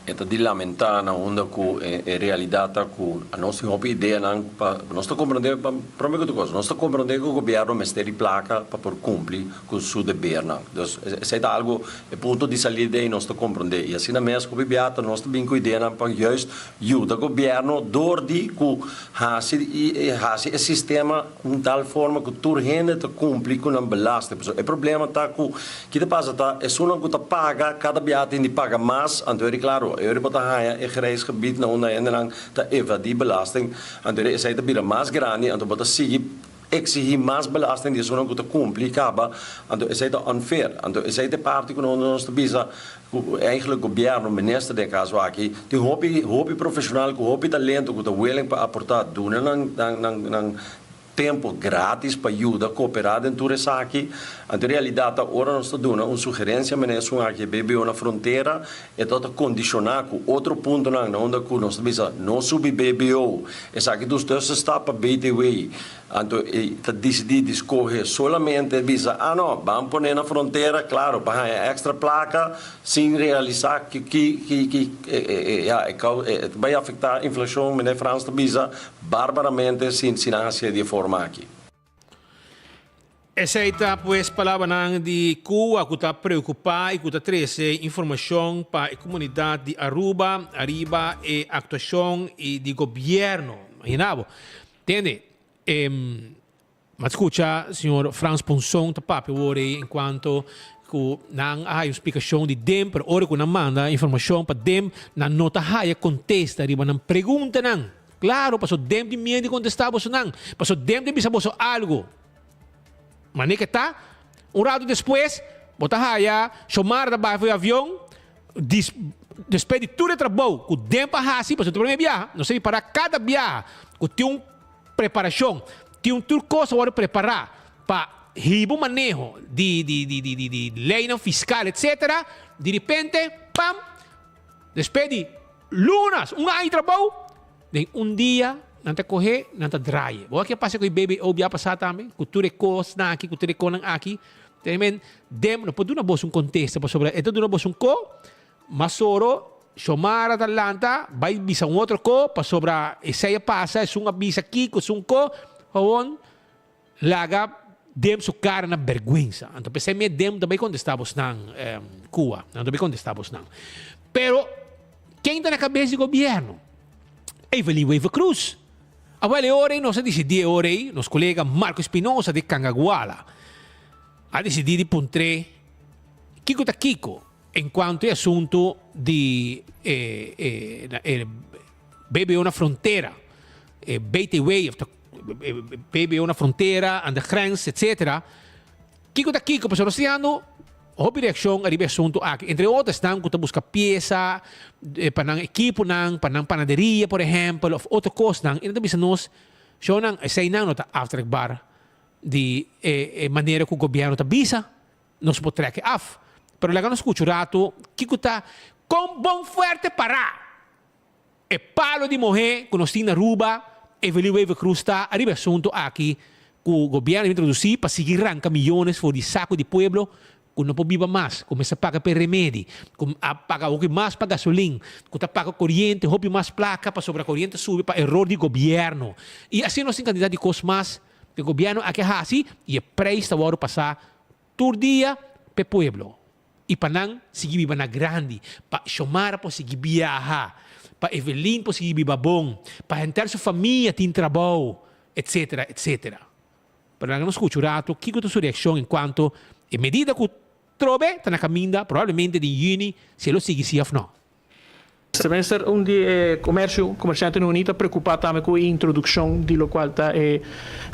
e ta di lamentá na unda ku e, e realidat ta ku anos tin hopi ideanan pa, nos ta komprendé, pa, promé ku tur kos, nos ta komprendé ku gobièrnu mester di plaka pa por kumpli ku su debernan. Dus, esei ta algu, e punto di salida ei nos ta komprendé. I asina mes hopi bia ta nos ta bin ku ideanan pa juist yuda gobièrnu dor di ku hasi i hasi e sistema Un tal forma ku tur hende ta kumpli ku nan belasting. Pasobra e problema ta ku ki ta pasa ta esunnan ku ta paga kada biaha tin di paga mas, anto eri klaro e ora bo ta haña e grijs gebied na unda hendenan ta evadí belasting, anto eri esei ta bira mas grandi, anto bo ta sigui eksihí mas belasting di esunnan ku ta kumpli kaba, anto esei ta unfair. Anto esei ta e parti ku nos ta bisa Ku eigenlijk gobierno, minister den e kaso aki, tin hopi hopi profesional ku hopi talento ku ta willing pa aporta, duna nan nan nan tempo gratis pa yuda koopera den tur esaki. Anto e realidat ta ora nos ta duna un sugerencia mene esun aki e BBO na frontera e ta ta kondishona ku otro puntonan na unda ku nos ta bisa no subi BBO, esaki dus tussenstap pa BTW. Anto e ta disidí di skohe solamente bisa, ah no, ban pone na frontera, klaro, pa haña èkstra plaka, sin realisá ki ki ki ki ya e kau e ta bai afektá inflashon, meneer Frans ta bisa, barbaramente si si nan hasié di e forma aki. Esei ta pues palabranan di Cuba cu ta preocupa y cu ta trece informacion pa e comunidad di Aruba ariba e actuacion y di gobierno. Imagina bo. Tende, e m'a scucha señor Frans Ponson ta papia awor ei en cuanto cu nan a haya un splicacion di DEM, pero ora cu nan manda informacion pa DEM, nan no ta haya contesta riba nan preguntanan. Claro, paso DEM tin miedo di contesta bosonan, paso DEM ta bisa boso algo. Mane ke ta, un rato despues, bo ta haya Xiomara ta baha for e avion, dis, despues di tur e trabou ku Demp a hasi, pasobra ta prome biaha, nos ta ripará kada biaha ku tin un preparashon, tin un tur kos a wòrdu prepará pa hiba un maneho di di di di di di leinan fiskal etsetera, di ripente, pam, despues di lunas, un aña di trabou, Den un dia nan ta kohe, nan ta draai. Bo wak ke pasa ku e BBO bia pasá tambe? Ku tur e kosnan aki, ku tur e konan aki. Te men, Dem no por duna bos un kontesta pasobra e ta duna bos un ko, mas oro Xiomara ta lanta bai bisa un otro ko pasobra esei a pasa, esun a bisa kiko, esun ko. Gewoon laga Dem su kara na bergwensa. Anto p'esei mi e Dem ta bai kontestá bosnan, Kua. Nan ta bai kontestá bosnan. Pero ken ta na kabes di gobièrnu? Evelyn Wever-Croes. Awel e ora ei nos a disidí e ora ei, nos kolega Marco Espinosa di Cangaguala a disidí di puntr'é kiko ta kiko en kuanto e asuntu di e e BBO na frontera, e BTW of ta BBO na frontera, aan de grens, etcetera. Kiko ta kiko? Pasobra nos ta yando hopi reakshon ariba e asuntu aki. Entre otro esnan ku ta buska piesa pa nan ekiponan, pa nan panaderia por ehèmpel òf otro kosnan i nan ta bisa nos, Shownan, eseinan no ta aftrekbaar di e manera ku gobièrnu ta bisa nos por trèk e af. Pero laga nos skucha un ratu kiko ta kon bon fuerte pará. E palo di mohé ku nos tin na Aruba, Evelyn Wever-Croes ta ariba e asuntu aki ku gobièrnu a introdusí pa sigui ranka miyones for di saku di pueblo ku no por biba mas, ku mester paga pa e remedi, ku a paga hopi mas pa gasolin, ku ta paga koriente hopi mas plaka pasobra koriente a subi pa eror di gobièrnu. I asina nos tin kantidat di kos mas ku e gobièrnu aki a hasi i e preis ta wòrdu pasá tur dia pa e pueblo. I pa nan sigui biba na grandi, pa Xiomara por sigui biaha, pa Evelyn por sigui biba bon, pa henter su famia tin trabou, etcetera, etcetera. Pero laga nos scucha un rato kico ta su reaccion en cuanto e medida cu trobe ta na caminda, probablemente den juni, si e lo sigui si of no. Minister, un di e comercio, comerciantenan uni ta preocupa tambe cu e introduccion di locual ta e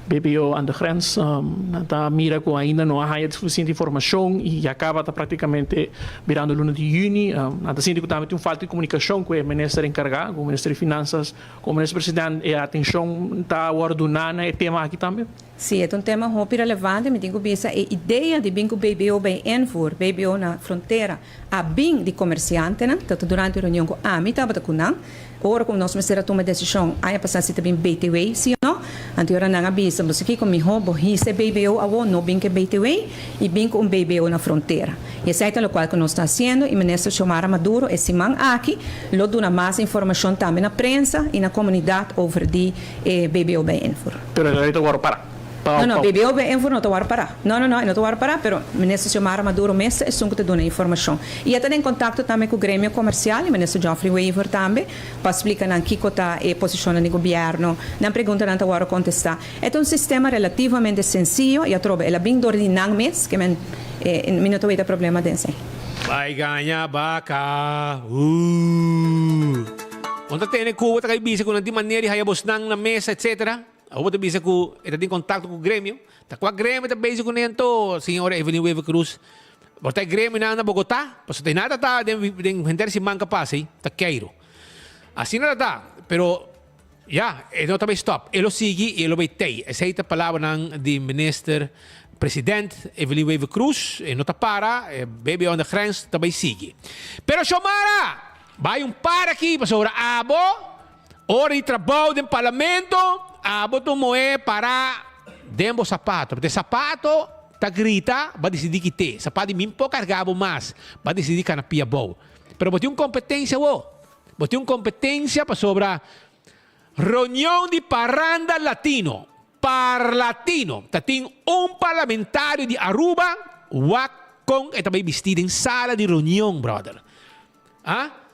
BBO aan de grens. Nan ta mira cu ainda no a haya suficiente informacion y ya caba ta practicamente birando luna di juni. Nan ta sinti cu tambe tin un falta di comunicacion cu e minister encarga, cu minister di Finanzas, cu minister president. E atencion ta wordo duna na e tema aki tambe? Sí, e ta un tema hopi relevante. Mi tin cu bisa e idea di bin cu BBO bij invoer, BBO na frontera, a bin di comerciantenan. Ta durante un reunion cu ami tabata cu nan. Ora cu nos mester a tuma e decision aña pasa si ta bin BTW si o no. Anto ora nan a bisa, bo sa kico miho bo hisa e BBO awo, no bin cu e BTW y bin cu un BBO na frontera. Y esey ta locual cu nos ta haciendo y Minister Xiomara Maduro e siman aki lo duna mas informacion tambe na prensa y na comunidad over di e BBO bij invoer. Pero e ta wòrdu pará. No, no, BBO bij invoer no ta wòrdu pará. No, no, no, e no ta wòrdu pará, pero Minister Xiomara Maduro mes ta esun ku ta duna informashon. I e ta den kontakto tambe ku gremio komersial i Minister Geoffrey Wever tambe pa splika nan kiko ta e posishonnan di gobièrnu. Nan preguntanan ta wòrdu kontestá. E ta un sistema relativamente sensiyo i atrobe el a bin dor di nan mes, ke men mi no ta weta problema den esei. Bai gaña baka ooh. Bo ta tene ku bo ta kai bisa ku nan tin manera di haya bosnan na mesa etcetera. Awor bo ta bisa ku e ta tin kontakto ku gremio. Ta kua gremio ta bezig ku nan anto, señora Evelyn Wever Croes? Bo ta e gremionan na Bogotá? Pasobra ta nada ta den den henter siman ka pasa ei, ta keiro. Asina ta ta, pero Ya, e no ta bay stop. E lo sigui y e lo bay tey. Esey ta palabranan di Minister President Evelyn Wever Croes. E no ta para, e BBO aan de grens ta bay sigui. Pero Xiomara! Bay un para aki pasobra abo ora di trabou den Parlamento abo ta un moe para den bo sapato. Pasobra e sapato ta grita ba dicidi kite. Sapato di mi por carga bo mas. Ba dicidi cana pia abou. Pero bo tin un competencia awo. Bo tin un competencia pasobra reunion di Parranda Latino, Parlatino, ta tin un parlamentario di Aruba wak con e ta bay bisti den sala di reunion, brother. Ah?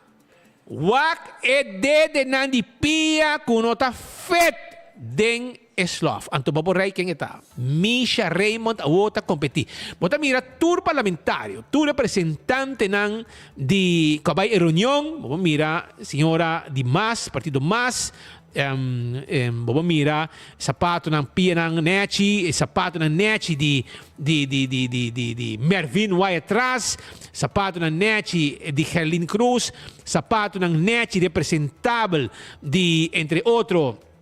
Wak e dedenan di pia cu no ta fit den E slof. Anto bo por rei ken e ta. Misha Raymond awor ta kompetí. Bo ta mira tur parlamentario, tur representantenan di ku a bai e reunion, bo por mira señora di mas, partido mas, bo por mira sapatonan, pianan nèchi, e sapatonan nèchi di di di di di di di Mervin Wyatt-Ras, sapatonan nèchi di Gerlin Croes, sapatonan nèchi representabel di entre otro,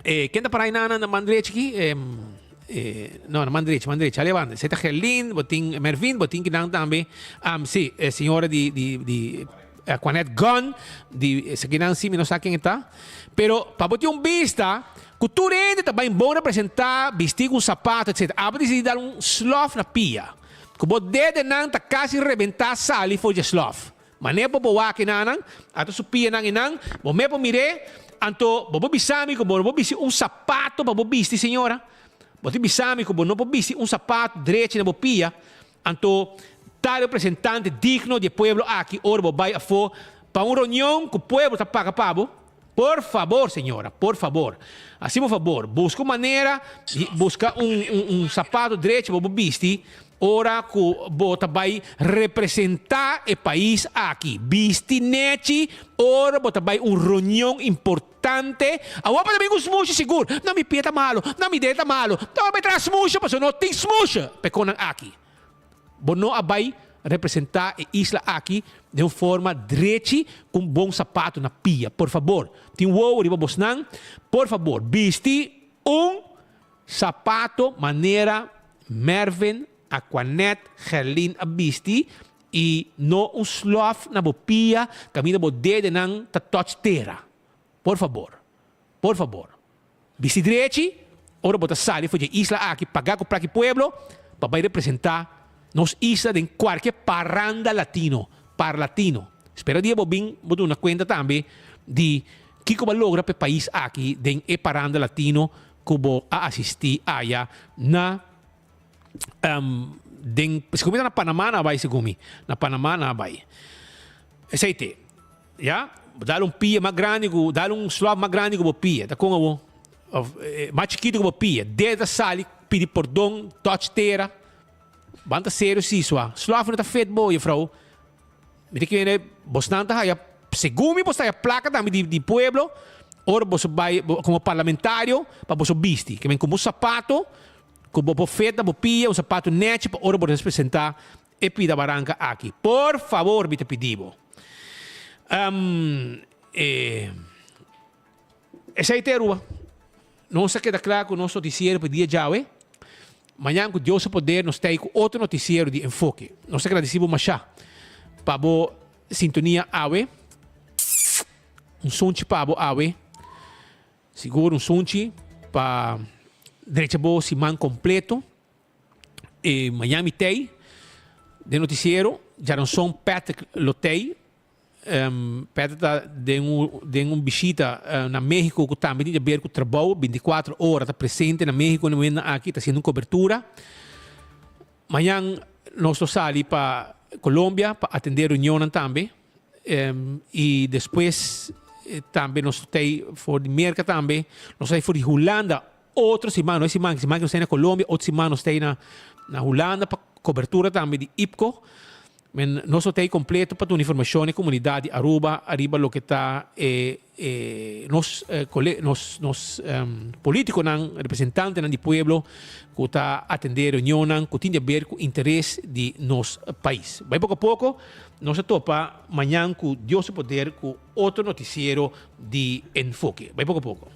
Eh, ken ta para ahí na, na, na man derecha aquí? Eh, eh, no, na man derecha, man derecha. Ale banda. Zeta Gerlin, botin Mervin, botin kinan tambe. Um, sí, eh, señora di, di, di eh, Quanet Gunn, di eh, kinan sí, mi no sa ken está. Pero, pa botin un vista, ku tur hende ta bain bon representá, bisti ku sapato, etc. Abo decidi dar un slof na pia. Ku bo dedenan ta casi rebentá sali for je slof. Manera bo por wak enanan, ata su pianan enan, bo me por mir'é, anto bo por bisa mi ku bo no por bisti un sapato pa bo bisti, señora? Bo tin bisa mi ku bo no por bisti un sapato drechi na bo pia, anto ta representante digno di e pueblo aki ora bo bai afó pa un reunion ku pueblo ta paga pa bo? Por fabor, señora, por fabor, hasi bo fabor, buska un manera di buska un un sapato drechi pa bo bisti ora ku bo ta bai representá e pais aki. Bisti nechi ora bo ta bai un reunion importante. Awor bo ta bin ku smusha sigur. No, mi pia ta malu, no, mi dede ta malu. No, bo bai traha smusha pasobra no tin smusha pa e konan aki. Bo no a bai representá e isla aki den un forma drechi ku un bon sapato na pia. Por fabor, tin wowo riba bosnan. Por fabor, bisti un sapato manera Mervin, Aquanet, Gerlin a bisti i no un slòf na bo pia kaminda bo dedenan ta touch tera. Por fabor. Por fabor. Bisti drechi, ora bo ta sali for dje isla aki pagá ku plaki pueblo pa bai representá nos isla den kualke paranda latino, parlatino. Spera dia bo bin bo duna kuenta tambe di kiko bo a logra pa e pais aki den e paranda latino ku bo a asistí aya na den, segun mi ta na Panamá nan a bai segun mi, na Panamá nan a bai. Esei te. Ya, bo dal un pia mas grandi ku, dal un slòf mas grandi ku bo pia, ta kon awor? Of mas chikitu ku bo pia, dede ta sali pidi pordon, touch tera. Ban ta serio si sua. Slòf no ta fit bo, juffrouw. Mi ta kere bosnan ta haya. Segun mi boso ta haya placa tambe di di pueblo ora boso bay como parlamentario pa boso bisti. Ke men como sapato cu bo por fit na bo pia, un sapato nechi pa ora bo representa e pida baranca aki. Por favor mi ta pidi bo. E esey te Aruba. Nos a keda kla ku nos notisiero pa dia djawe. Mañan ku Dios su poder nos ta ei ku otro notisiero di Enfoke. Nos ta gradisí bo mashá pa bo sintonia awe. Un sunchi pa bo awe. Sigur un sunchi pa drecha bo siman kompleto. E mañan mi t'ei den notisiero. Djaranson Patrick lo t'ei. Patrick ta den un den un bishita na Mexico ku tambe tin haber ku trabou. Binticuatro ora ta presente na Mexico na momentonan aki ta haciendo un cobertura. Mañan nos lo sali pa Colombia pa atende reunionnan tambe y despues tambe nos ta tei for di Merca tambe, nos ta tei for di Hulanda otro siman, no e siman, siman ki nos ta na Colombia otro siman nos ta na Hulanda pa cobertura tambe di IPCO. Men nos lo ta ei completo pa duna informacion na e comunidad di Aruba ariba loke ta e e nos cole nos nos politiconan, representantenan di pueblo cu ta atende reunionnan cu tin di haber cu interes di nos pais. Bai poco a poco nos ta topa mañan cu Dios su poder cu otro noticiero di Enfoke. Bai poco a poco.